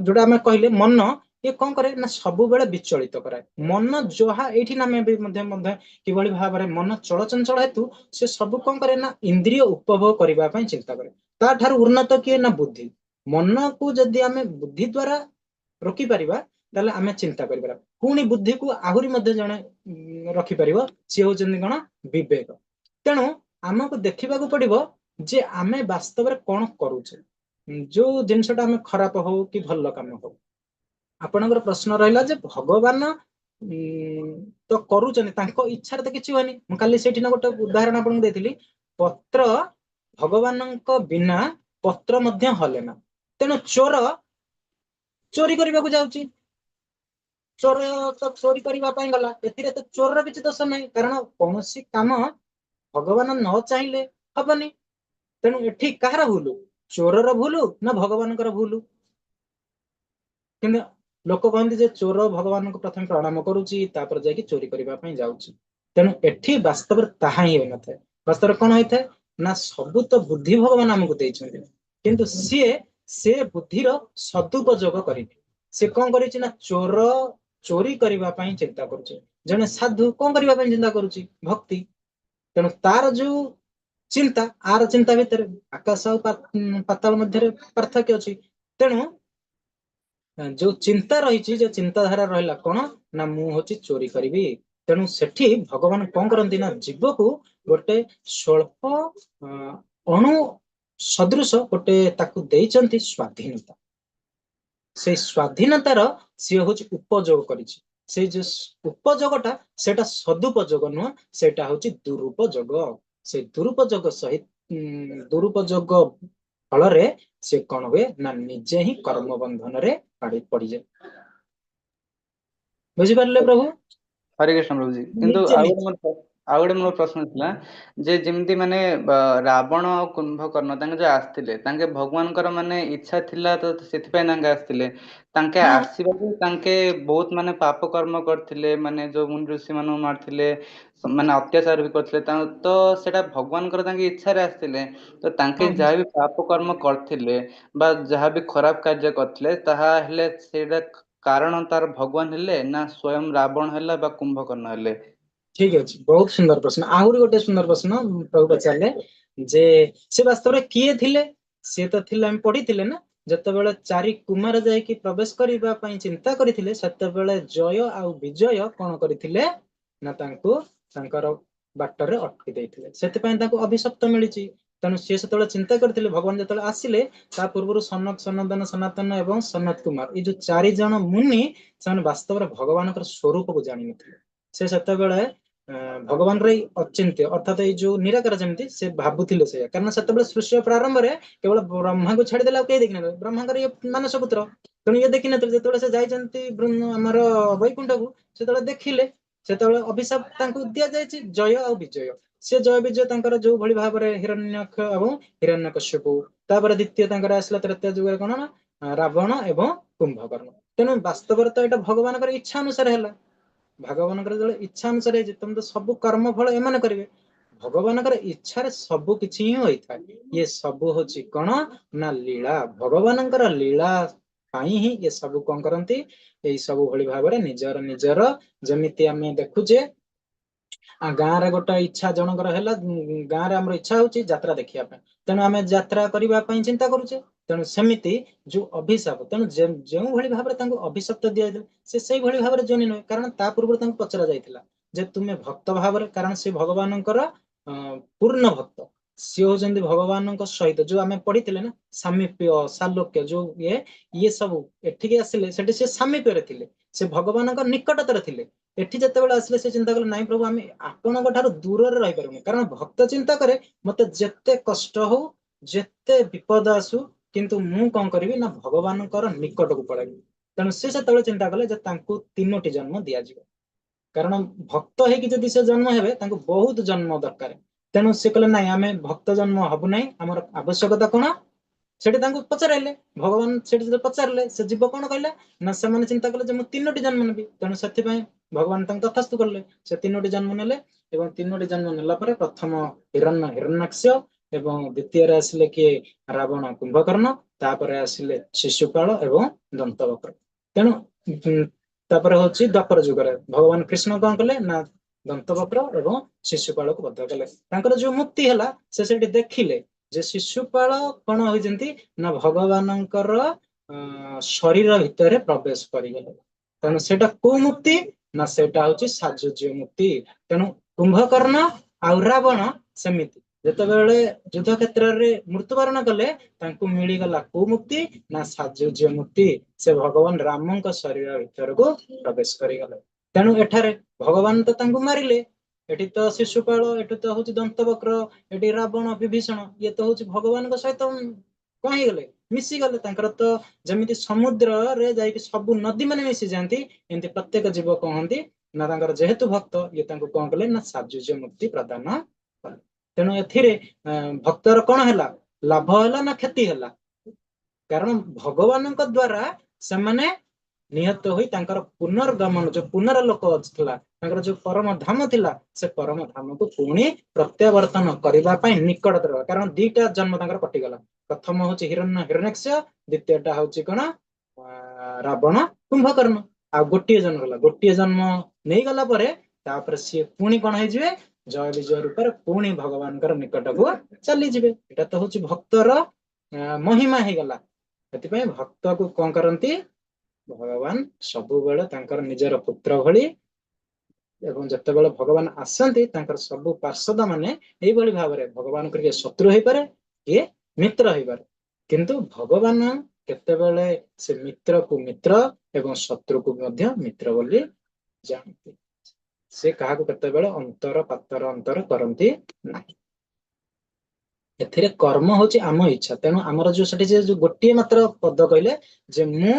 ଯୋଉଟା ଆମେ କହିଲେ ମନ, ଇଏ କଣ କରେ ନା ସବୁବେଳେ ବିଚଳିତ କରାଏ। ମନ ଯାହା ଏଇଠି ଆମେ ବି ମଧ୍ୟ କିଭଳି ଭାବରେ ମନ ଚଳଚଞ୍ଚଳ ହେତୁ ସେ ସବୁ କଣ କରେ ନା ଇନ୍ଦ୍ରିୟ ଉପଭୋଗ କରିବା ପାଇଁ ଚିନ୍ତା କରେ। ତା ଠାରୁ ଉନ୍ନତ କିଏ ନା ବୁଦ୍ଧି। ମନକୁ ଯଦି ଆମେ ବୁଦ୍ଧି ଦ୍ଵାରା ରୋକିପାରିବା, ତାହେଲେ ଆମେ ଚିନ୍ତା କରିପାରିବା। ପୁଣି ବୁଦ୍ଧିକୁ ଆହୁରି ମଧ୍ୟ ଜଣେ ରଖିପାରିବ, ସିଏ ହଉଛନ୍ତି କଣ ବିବେକ। ତେଣୁ ଆମକୁ ଦେଖିବାକୁ ପଡିବ ଯେ ଆମେ ବାସ୍ତବରେ କଣ କରୁଛେ, ଯୋଉ ଜିନିଷଟା ଆମେ ଖରାପ ହଉ କି ଭଲ କାମ ହଉ। ଆପଣଙ୍କର ପ୍ରଶ୍ନ ରହିଲା ଯେ ଭଗବାନ ତ କରୁଛନ୍ତି, ତାଙ୍କ ଇଚ୍ଛାରେ ତ କିଛି ହୁଏନି। ମୁଁ କାଲି ସେଇଠି ନା ଗୋଟେ ଉଦାହରଣ ଆପଣଙ୍କୁ ଦେଇଥିଲି, ପତ୍ର ଭଗବାନଙ୍କ ବିନା ପତ୍ର ମଧ୍ୟ ହଲେ ନା। ତେଣୁ ଚୋର ଚୋରି କରିବାକୁ ଯାଉଛି, ଚୋର ତ ଚୋରି କରିବା ପାଇଁ ଗଲା, ଏଥିରେ ତ ଚୋରର କିଛି ଦୋଷ ନାହିଁ, କାରଣ କୌଣସି କାମ ଭଗବାନ ନ ଚାହିଁଲେ ହବନି। ତେଣୁ ଏଠି କାହାର ଭୁଲ? ଚୋରର ଭୁଲ ନା ଭଗବାନଙ୍କର ଭୁଲ? କିନ୍ତୁ ଲୋକ କହନ୍ତି ଯେ ଚୋର ଭଗବାନଙ୍କୁ ପ୍ରଥମେ ପ୍ରଣାମ କରୁଛି, ତାପରେ ଯାଇକି ଚୋରି କରିବା ପାଇଁ ଯାଉଛି। ତେଣୁ ଏଠି ବାସ୍ତବରେ ତାହା ହିଁ ହୋଇନଥାଏ। ବାସ୍ତବରେ କଣ ହେଇଥାଏ ନା ସବୁ ତ ବୁଦ୍ଧି ଭଗବାନ ଆମକୁ ଦେଇଛନ୍ତି, କିନ୍ତୁ ସିଏ ସେ ବୁଦ୍ଧିର ସଦୁପଯୋଗ କରିନି। ସେ କଣ କରିଛି ନା ଚୋର ଚୋରି କରିବା ପାଇଁ ଚିନ୍ତା କରୁଛି, ଜଣେ ସାଧୁ କଣ କରିବା ପାଇଁ ଚିନ୍ତା କରୁଛି? ଭକ୍ତି। ତେଣୁ ତାର ଯୋଉ ଚିନ୍ତା, ଆର ଚିନ୍ତା ଭିତରେ ଆକାଶ ଆଉ ପାତାଳ ମଧ୍ୟରେ ପାର୍ଥକ୍ୟ ଅଛି। ତେଣୁ ଯୋଉ ଚିନ୍ତା ରହିଛି, ଯୋଉ ଚିନ୍ତାଧାରା ରହିଲା କଣ ନା ମୁଁ ହଉଛି ଚୋରି କରିବି। ତେଣୁ ସେଠି ଭଗବାନ କଣ କରନ୍ତି ନା ଜୀବକୁ ଗୋଟେ ସ୍ୱଳ୍ପ ଅଣୁ ସଦୃଶ ଗୋଟେ ତାକୁ ଦେଇଛନ୍ତି ସ୍ୱାଧୀନତା। ସେଇ ସ୍ୱାଧୀନତାର ସିଏ ହଉଛି ଉପଯୋଗ କରିଛି। ସେଇ ଯୋଉ ଉପଯୋଗଟା, ସେଇଟା ସଦୁପଯୋଗ ନୁହଁ, ସେଇଟା ହଉଛି ଦୁରୁପଯୋଗ। ସେଇ ଦୁରୁପଯୋଗ ସହିତ ଦୁରୁପଯୋଗ ଫଳରେ ସେ କଣ ହୁଏ ନା ନିଜେ ହିଁ କର୍ମ ବନ୍ଧନରେ ପଡିଯାଏ। ବୁଝିପାରିଲେ ପ୍ରଭୁ? ହରେ କୃଷ୍ଣ ପ୍ରଭୁଜୀ, କିନ୍ତୁ ନିଜେ ଆଉ ନିଜେ ଗୋଟେ ମୋର ଆଉ ଗୋଟେ ମୋର ପ୍ରଶ୍ନ ଥିଲା ଯେ ଯେମିତି ମାନେ ରାବଣ ଆଉ କୁମ୍ଭକର୍ଣ୍ଣ ତାଙ୍କେ ଯୋଉ ଆସିଥିଲେ, ତାଙ୍କେ ଭଗବାନଙ୍କର ମାନେ ଇଚ୍ଛା ଥିଲା ତ ସେଥିପାଇଁ ତାଙ୍କେ ଆସିଥିଲେ। ତାଙ୍କେ ଆସିବାକୁ ତାଙ୍କେ ବହୁତ ମାନେ ପାପ କର୍ମ କରିଥିଲେ, ମାନେ ଯୋଉ ମୁନି ଋଷି ମାନଙ୍କୁ ମାରିଥିଲେ, ମାନେ ଅତ୍ୟାଚାର ବି କରିଥିଲେ, ତ ସେଇଟା ଭଗବାନଙ୍କର ତାଙ୍କ ଇଚ୍ଛାରେ ଆସିଥିଲେ। ତ ତାଙ୍କେ ଯାହାବି ପାପ କର୍ମ କରିଥିଲେ ବା ଯାହାବି ଖରାପ କାର୍ଯ୍ୟ କରିଥିଲେ, ତାହା ହେଲେ ସେଇଟା କାରଣ ତାର ଭଗବାନ ହେଲେ ନା ସ୍ଵୟଂ ରାବଣ ହେଲା ବା କୁମ୍ଭକର୍ଣ୍ଣ ହେଲେ? ଠିକ ଅଛି, ବହୁତ ସୁନ୍ଦର ପ୍ରଶ୍ନ। ଆହୁରି ଗୋଟେ ସୁନ୍ଦର ପ୍ରଶ୍ନ ପ୍ରଭୁ ପଚାରିଲେ ଯେ ସେ ବାସ୍ତବରେ କିଏ ଥିଲେ? ସିଏ ତ ଥିଲେ, ଆମେ ପଢିଥିଲେ ନା, ଯେତେବେଳେ ଚାରି କୁମାର ଯାଇକି ପ୍ରବେଶ କରିବା ପାଇଁ ଚିନ୍ତା କରିଥିଲେ, ସେତେବେଳେ ଜୟ ଆଉ ବିଜୟ କଣ କରିଥିଲେ ନା ତାଙ୍କୁ ତାଙ୍କର ବାଟରେ ଅଟକି ଦେଇଥିଲେ। ସେଥିପାଇଁ ତାଙ୍କୁ ଅଭିଶପ୍ତ ମିଳିଛି। ତେଣୁ ସିଏ ସେତେବେଳେ ଚିନ୍ତା କରିଥିଲେ, ଭଗବାନ ଯେତେବେଳେ ଆସିଲେ, ତା ପୂର୍ବରୁ ସନକ, ସନନ୍ଦନ, ସନାତନ ଏବଂ ସନତ କୁମାର, ଏଇ ଯୋଉ ଚାରି ଜଣ ମୁନି, ସେମାନେ ବାସ୍ତବରେ ଭଗବାନଙ୍କର ସ୍ୱରୂପକୁ ଜାଣିନଥିଲେ। ସେ ସେତେବେଳେ ଭଗବାନର ଏଇ ଅଚିନ୍ତ୍ୟ, ଅର୍ଥାତ ଏଇ ଯୋଉ ନିରାକାର ଯେମିତି ସେ ଭାବୁଥିଲେ ସେଇଆ। କାରଣ ସେତେବେଳେ ସୃଷ୍ଟିର ପ୍ରାରମ୍ଭରେ କେବଳ ବ୍ରହ୍ମାଙ୍କୁ ଛାଡିଦେଲେ ଆଉ କେହି ଦେଖିନଥିଲେ। ବ୍ରହ୍ମାଙ୍କର ଇଏ ମାନସ ପୁତ୍ର, ତେଣୁ ଇଏ ଦେଖିନଥିଲେ। ଯେତେବେଳେ ସେ ଯାଇଛନ୍ତି ଆମର ବୈକୁଣ୍ଠକୁ, ସେତେବେଳେ ଦେଖିଲେ, ସେତେବେଳେ ଅଭିଶାପ ତାଙ୍କୁ ଦିଆଯାଇଛି ଜୟ ଆଉ ବିଜୟ। ସେ ଜୟ ବିଜୟ ତାଙ୍କର ଯୋଉ ଭଳି ଭାବରେ ହିରଣ୍ୟାକ୍ଷ ଏବଂ ହିରଣ୍ୟକଶ୍ୟପୁ। ତାପରେ ଦ୍ୱିତୀୟ ତାଙ୍କର ଆସିଲା ତ୍ରେତୟା ଯୁଗରେ କଣ ନା ରାବଣ ଏବଂ କୁମ୍ଭକର୍ଣ୍ଣ। ତେଣୁ ବାସ୍ତବରେ ତ ଏଇଟା ଭଗବାନଙ୍କର ଇଚ୍ଛା ଅନୁସାରେ ହେଲା। ଭଗବାନଙ୍କର ଯେତେବେଳେ ଇଚ୍ଛା ଅନୁସାରେ ହେଇଛି, ତମେ ତ ସବୁ କର୍ମ ଫଳ ଏମାନେ କରିବେ। ଭଗବାନଙ୍କର ଇଚ୍ଛାରେ ସବୁ କିଛି ହିଁ ହୋଇଥାଏ। ଇଏ ସବୁ ହଉଛି କଣ ନା ଲୀଳା। ଭଗବାନଙ୍କର ଲୀଳା ପାଇଁ ହିଁ ଏ ସବୁ କଣ କରନ୍ତି, ଏଇ ସବୁ ଭଳି ଭାବରେ ନିଜର ନିଜର, ଯେମିତି ଆମେ ଦେଖୁଛେ ଗାଁରେ ଗୋଟେ ଇଚ୍ଛା ଜଣଙ୍କର ହେଲା, ଗାଁରେ ଆମର ଇଚ୍ଛା ହଉଛି ଯାତ୍ରା ଦେଖିବା ପାଇଁ, ତେଣୁ ଆମେ ଯାତ୍ରା କରିବା ପାଇଁ ଚିନ୍ତା କରୁଛେ। ତେଣୁ ସେମିତି ଯୋଉ ଅଭିଶାପ, ତେଣୁ ଯେଉଁ ଭଳି ଭାବରେ ତାଙ୍କୁ ଅଭିଶପ୍ତ ଦିଆଯାଇଥିଲା, ସେ ସେଇଭଳି ଭାବରେ ଯୋନି ନୁହେଁ। କାରଣ ତା ପୂର୍ବରୁ ତାଙ୍କୁ ପଚରା ଯାଇଥିଲା ଯେ ତୁମେ ଭକ୍ତ ଭାବରେ, କାରଣ ସେ ଭଗବାନଙ୍କର ପୂର୍ଣ୍ଣ ଭକ୍ତ। ସିଏ ହଉଛନ୍ତି ଭଗବାନଙ୍କ ସହିତ ଯୋଉ ଆମେ ପଢିଥିଲେ ନା ସାମୀପ୍ୟ ସାଲୋକ୍ୟ, ଯୋଉ ଇଏ ଇଏ ସବୁ ଏଠିକି ଆସିଲେ, ସେଠି ସେ ସାମୀପ୍ୟରେ ଥିଲେ, ସେ ଭଗବାନଙ୍କ ନିକଟତର ଥିଲେ। ଏଠି ଯେତେବେଳେ ଆସିଲେ ସେ ଚିନ୍ତା କଲେ, ନାଇଁ ପ୍ରଭୁ, ଆମେ ଆପଣଙ୍କ ଠାରୁ ଦୂରରେ ରହିପାରିବୁନି। କାରଣ ଭକ୍ତ ଚିନ୍ତା କରେ, ମତେ ଯେତେ କଷ୍ଟ ହଉ, ଯେତେ ବିପଦ ଆସୁ, କିନ୍ତୁ ମୁଁ କଣ କରିବି ନା ଭଗବାନଙ୍କର ନିକଟକୁ ପଳେଇବି। ତେଣୁ ସେ ସେତେବେଳେ ଚିନ୍ତା କଲେ ଯେ ତାଙ୍କୁ ତିନୋଟି ଜନ୍ମ ଦିଆଯିବ। କାରଣ ଭକ୍ତ ହେଇକି ଯଦି ସେ ଜନ୍ମ ହେବେ, ତାଙ୍କୁ ବହୁତ ଜନ୍ମ ଦରକାର। ତେଣୁ ସେ କହିଲେ, ନାଇଁ, ଆମେ ଭକ୍ତ ଜନ୍ମ ହବୁ ନାହିଁ, ଆମର ଆବଶ୍ୟକତା କଣ? ସେଠି ତାଙ୍କୁ ପଚରାଇଲେ ଭଗବାନ। ସେଠି ଯେତେବେଳେ ପଚାରିଲେ, ସେ ଜୀବ କଣ କହିଲା ନା ସେମାନେ ଚିନ୍ତା କଲେ ଯେ ମୁଁ ତିନୋଟି ଜନ୍ମ ନେବି। ତେଣୁ ସେଥିପାଇଁ ଭଗବାନ ତାଙ୍କୁ ତଥାସ୍ତୁ କଲେ। ସେ ତିନୋଟି ଜନ୍ମ ନେଲେ ଏବଂ ତିନୋଟି ଜନ୍ମ ନେଲା ପରେ ପ୍ରଥମ ହିରଣ୍ୟ ହିରଣ୍ୟାକ୍ଷ ଏବଂ ଦ୍ୱିତୀୟରେ ଆସିଲେ କିଏ? ରାବଣ କୁମ୍ଭକର୍ଣ୍ଣ। ତାପରେ ଆସିଲେ ଶିଶୁପାଳ ଏବଂ ଦନ୍ତବକ୍ର। ତେଣୁ ତାପରେ ହଉଛି ଦ୍ୱାପର ଯୁଗରେ ଭଗବାନ କୃଷ୍ଣ କଣ କଲେ ନା ଦନ୍ତବକ୍ର ଏବଂ ଶିଶୁପାଳକୁ ବଧ କଲେ। ତାଙ୍କର ଯୋଉ ମୁକ୍ତି ହେଲା, ସେ ସେଠି ଦେଖିଲେ ଯେ ଶିଶୁପାଳ କଣ ହୋଇଛନ୍ତି ନା ଭଗବାନଙ୍କର ଶରୀର ଭିତରେ ପ୍ରବେଶ କରିଗଲେ। ତେଣୁ ସେଇଟା କୋଉ ମୁକ୍ତି ନା ସେଇଟା ହଉଛି ସାଯୁଜ୍ୟ ମୁକ୍ତି। ତେଣୁ କୁମ୍ଭକର୍ଣ୍ଣ ଆଉ ରାବଣ ସେମିତି ଯେତେବେଳେ ଯୁଦ୍ଧ କ୍ଷେତ୍ରରେ ମୃତ୍ୟୁବରଣ କଲେ, ତାଙ୍କୁ ମିଳିଗଲା କୋଉ ମୁକ୍ତି ନା ସାଯୁଜ୍ୟ ମୁକ୍ତି। ସେ ଭଗବାନ ରାମଙ୍କ ଶରୀର ଭିତରକୁ ପ୍ରବେଶ କରିଗଲେ। ତେଣୁ ଏଠାରେ ଭଗବାନ ତ ତାଙ୍କୁ ମାରିଲେ। ଏଠି ତ ଶିଶୁପାଳ, ଏଠି ତ ହଉଛି ଦନ୍ତବକ୍ର, ଏଠି ରାବଣ ବିଭୀଷଣ, ଇଏ ତ ହଉଛି ଭଗବାନଙ୍କ ସହିତ କଣ ହେଇଗଲେ? ମିଶିଗଲେ। ତାଙ୍କର ତ ଯେମିତି ସମୁଦ୍ରରେ ଯାଇକି ସବୁ ନଦୀ ମାନେ ମିଶିଯାଆନ୍ତି, ଏମିତି ପ୍ରତ୍ୟେକ ଜୀବ କହନ୍ତି ନା ତାଙ୍କର ଯେହେତୁ ଭକ୍ତ, ଇଏ ତାଙ୍କୁ କଣ କଲେ ନା ସାଯୁଜ୍ୟ ମୁକ୍ତି ପ୍ରଦାନ କଲେ। ତେଣୁ ଏଥିରେ ଭକ୍ତର କଣ ହେଲା? ଲାଭ ହେଲା ନା କ୍ଷତି ହେଲା? କାରଣ ଭଗବାନଙ୍କ ଦ୍ଵାରା ସେମାନେ ନିହତ ହୋଇ ତାଙ୍କର ପୁନର୍ଗମନ, ଯୋଉ ପୁନରଲୋକ ଥିଲା, ତାଙ୍କର ଯୋଉ ପରମ ଧାମ ଥିଲା, ସେ ପରମ ଧାମକୁ ପୁଣି ପ୍ରତ୍ୟାବର୍ତ୍ତନ କରିବା ପାଇଁ ନିକଟତର। କାରଣ ଦିଟା ଜନ୍ମ ତାଙ୍କର କଟିଗଲା। ପ୍ରଥମ ହଉଛି ହିରଣ୍ୟ ହିରଣ୍ୟାକ୍ଷ, ଦ୍ୱିତୀୟଟା ହଉଛି କଣ ରାବଣ କୁମ୍ଭକର୍ଣ୍ଣ। ଆଉ ଗୋଟିଏ ଜନ୍ମ ହେଲା। ଗୋଟିଏ ଜନ୍ମ ନେଇଗଲା ପରେ ତାପରେ ସିଏ ପୁଣି କଣ ହେଇଯିବେ? ଜୟ ବିଜୟ ରୂପରେ ପୁଣି ଭଗବାନଙ୍କର ନିକଟକୁ ଚାଲିଯିବେ। ଏଇଟା ତ ହଉଛି ଭକ୍ତର ମହିମା ହେଇଗଲା। ସେଥିପାଇଁ ଭକ୍ତକୁ କଣ କରନ୍ତି ଭଗବାନ? ସବୁବେଳେ ତାଙ୍କର ନିଜର ପୁତ୍ର ଭଳି। ଏବଂ ଯେତେବେଳେ ଭଗବାନ ଆସନ୍ତି, ତାଙ୍କର ସବୁ ପାର୍ଷଦ ମାନେ ଏଇଭଳି ଭାବରେ ଭଗବାନଙ୍କର କିଏ ଶତ୍ରୁ ହେଇପାରେ, କିଏ ମିତ୍ର ହେଇପାରେ, କିନ୍ତୁ ଭଗବାନ କେତେବେଳେ ସେ ମିତ୍ରକୁ ମିତ୍ର ଏବଂ ଶତ୍ରୁକୁ ମଧ୍ୟ ମିତ୍ର ବୋଲି ଜାଣନ୍ତି। ସେ କାହାକୁ କେତେବେଳେ ଅନ୍ତର ପାତର ଅନ୍ତର କରନ୍ତି ନାହିଁ। ଏଥିରେ କର୍ମ ହଉଛି ଆମ ଇଚ୍ଛା। ତେଣୁ ଆମର ଯୋଉ ସେଠି ଯୋଉ ଗୋଟିଏ ମାତ୍ର ପଦ କହିଲେ ଯେ ମୁଁ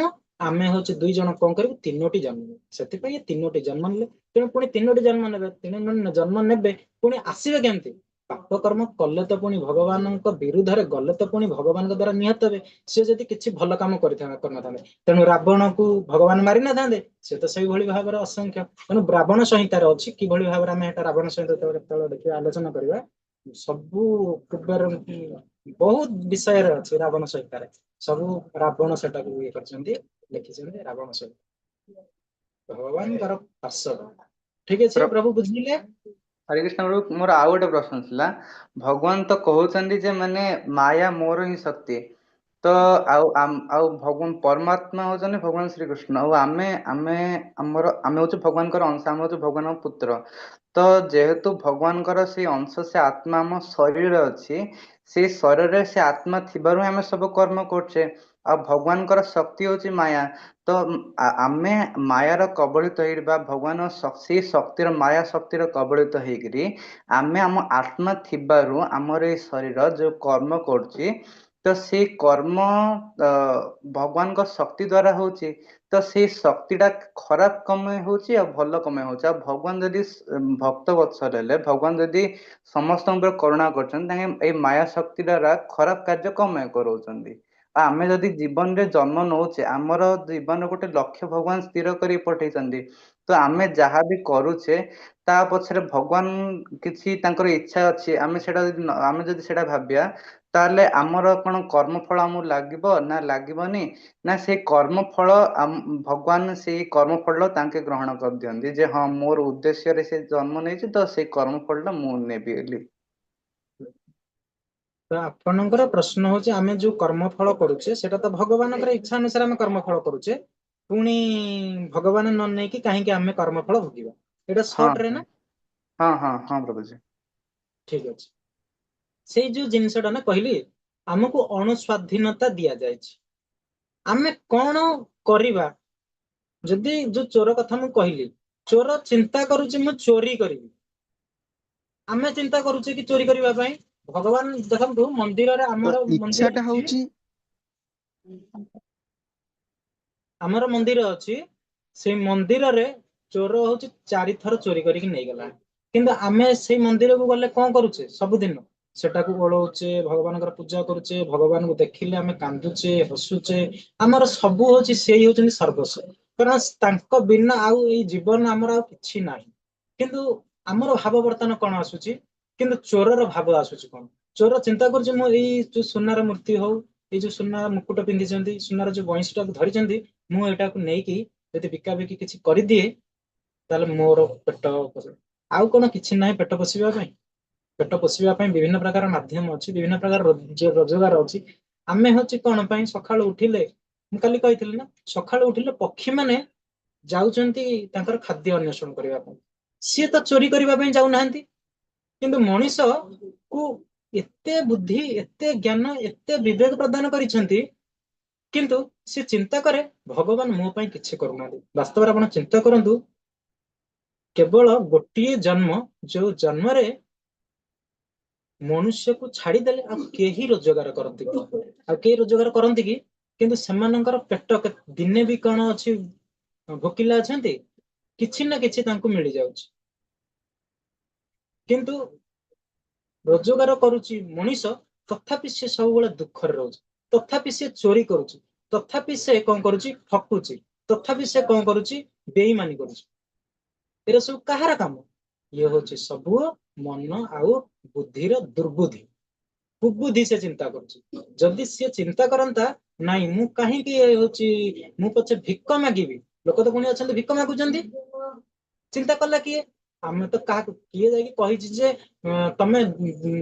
ଆମେ ହଉଛି ଦୁଇ ଜଣ କଣ କରିବୁ? ତିନୋଟି ଜନ୍ମ ନେବୁ। ସେଥିପାଇଁ ଏ ତିନୋଟି ଜନ୍ମ ନେଲେ। ତେଣୁ ପୁଣି ତିନୋଟି ଜନ୍ମ ନେବେ, ତିନୋଟି ଜନ୍ମ ନେବେ, ପୁଣି ଆସିବେ କେମିତି? ପାପ କର୍ମ କଲେ ତ ପୁଣି ଭଗବାନଙ୍କ ବିରୁଦ୍ଧରେ ଗଲେ ତ ପୁଣି ଭଗବାନଙ୍କ ଦ୍ଵାରା ନିହତ ହେବେ। ସେ ଯଦି କିଛି ଭଲ କାମ କରିଥାନ୍ତେ, କରିନଥାନ୍ତେ, ତେଣୁ ରାବଣକୁ ଭଗବାନ ମାରି ନଥାନ୍ତେ। ସେ ତ ସେଇଭଳି ଭାବରେ ଅସଂଖ୍ୟ। ତେଣୁ ରାବଣ ସଂହିତାରେ ଅଛି କିଭଳି ଭାବରେ। ଆମେ ଏଟା ରାବଣ ସଂହିତା କେତେବେଳେ ଦେଖିବା, ଆଲୋଚନା କରିବା। ସବୁ କୁବେର ବହୁତ ବିଷୟରେ ଅଛି ରାବଣ ସଂହିତାରେ। ସବୁ ରାବଣ ସେଟାକୁ ଇଏ କରିଛନ୍ତି, ଲେଖିଛନ୍ତି ରାବଣ ସଂହିତା, ଭଗବାନଙ୍କର ପାର୍ଷଦ। ଠିକ ଅଛି ପ୍ରଭୁ, ବୁଝିଲେ? ହରେ କୃଷ୍ଣ ପ୍ରଭୁ, ମୋର ଆଉ ଗୋଟେ ପ୍ରଶ୍ନ ଥିଲା। ଭଗବାନ ତ କହୁଛନ୍ତି ଯେ ମାନେ ମାୟା ମୋର ହିଁ ଶକ୍ତି ତ, ଆଉ ଆଉ ଭଗବାନ ପରମାତ୍ମା ହଉଛନ୍ତି ଭଗବାନ ଶ୍ରୀକୃଷ୍ଣ, ଆଉ ଆମେ ଆମେ ଆମର ଆମେ ହଉଛୁ ଭଗବାନଙ୍କର ଅଂଶ, ଆମେ ହଉଛୁ ଭଗବାନଙ୍କ ପୁତ୍ର। ତ ଯେହେତୁ ଭଗବାନଙ୍କର ସେଇ ଅଂଶ, ସେ ଆତ୍ମା ଆମ ଶରୀରରେ ଅଛି, ସେଇ ଶରୀରରେ ସେ ଆତ୍ମା ଥିବାରୁ ଆମେ ସବୁ କର୍ମ କରୁଛେ। ଆଉ ଭଗବାନଙ୍କର ଶକ୍ତି ହଉଛି ମାୟା। ତ ଆମେ ମାୟାର କବଳିତ ହେଇ ବା ଭଗବାନ ସେଇ ଶକ୍ତିର, ମାୟା ଶକ୍ତିର କବଳିତ ହେଇକିରି ଆମେ ଆମ ଆତ୍ମା ଥିବାରୁ ଆମର ଏଇ ଶରୀର ଯୋଉ କର୍ମ କରୁଛି, ତ ତ ସେଇ କର୍ମ ଭଗବାନଙ୍କ ଶକ୍ତି ଦ୍ଵାରା ହଉଛି, ତ ସେଇ ଶକ୍ତି ଟା ଖରାପ କମେଇ ହଉଛି ଆଉ ଭଲ କମେଇ ହଉଛି? ଆଉ ଭଗବାନ ଯଦି ଭକ୍ତ ବତ୍ସଲ ହେଲେ, ଭଗବାନ ଯଦି ସମସ୍ତଙ୍କ ଉପରେ କରୁଣା କରୁଛନ୍ତି, ତାଙ୍କେ ଏଇ ମାୟା ଶକ୍ତି ଦ୍ଵାରା ଖରାପ କାର୍ଯ୍ୟ କମେଇ କରଉଛନ୍ତି? ଆଉ ଆମେ ଯଦି ଜୀବନରେ ଜନ୍ମ ନଉଛେ, ଆମର ଜୀବନର ଗୋଟେ ଲକ୍ଷ୍ୟ ଭଗବାନ ସ୍ଥିର କରି ପଠେଇଛନ୍ତି। ତ ଆମେ ଯାହାବି କରୁଛେ, ତା ପଛରେ ଭଗବାନ କିଛି ତାଙ୍କର ଇଚ୍ଛା ଅଛି। ଆମେ ସେଇଟା ଯଦି ଆମେ ଯଦି ସେଇଟା ଭାବିବା, ତାହେଲେ ଆମର କଣ କର୍ମ ଫଳ ଆମକୁ ଲାଗିବ ନା ଲାଗିବନି? ନା ସେଇ କର୍ମ ଫଳ ଭଗବାନ ସେଇ କର୍ମ ଫଳ ତାଙ୍କେ ଗ୍ରହଣ କରିଦିଅନ୍ତି ଯେ ହଁ, ମୋର ଉଦ୍ଦେଶ୍ୟରେ ସେ ଜନ୍ମ ନେଇଛି, ତ ସେଇ କର୍ମ ଫଳ ଟା ମୁଁ ନେବି ବୋଲି? ତ ଆପଣଙ୍କର ପ୍ରଶ୍ନ ହଉଛି, ଆମେ ଯୋଉ କର୍ମ ଫଳ କରୁଛେ, ସେଟା ତ ଭଗବାନଙ୍କର ଇଚ୍ଛା ଅନୁସାରେ ଆମେ କର୍ମ ଫଳ କରୁଛେ, ପୁଣି ଭଗବାନ ନ ନେଇକି କାହିଁକି ଆମେ କର୍ମ ଫଳ ଭୋଗିବା? ଏଇଟା ସର୍ଟ ରେ ନା? ହଁ, ପ୍ରଭୁଜୀ। ଠିକ ଅଛି। ସେଇ ଯୋଉ ଜିନିଷଟା ନା କହିଲି, ଆମକୁ ଅଣୁସ୍ୱାଧୀନତା ଦିଆଯାଇଛି, ଆମେ କଣ କରିବା। ଯଦି ଯୋଉ ଚୋର କଥା ମୁଁ କହିଲି, ଚୋର ଚିନ୍ତା କରୁଛି ମୁଁ ଚୋରି କରିବି। ଆମେ ଚିନ୍ତା କରୁଛେ କି ଚୋରି କରିବା ପାଇଁ? ଭଗବାନ ଦେଖନ୍ତୁ, ମନ୍ଦିରରେ ତ ଆମର ମନ୍ଦିର ଇଚ୍ଛାଟା ଅଛି। ହଉଛି ଆମର ମନ୍ଦିର ଅଛି, ସେଇ ମନ୍ଦିରରେ ଚୋର ହଉଛି ଚାରିଥର ଚୋରି କରିକି ନେଇଗଲାଣି। କିନ୍ତୁ ଆମେ ସେଇ ମନ୍ଦିରକୁ ଗଲେ କଣ କରୁଛେ? ସବୁଦିନ ସେଟାକୁ ଓଳଉଛେ, ଭଗବାନଙ୍କର ପୂଜା କରୁଛେ, ଭଗବାନଙ୍କୁ ଦେଖିଲେ ଆମେ କାନ୍ଦୁଛେ, ହସୁଛେ। ଆମର ସବୁ ହଉଛି, ସେଇ ହଉଛନ୍ତି ସର୍ବସ୍ୱ, କାରଣ ତାଙ୍କ ବିନା ଆଉ ଏଇ ଜୀବନ ଆମର ଆଉ କିଛି ନାହିଁ। କିନ୍ତୁ ଆମର ଭାବ ବର୍ତ୍ତମାନ କଣ ଆସୁଛି? କିନ୍ତୁ ଚୋରର ଭାବ ଆସୁଛି କଣ? ଚୋର ଚିନ୍ତା କରୁଛି, ମୁଁ ଏଇ ଯୋଉ ସୁନାର ମୂର୍ତ୍ତି ହଉ, ଏଇ ଯୋଉ ସୁନା ମୁକୁଟ ପିନ୍ଧିଛନ୍ତି, ସୁନାର ଯୋଉ ବଇଁଶଟାକୁ ଧରିଛନ୍ତି, ମୁଁ ଏଇଟାକୁ ନେଇକି ଯଦି ବିକାବିକି କିଛି କରିଦିଏ, ତାହେଲେ ମୋର ପେଟ ପୋଷିବ। ଆଉ କଣ କିଛି ନାହିଁ ପେଟ ପୋଷିବା ପାଇଁ? ପେଟ ପୋଷିବା ପାଇଁ ବିଭିନ୍ନ ପ୍ରକାର ମାଧ୍ୟମ ଅଛି, ବିଭିନ୍ନ ପ୍ରକାର ରୋଜଗାର ଅଛି। ଆମେ ହଉଛି କଣ ପାଇଁ ସକାଳୁ ଉଠିଲେ, ମୁଁ କାଲି କହିଥିଲି ନା, ସକାଳୁ ଉଠିଲେ ପକ୍ଷୀ ମାନେ ଯାଉଛନ୍ତି ତାଙ୍କର ଖାଦ୍ୟ ଅନ୍ୱେଷଣ କରିବା ପାଇଁ। ସିଏ ତ ଚୋରି କରିବା ପାଇଁ ଯାଉନାହାନ୍ତି। କିନ୍ତୁ ମଣିଷ କୁ ଏତେ ବୁଦ୍ଧି, ଏତେ ଜ୍ଞାନ, ଏତେ ବିବେକ ପ୍ରଦାନ କରିଛନ୍ତି, କିନ୍ତୁ ସେ ଚିନ୍ତା କରେ ଭଗବାନ ମୋ ପାଇଁ କିଛି କରୁନାହାନ୍ତି। ବାସ୍ତବରେ ଆପଣ ଚିନ୍ତା କରନ୍ତୁ, କେବଳ ଗୋଟିଏ ଜନ୍ମ, ଯୋଉ ଜନ୍ମରେ ମନୁଷ୍ୟକୁ ଛାଡିଦେଲେ ଆଉ କେହି ରୋଜଗାର କରନ୍ତି କି? ଆଉ କେହି ରୋଜଗାର କରନ୍ତି କି? କିନ୍ତୁ ସେମାନଙ୍କର ପେଟ ଦିନେ ବି କଣ ଅଛି, ଭୋକିଲା ଅଛନ୍ତି? କିଛି ନା କିଛି ତାଙ୍କୁ ମିଳିଯାଉଛି। କିନ୍ତୁ ରୋଜଗାର କରୁଛି ମଣିଷ, ତଥାପି ସେ ସବୁବେଳେ ଦୁଃଖରେ ରହୁଛି, ତଥାପି ସେ ଚୋରି କରୁଛି, ତଥାପି ସେ କଣ କରୁଛି? ଠକୁଛି, ତଥାପି ସେ କଣ କରୁଛି? ବେଇମାନି କରୁଛି। ଏରା ସବୁ କାହାର କାମ? ଇଏ ହଉଛି ସବୁ ମନ ଆଉ ବୁଦ୍ଧିର ଦୁର୍ବୁଦ୍ଧି, କୁବୁଦ୍ଧି। ସେ ଚିନ୍ତା କରୁଛି। ଯଦି ସିଏ ଚିନ୍ତା କରନ୍ତା, ନାଇଁ, ମୁଁ କାହିଁକି ହଉଛି, ମୁଁ ପଛେ ଭିକ ମାଗିବି। ଲୋକ ତ ପୁଣି ଅଛନ୍ତି, ଭିକ ମାଗୁଛନ୍ତି। ଚିନ୍ତା କଲା କିଏ? ଆମେ ତ କାହାକୁ କିଏ ଯାଇକି କହିଛି ଯେ ତମେ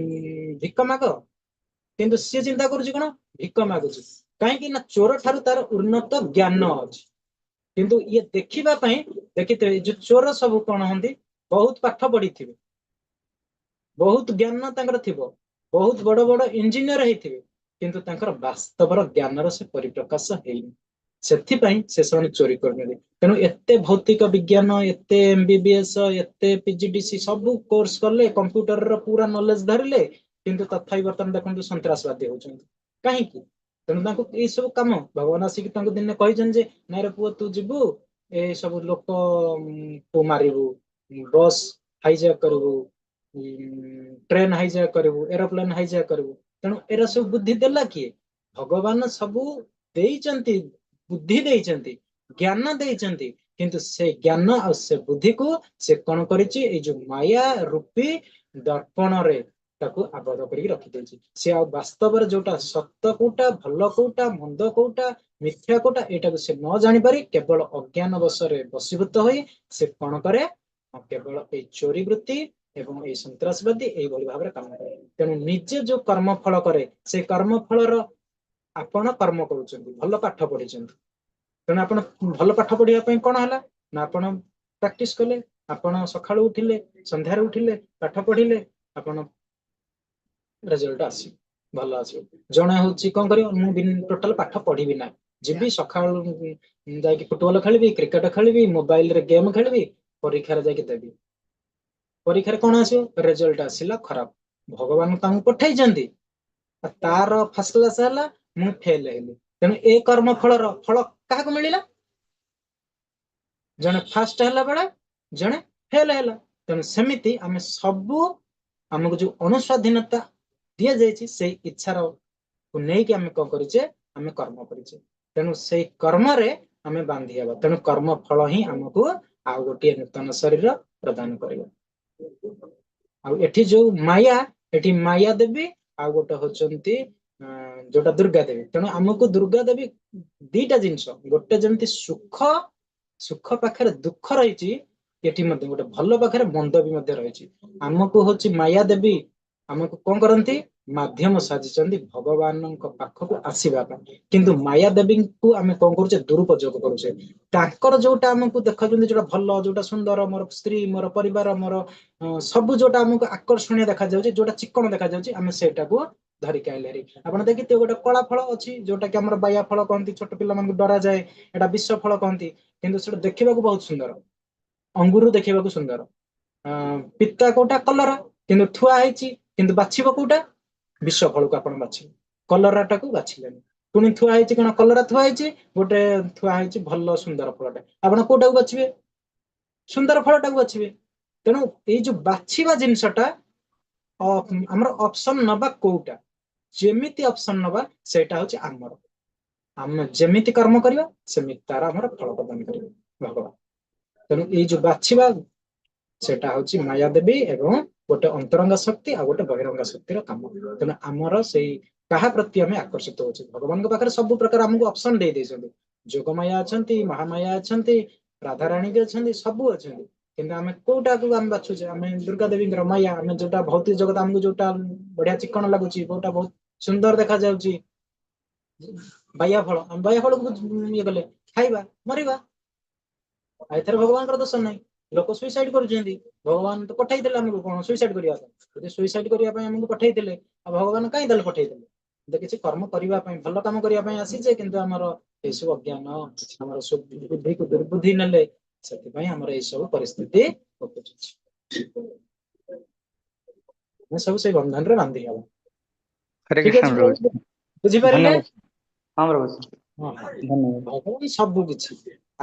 ଭିକ ମାଗ? କିନ୍ତୁ ସିଏ ଚିନ୍ତା କରୁଛି କଣ? ଭିକ ମାଗୁଛି। କାହିଁକି ନା ଚୋର ଠାରୁ ତାର ଉନ୍ନତ ଜ୍ଞାନ ଅଛି। କିନ୍ତୁ ଇଏ ଦେଖିବା ପାଇଁ, ଦେଖିଥିବେ, ଯୋଉ ଚୋର ସବୁ କଣ ହୁଅନ୍ତି? ବହୁତ ପାଠ ପଢିଥିବେ, ବହୁତ ଜ୍ଞାନ ତାଙ୍କର ଥିବ, ବହୁତ ବଡ ବଡ ଇଞ୍ଜିନିୟର ହେଇଥିବେ, କିନ୍ତୁ ତାଙ୍କର ବାସ୍ତବର ଜ୍ଞାନର ସେ ପରିପ୍ରକାଶ ହେଇନି। ସେଥିପାଇଁ ସେ ସେମାନେ ଚୋରି କରୁଛନ୍ତି। ତେଣୁ ଏତେ ଭୌତିକ ବିଜ୍ଞାନ, ଏତେ ଏମବିବିଏସ୍, ଏତେ ପିଜିଡିସି ସବୁ କୋର୍ସ କଲେ, କମ୍ପ୍ୟୁଟରର ପୁରା ନଲେଜ ଧରିଲେ, କିନ୍ତୁ ତଥାପି ବର୍ତ୍ତମାନ ଦେଖନ୍ତୁ ସନ୍ତ୍ରାସବାଦୀ ହଉଛନ୍ତି କାହିଁକି? ତେଣୁ ତାଙ୍କୁ ଏଇ ସବୁ କାମ ଭଗବାନ ଆସିକି ତାଙ୍କୁ ଦିନେ କହିଛନ୍ତି ଯେ ନାଇଁ ରେ ପୁଅ, ତୁ ଯିବୁ, ଏ ସବୁ ଲୋକ କୁ ମାରିବୁ, ବସ୍ ହାଇଜାକ୍ କରିବୁ, ଟ୍ରେନ ହାଇଜାକ୍ କରିବୁ, ଏରୋପ୍ଲେନ ହାଇଜାକ୍ କରିବୁ। ତେଣୁ ଏରା ସବୁ ବୁଦ୍ଧି ଦେଲା କିଏ? ଭଗବାନ ସବୁ ଦେଇଛନ୍ତି, ବୁଦ୍ଧି ଦେଇଛନ୍ତି, ଜ୍ଞାନ ଦେଇଛନ୍ତି। କିନ୍ତୁ ସେ ଜ୍ଞାନ ଆଉ ସେ ବୁଦ୍ଧିକୁ ସେ କଣ କରିଛି? ଏଇ ଯୋଉ ମାୟା ରୂପୀ ଦର୍ପଣରେ ତାକୁ ଆବଦ୍ଧ କରିକି ରଖିଦେଇଛି। ସେ ଆଉ ବାସ୍ତବରେ ଯୋଉଟା ସତ କୋଉଟା, ଭଲ କୋଉଟା, ମନ୍ଦ କୋଉଟା, ମିଥ୍ୟା କୋଉଟା, ଏଇଟାକୁ ସେ ନ ଜାଣିପାରି କେବଳ ଅଜ୍ଞାନ ବଶରେ ବଶୀଭୂତ ହୋଇ ସେ କଣ କରେ? କେବଳ ଏଇ ଚୋରି ବୃତ୍ତି ଏବଂ ଏଇ ସନ୍ତ୍ରାସବାଦୀ ଏଇଭଳି ଭାବରେ କାମ କରେ। ତେଣୁ ନିଜେ ଯୋଉ କର୍ମ ଫଳ କରେ, ସେ କର୍ମ ଫଳର ଆପଣ କର୍ମ କରୁଛନ୍ତି, ଭଲ ପାଠ ପଢିଛନ୍ତି। ତେଣୁ ଆପଣ ଭଲ ପାଠ ପଢିବା ପାଇଁ କଣ ହେଲା ନା ଆପଣ ପ୍ରାକ୍ଟିସ କଲେ, ଆପଣ ସକାଳୁ ଉଠିଲେ, ସନ୍ଧ୍ୟାରେ ଉଠିଲେ, ପାଠ ପଢିଲେ, ଆପଣ ରେଜଲ୍ଟ ଆସିବ, ଭଲ ଆସିବ। ଜଣେ ହଉଛି କଣ କରିବ? ମୁଁ ଟୋଟାଲ ପାଠ ପଢିବି ନାହିଁ, ଯିବି ସକାଳୁ ଯାଇକି ଫୁଟବଲ ଖେଳିବି, କ୍ରିକେଟ ଖେଳିବି, ମୋବାଇଲରେ ଗେମ୍ ଖେଳିବି, ପରୀକ୍ଷାରେ ଯାଇକି ଦେବି। ପରୀକ୍ଷାରେ କଣ ଆସିବ? ରେଜଲ୍ଟ ଆସିଲା ଖରାପ। ଭଗବାନ ତାଙ୍କୁ ପଠେଇଛନ୍ତି। ଆଉ ତାର ଫାର୍ଷ୍ଟ କ୍ଲାସ ହେଲା, ମୁଁ ଫେଲ ହେଲି। ତେଣୁ ଏ କର୍ମ ଫଳର ଫଳ କାହାକୁ ମିଳିଲା? ଜଣେ ଫାଷ୍ଟ ହେଲା ବେଳେ ଜଣେ ଫେଲ ହେଲା। ତେଣୁ ସେମିତି ଆମେ ସବୁ ଆମକୁ ଯୋଉ ଅଣୁସ୍ୱାଧୀନତା ଦିଆଯାଇଛି, ସେଇ ଇଚ୍ଛାର ନେଇକି ଆମେ କଣ କରିଛେ? ଆମେ କର୍ମ କରିଛେ। ତେଣୁ ସେଇ କର୍ମରେ ଆମେ ବାନ୍ଧି ହେବା। ତେଣୁ କର୍ମ ଫଳ ହିଁ ଆମକୁ ଆଉ ଗୋଟିଏ ନୂତନ ଶରୀର ପ୍ରଦାନ କରିବ। ଆଉ ଏଠି ଯୋଉ ମାୟା, ଏଠି ମାୟା ଦେବୀ ଆଉ ଗୋଟେ ହଉଛନ୍ତି ଯୋଉଟା ଦୁର୍ଗା ଦେବୀ। ତେଣୁ ଆମକୁ ଦୁର୍ଗା ଦେବୀ ଦିଟା ଜିନିଷ, ଗୋଟେ ଯେମିତି ସୁଖ, ସୁଖ ପାଖରେ ଦୁଃଖ ରହିଛି, ଏଠି ମଧ୍ୟ ଗୋଟେ ଭଲ ପାଖରେ ମନ୍ଦ ବି ମଧ୍ୟ ରହିଛି। ଆମକୁ ହଉଛି ମାୟା ଦେବୀ ଆମକୁ କଣ କରନ୍ତି? ମାଧ୍ୟମ ସାଜିଛନ୍ତି ଭଗବାନଙ୍କ ପାଖକୁ ଆସିବା ପାଇଁ। କିନ୍ତୁ ମାୟା ଦେବୀଙ୍କୁ ଆମେ କଣ କରୁଛେ? ଦୁରୁପଯୋଗ କରୁଛେ। ତାଙ୍କର ଯୋଉଟା ଆମକୁ ଦେଖାଉଛନ୍ତି, ଯୋଉଟା ଭଲ, ଯୋଉଟା ସୁନ୍ଦର, ମୋର ସ୍ତ୍ରୀ, ମୋର ପରିବାର, ମୋର ସବୁ ଯୋଉଟା ଆମକୁ ଆକର୍ଷଣୀୟ ଦେଖାଯାଉଛି, ଯୋଉଟା ଚିକଣ ଦେଖାଯାଉଛି, ଆମେ ସେଇଟାକୁ ଧରିକି ଆଇଲେ ହେରି। ଆପଣ ଦେଖିଥିବେ, ଗୋଟେ କଳା ଫଳ ଅଛି, ଯୋଉଟା କି ଆମର ବାୟା ଫଳ କହନ୍ତି, ଛୋଟ ପିଲାମାନଙ୍କୁ ଡରାଯାଏ, ଏଟା ବିଷ ଫଳ କହନ୍ତି। କିନ୍ତୁ ସେଟା ଦେଖିବାକୁ ବହୁତ ସୁନ୍ଦର, ଅଙ୍ଗୁର ଦେଖିବାକୁ ସୁନ୍ଦର। ପିତା କୋଉଟା? କଲରା। କିନ୍ତୁ ଥୁଆ ହେଇଛି, କିନ୍ତୁ ବାଛିବ କୋଉଟା? ବିଷ ଫଳକୁ ଆପଣ ବାଛିବେ, କଲରାଟାକୁ ବାଛିଲେନି। ପୁଣି ଥୁଆ ହେଇଛି କଣ? କଲରା ଥୁଆ ହେଇଛି, ଗୋଟେ ଥୁଆ ହେଇଛି ଭଲ ସୁନ୍ଦର ଫଳଟା। ଆପଣ କୋଉଟାକୁ ବାଛିବେ? ସୁନ୍ଦର ଫଳଟାକୁ ବାଛିବେ। ତେଣୁ ଏଇ ଯୋଉ ବାଛିବା ଜିନିଷଟା, ଆମର ଅପସନ ନବା କୋଉଟା, ଯେମିତି ଅପସନ ନବା, ସେଇଟା ହଉଛି ଆମର। ଆମେ ଯେମିତି କର୍ମ କରିବା, ସେମିତି ତାର ଆମର ଫଳ ପ୍ରଦାନ କରିବେ ଭଗବାନ। ତେଣୁ ଏଇ ଯୋଉ ବାଛିବା, ସେଟା ହଉଛି ମାୟା ଦେବୀ ଏବଂ ଗୋଟେ ଅନ୍ତରଙ୍ଗ ଶକ୍ତି ଆଉ ଗୋଟେ ବହିରଙ୍ଗ ଶକ୍ତିର କାମ। ତେଣୁ ଆମର ସେଇ କାହା ପ୍ରତି ଆମେ ଆକର୍ଷିତ ହଉଛେ? ଭଗବାନଙ୍କ ପାଖରେ ସବୁ ପ୍ରକାର ଆମକୁ ଅପସନ ଦେଇ ଦେଇଛନ୍ତି। ଯୋଗମାୟା ଅଛନ୍ତି, ମହାମାୟା ଅଛନ୍ତି, ରାଧାରାଣୀ ବି ଅଛନ୍ତି, ସବୁ ଅଛନ୍ତି। କିନ୍ତୁ ଆମେ କୋଉଟାକୁ ଆମେ ବାଛୁଛେ? ଆମେ ଦୁର୍ଗା ଦେବୀଙ୍କର ମାୟା, ଆମେ ଯୋଉଟା ଭୌତିକ ଜଗତ ଆମକୁ ଯୋଉଟା ବଢିଆ ଚିକଣ ଲାଗୁଛି, କୋଉଟା ବହୁତ ସୁନ୍ଦର ଦେଖାଯାଉଛି, ବାୟା ଫଳ, ଆମେ ବାୟା ଫଳକୁ ଇଏ କଲେ, ଖାଇବା, ମରିବା। ଆଉ ଏଥିରେ ଭଗବାନଙ୍କର ଦୋଷ ନାହିଁ। ଲୋକ ସୁଇସାଇଡ କରୁଛନ୍ତି। ଭଗବାନ ତ ପଠେଇଥିଲେ ଆମକୁ କଣ ସୁଇସାଇଡ କରିବା ପାଇଁ? ଯଦି ସୁଇସାଇଡ କରିବା ପାଇଁ ଆମକୁ ପଠେଇଥିଲେ, ଆଉ ଭଗବାନ କାହିଁ ତାହେଲେ ପଠେଇଥିଲେ? କିଛି କର୍ମ କରିବା ପାଇଁ, ଭଲ କାମ କରିବା ପାଇଁ ଆସିଛେ। କିନ୍ତୁ ଆମର ଏଇସବୁ ଅଜ୍ଞାନ, ଆମର ବୁଦ୍ଧିକୁ ଦୁର୍ବୁଦ୍ଧି ନେଲେ, ସେଥିପାଇଁ ଆମର ଏଇ ସବୁ ପରିସ୍ଥିତି ଉପୁଜୁଛି। ଆମେ ସବୁ ସେଇ ବନ୍ଧନରେ ବାନ୍ଧି ହବା। ହରେ ଠିକ କୃଷ୍ଣ ଅଛି ପ୍ରଭୁ। ପ୍ରଭୁ, ବୁଝିପାରିଲେ? ଧନ୍ୟବାଦ। ହଁ ପ୍ରଭୁ। ହଁ। ଧନ୍ୟବାଦ। ଭଗବାନ ସବୁ କିଛି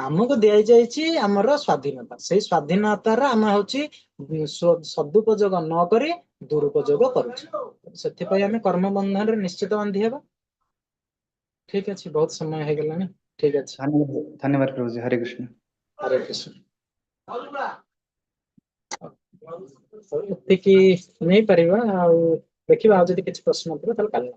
ଆମକୁ ଦିଆଯାଇଛି, ଆମର ସ୍ୱାଧୀନତା। ସେଇ ସ୍ୱାଧୀନତାର ଆମେ ହଉଛି ସଦୁପଯୋଗ ନ କରି ଦୁରୁପଯୋଗ କରୁଛୁ। ସେଥିପାଇଁ ଆମେ କର୍ମ ବନ୍ଧନରେ ନିଶ୍ଚିତ ବାନ୍ଧି ହେବା। ଠିକ ଅଛି, ବହୁତ ସମୟ ହେଇଗଲାଣି। ଠିକ ଅଛି। ଧନ୍ୟବାଦ, ଧନ୍ୟବାଦ ପ୍ରଭୁଜୀ। ହରେ କୃଷ୍ଣ। ହରେ କୃଷ୍ଣ। ଏତିକି ନେଇପାରିବା ଆଉ ଦେଖିବା, ଆଉ ଯଦି କିଛି ପ୍ରଶ୍ନ ଥିବ ତାହେଲେ କାଲି।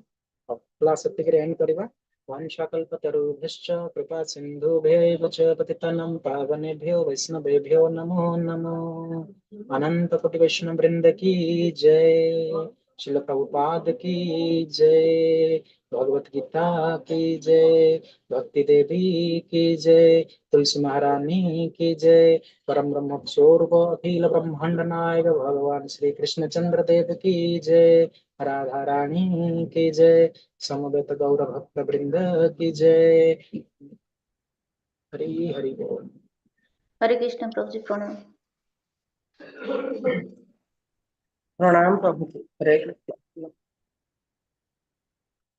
ହଉ, କ୍ଲାସ ଏତିକିରେ ଏଣ୍ଡ କରିବା। वाञ्छाकल्पतरुभ्यश्च कृपा सिन्धुभ्यैव च पतितानां पावनेभ्यो वैष्णवेभ्यो नमो नमः। अनंत कोटि वैष्णव वृंद की जय, श्रील प्रभुपाद की जय, भगवत गीता की जय, भक्ति देवी की जय, तुलसी महारानी की जय, परम ब्रह्म स्वरूप अखिल ब्रह्मांड नायक भगवान श्री कृष्ण चंद्र देव की जय, राधा रानी की जय, समवेत गौर भक्त वृंद की जय। हरि हरि बोल। ହରେ କୃଷ୍ଣ ପ୍ରଭୁଜୀ, ପ୍ରଣାମ। ପ୍ରଣାମ ପ୍ରଭୁଜୀ, ହରେ କୃଷ୍ଣ।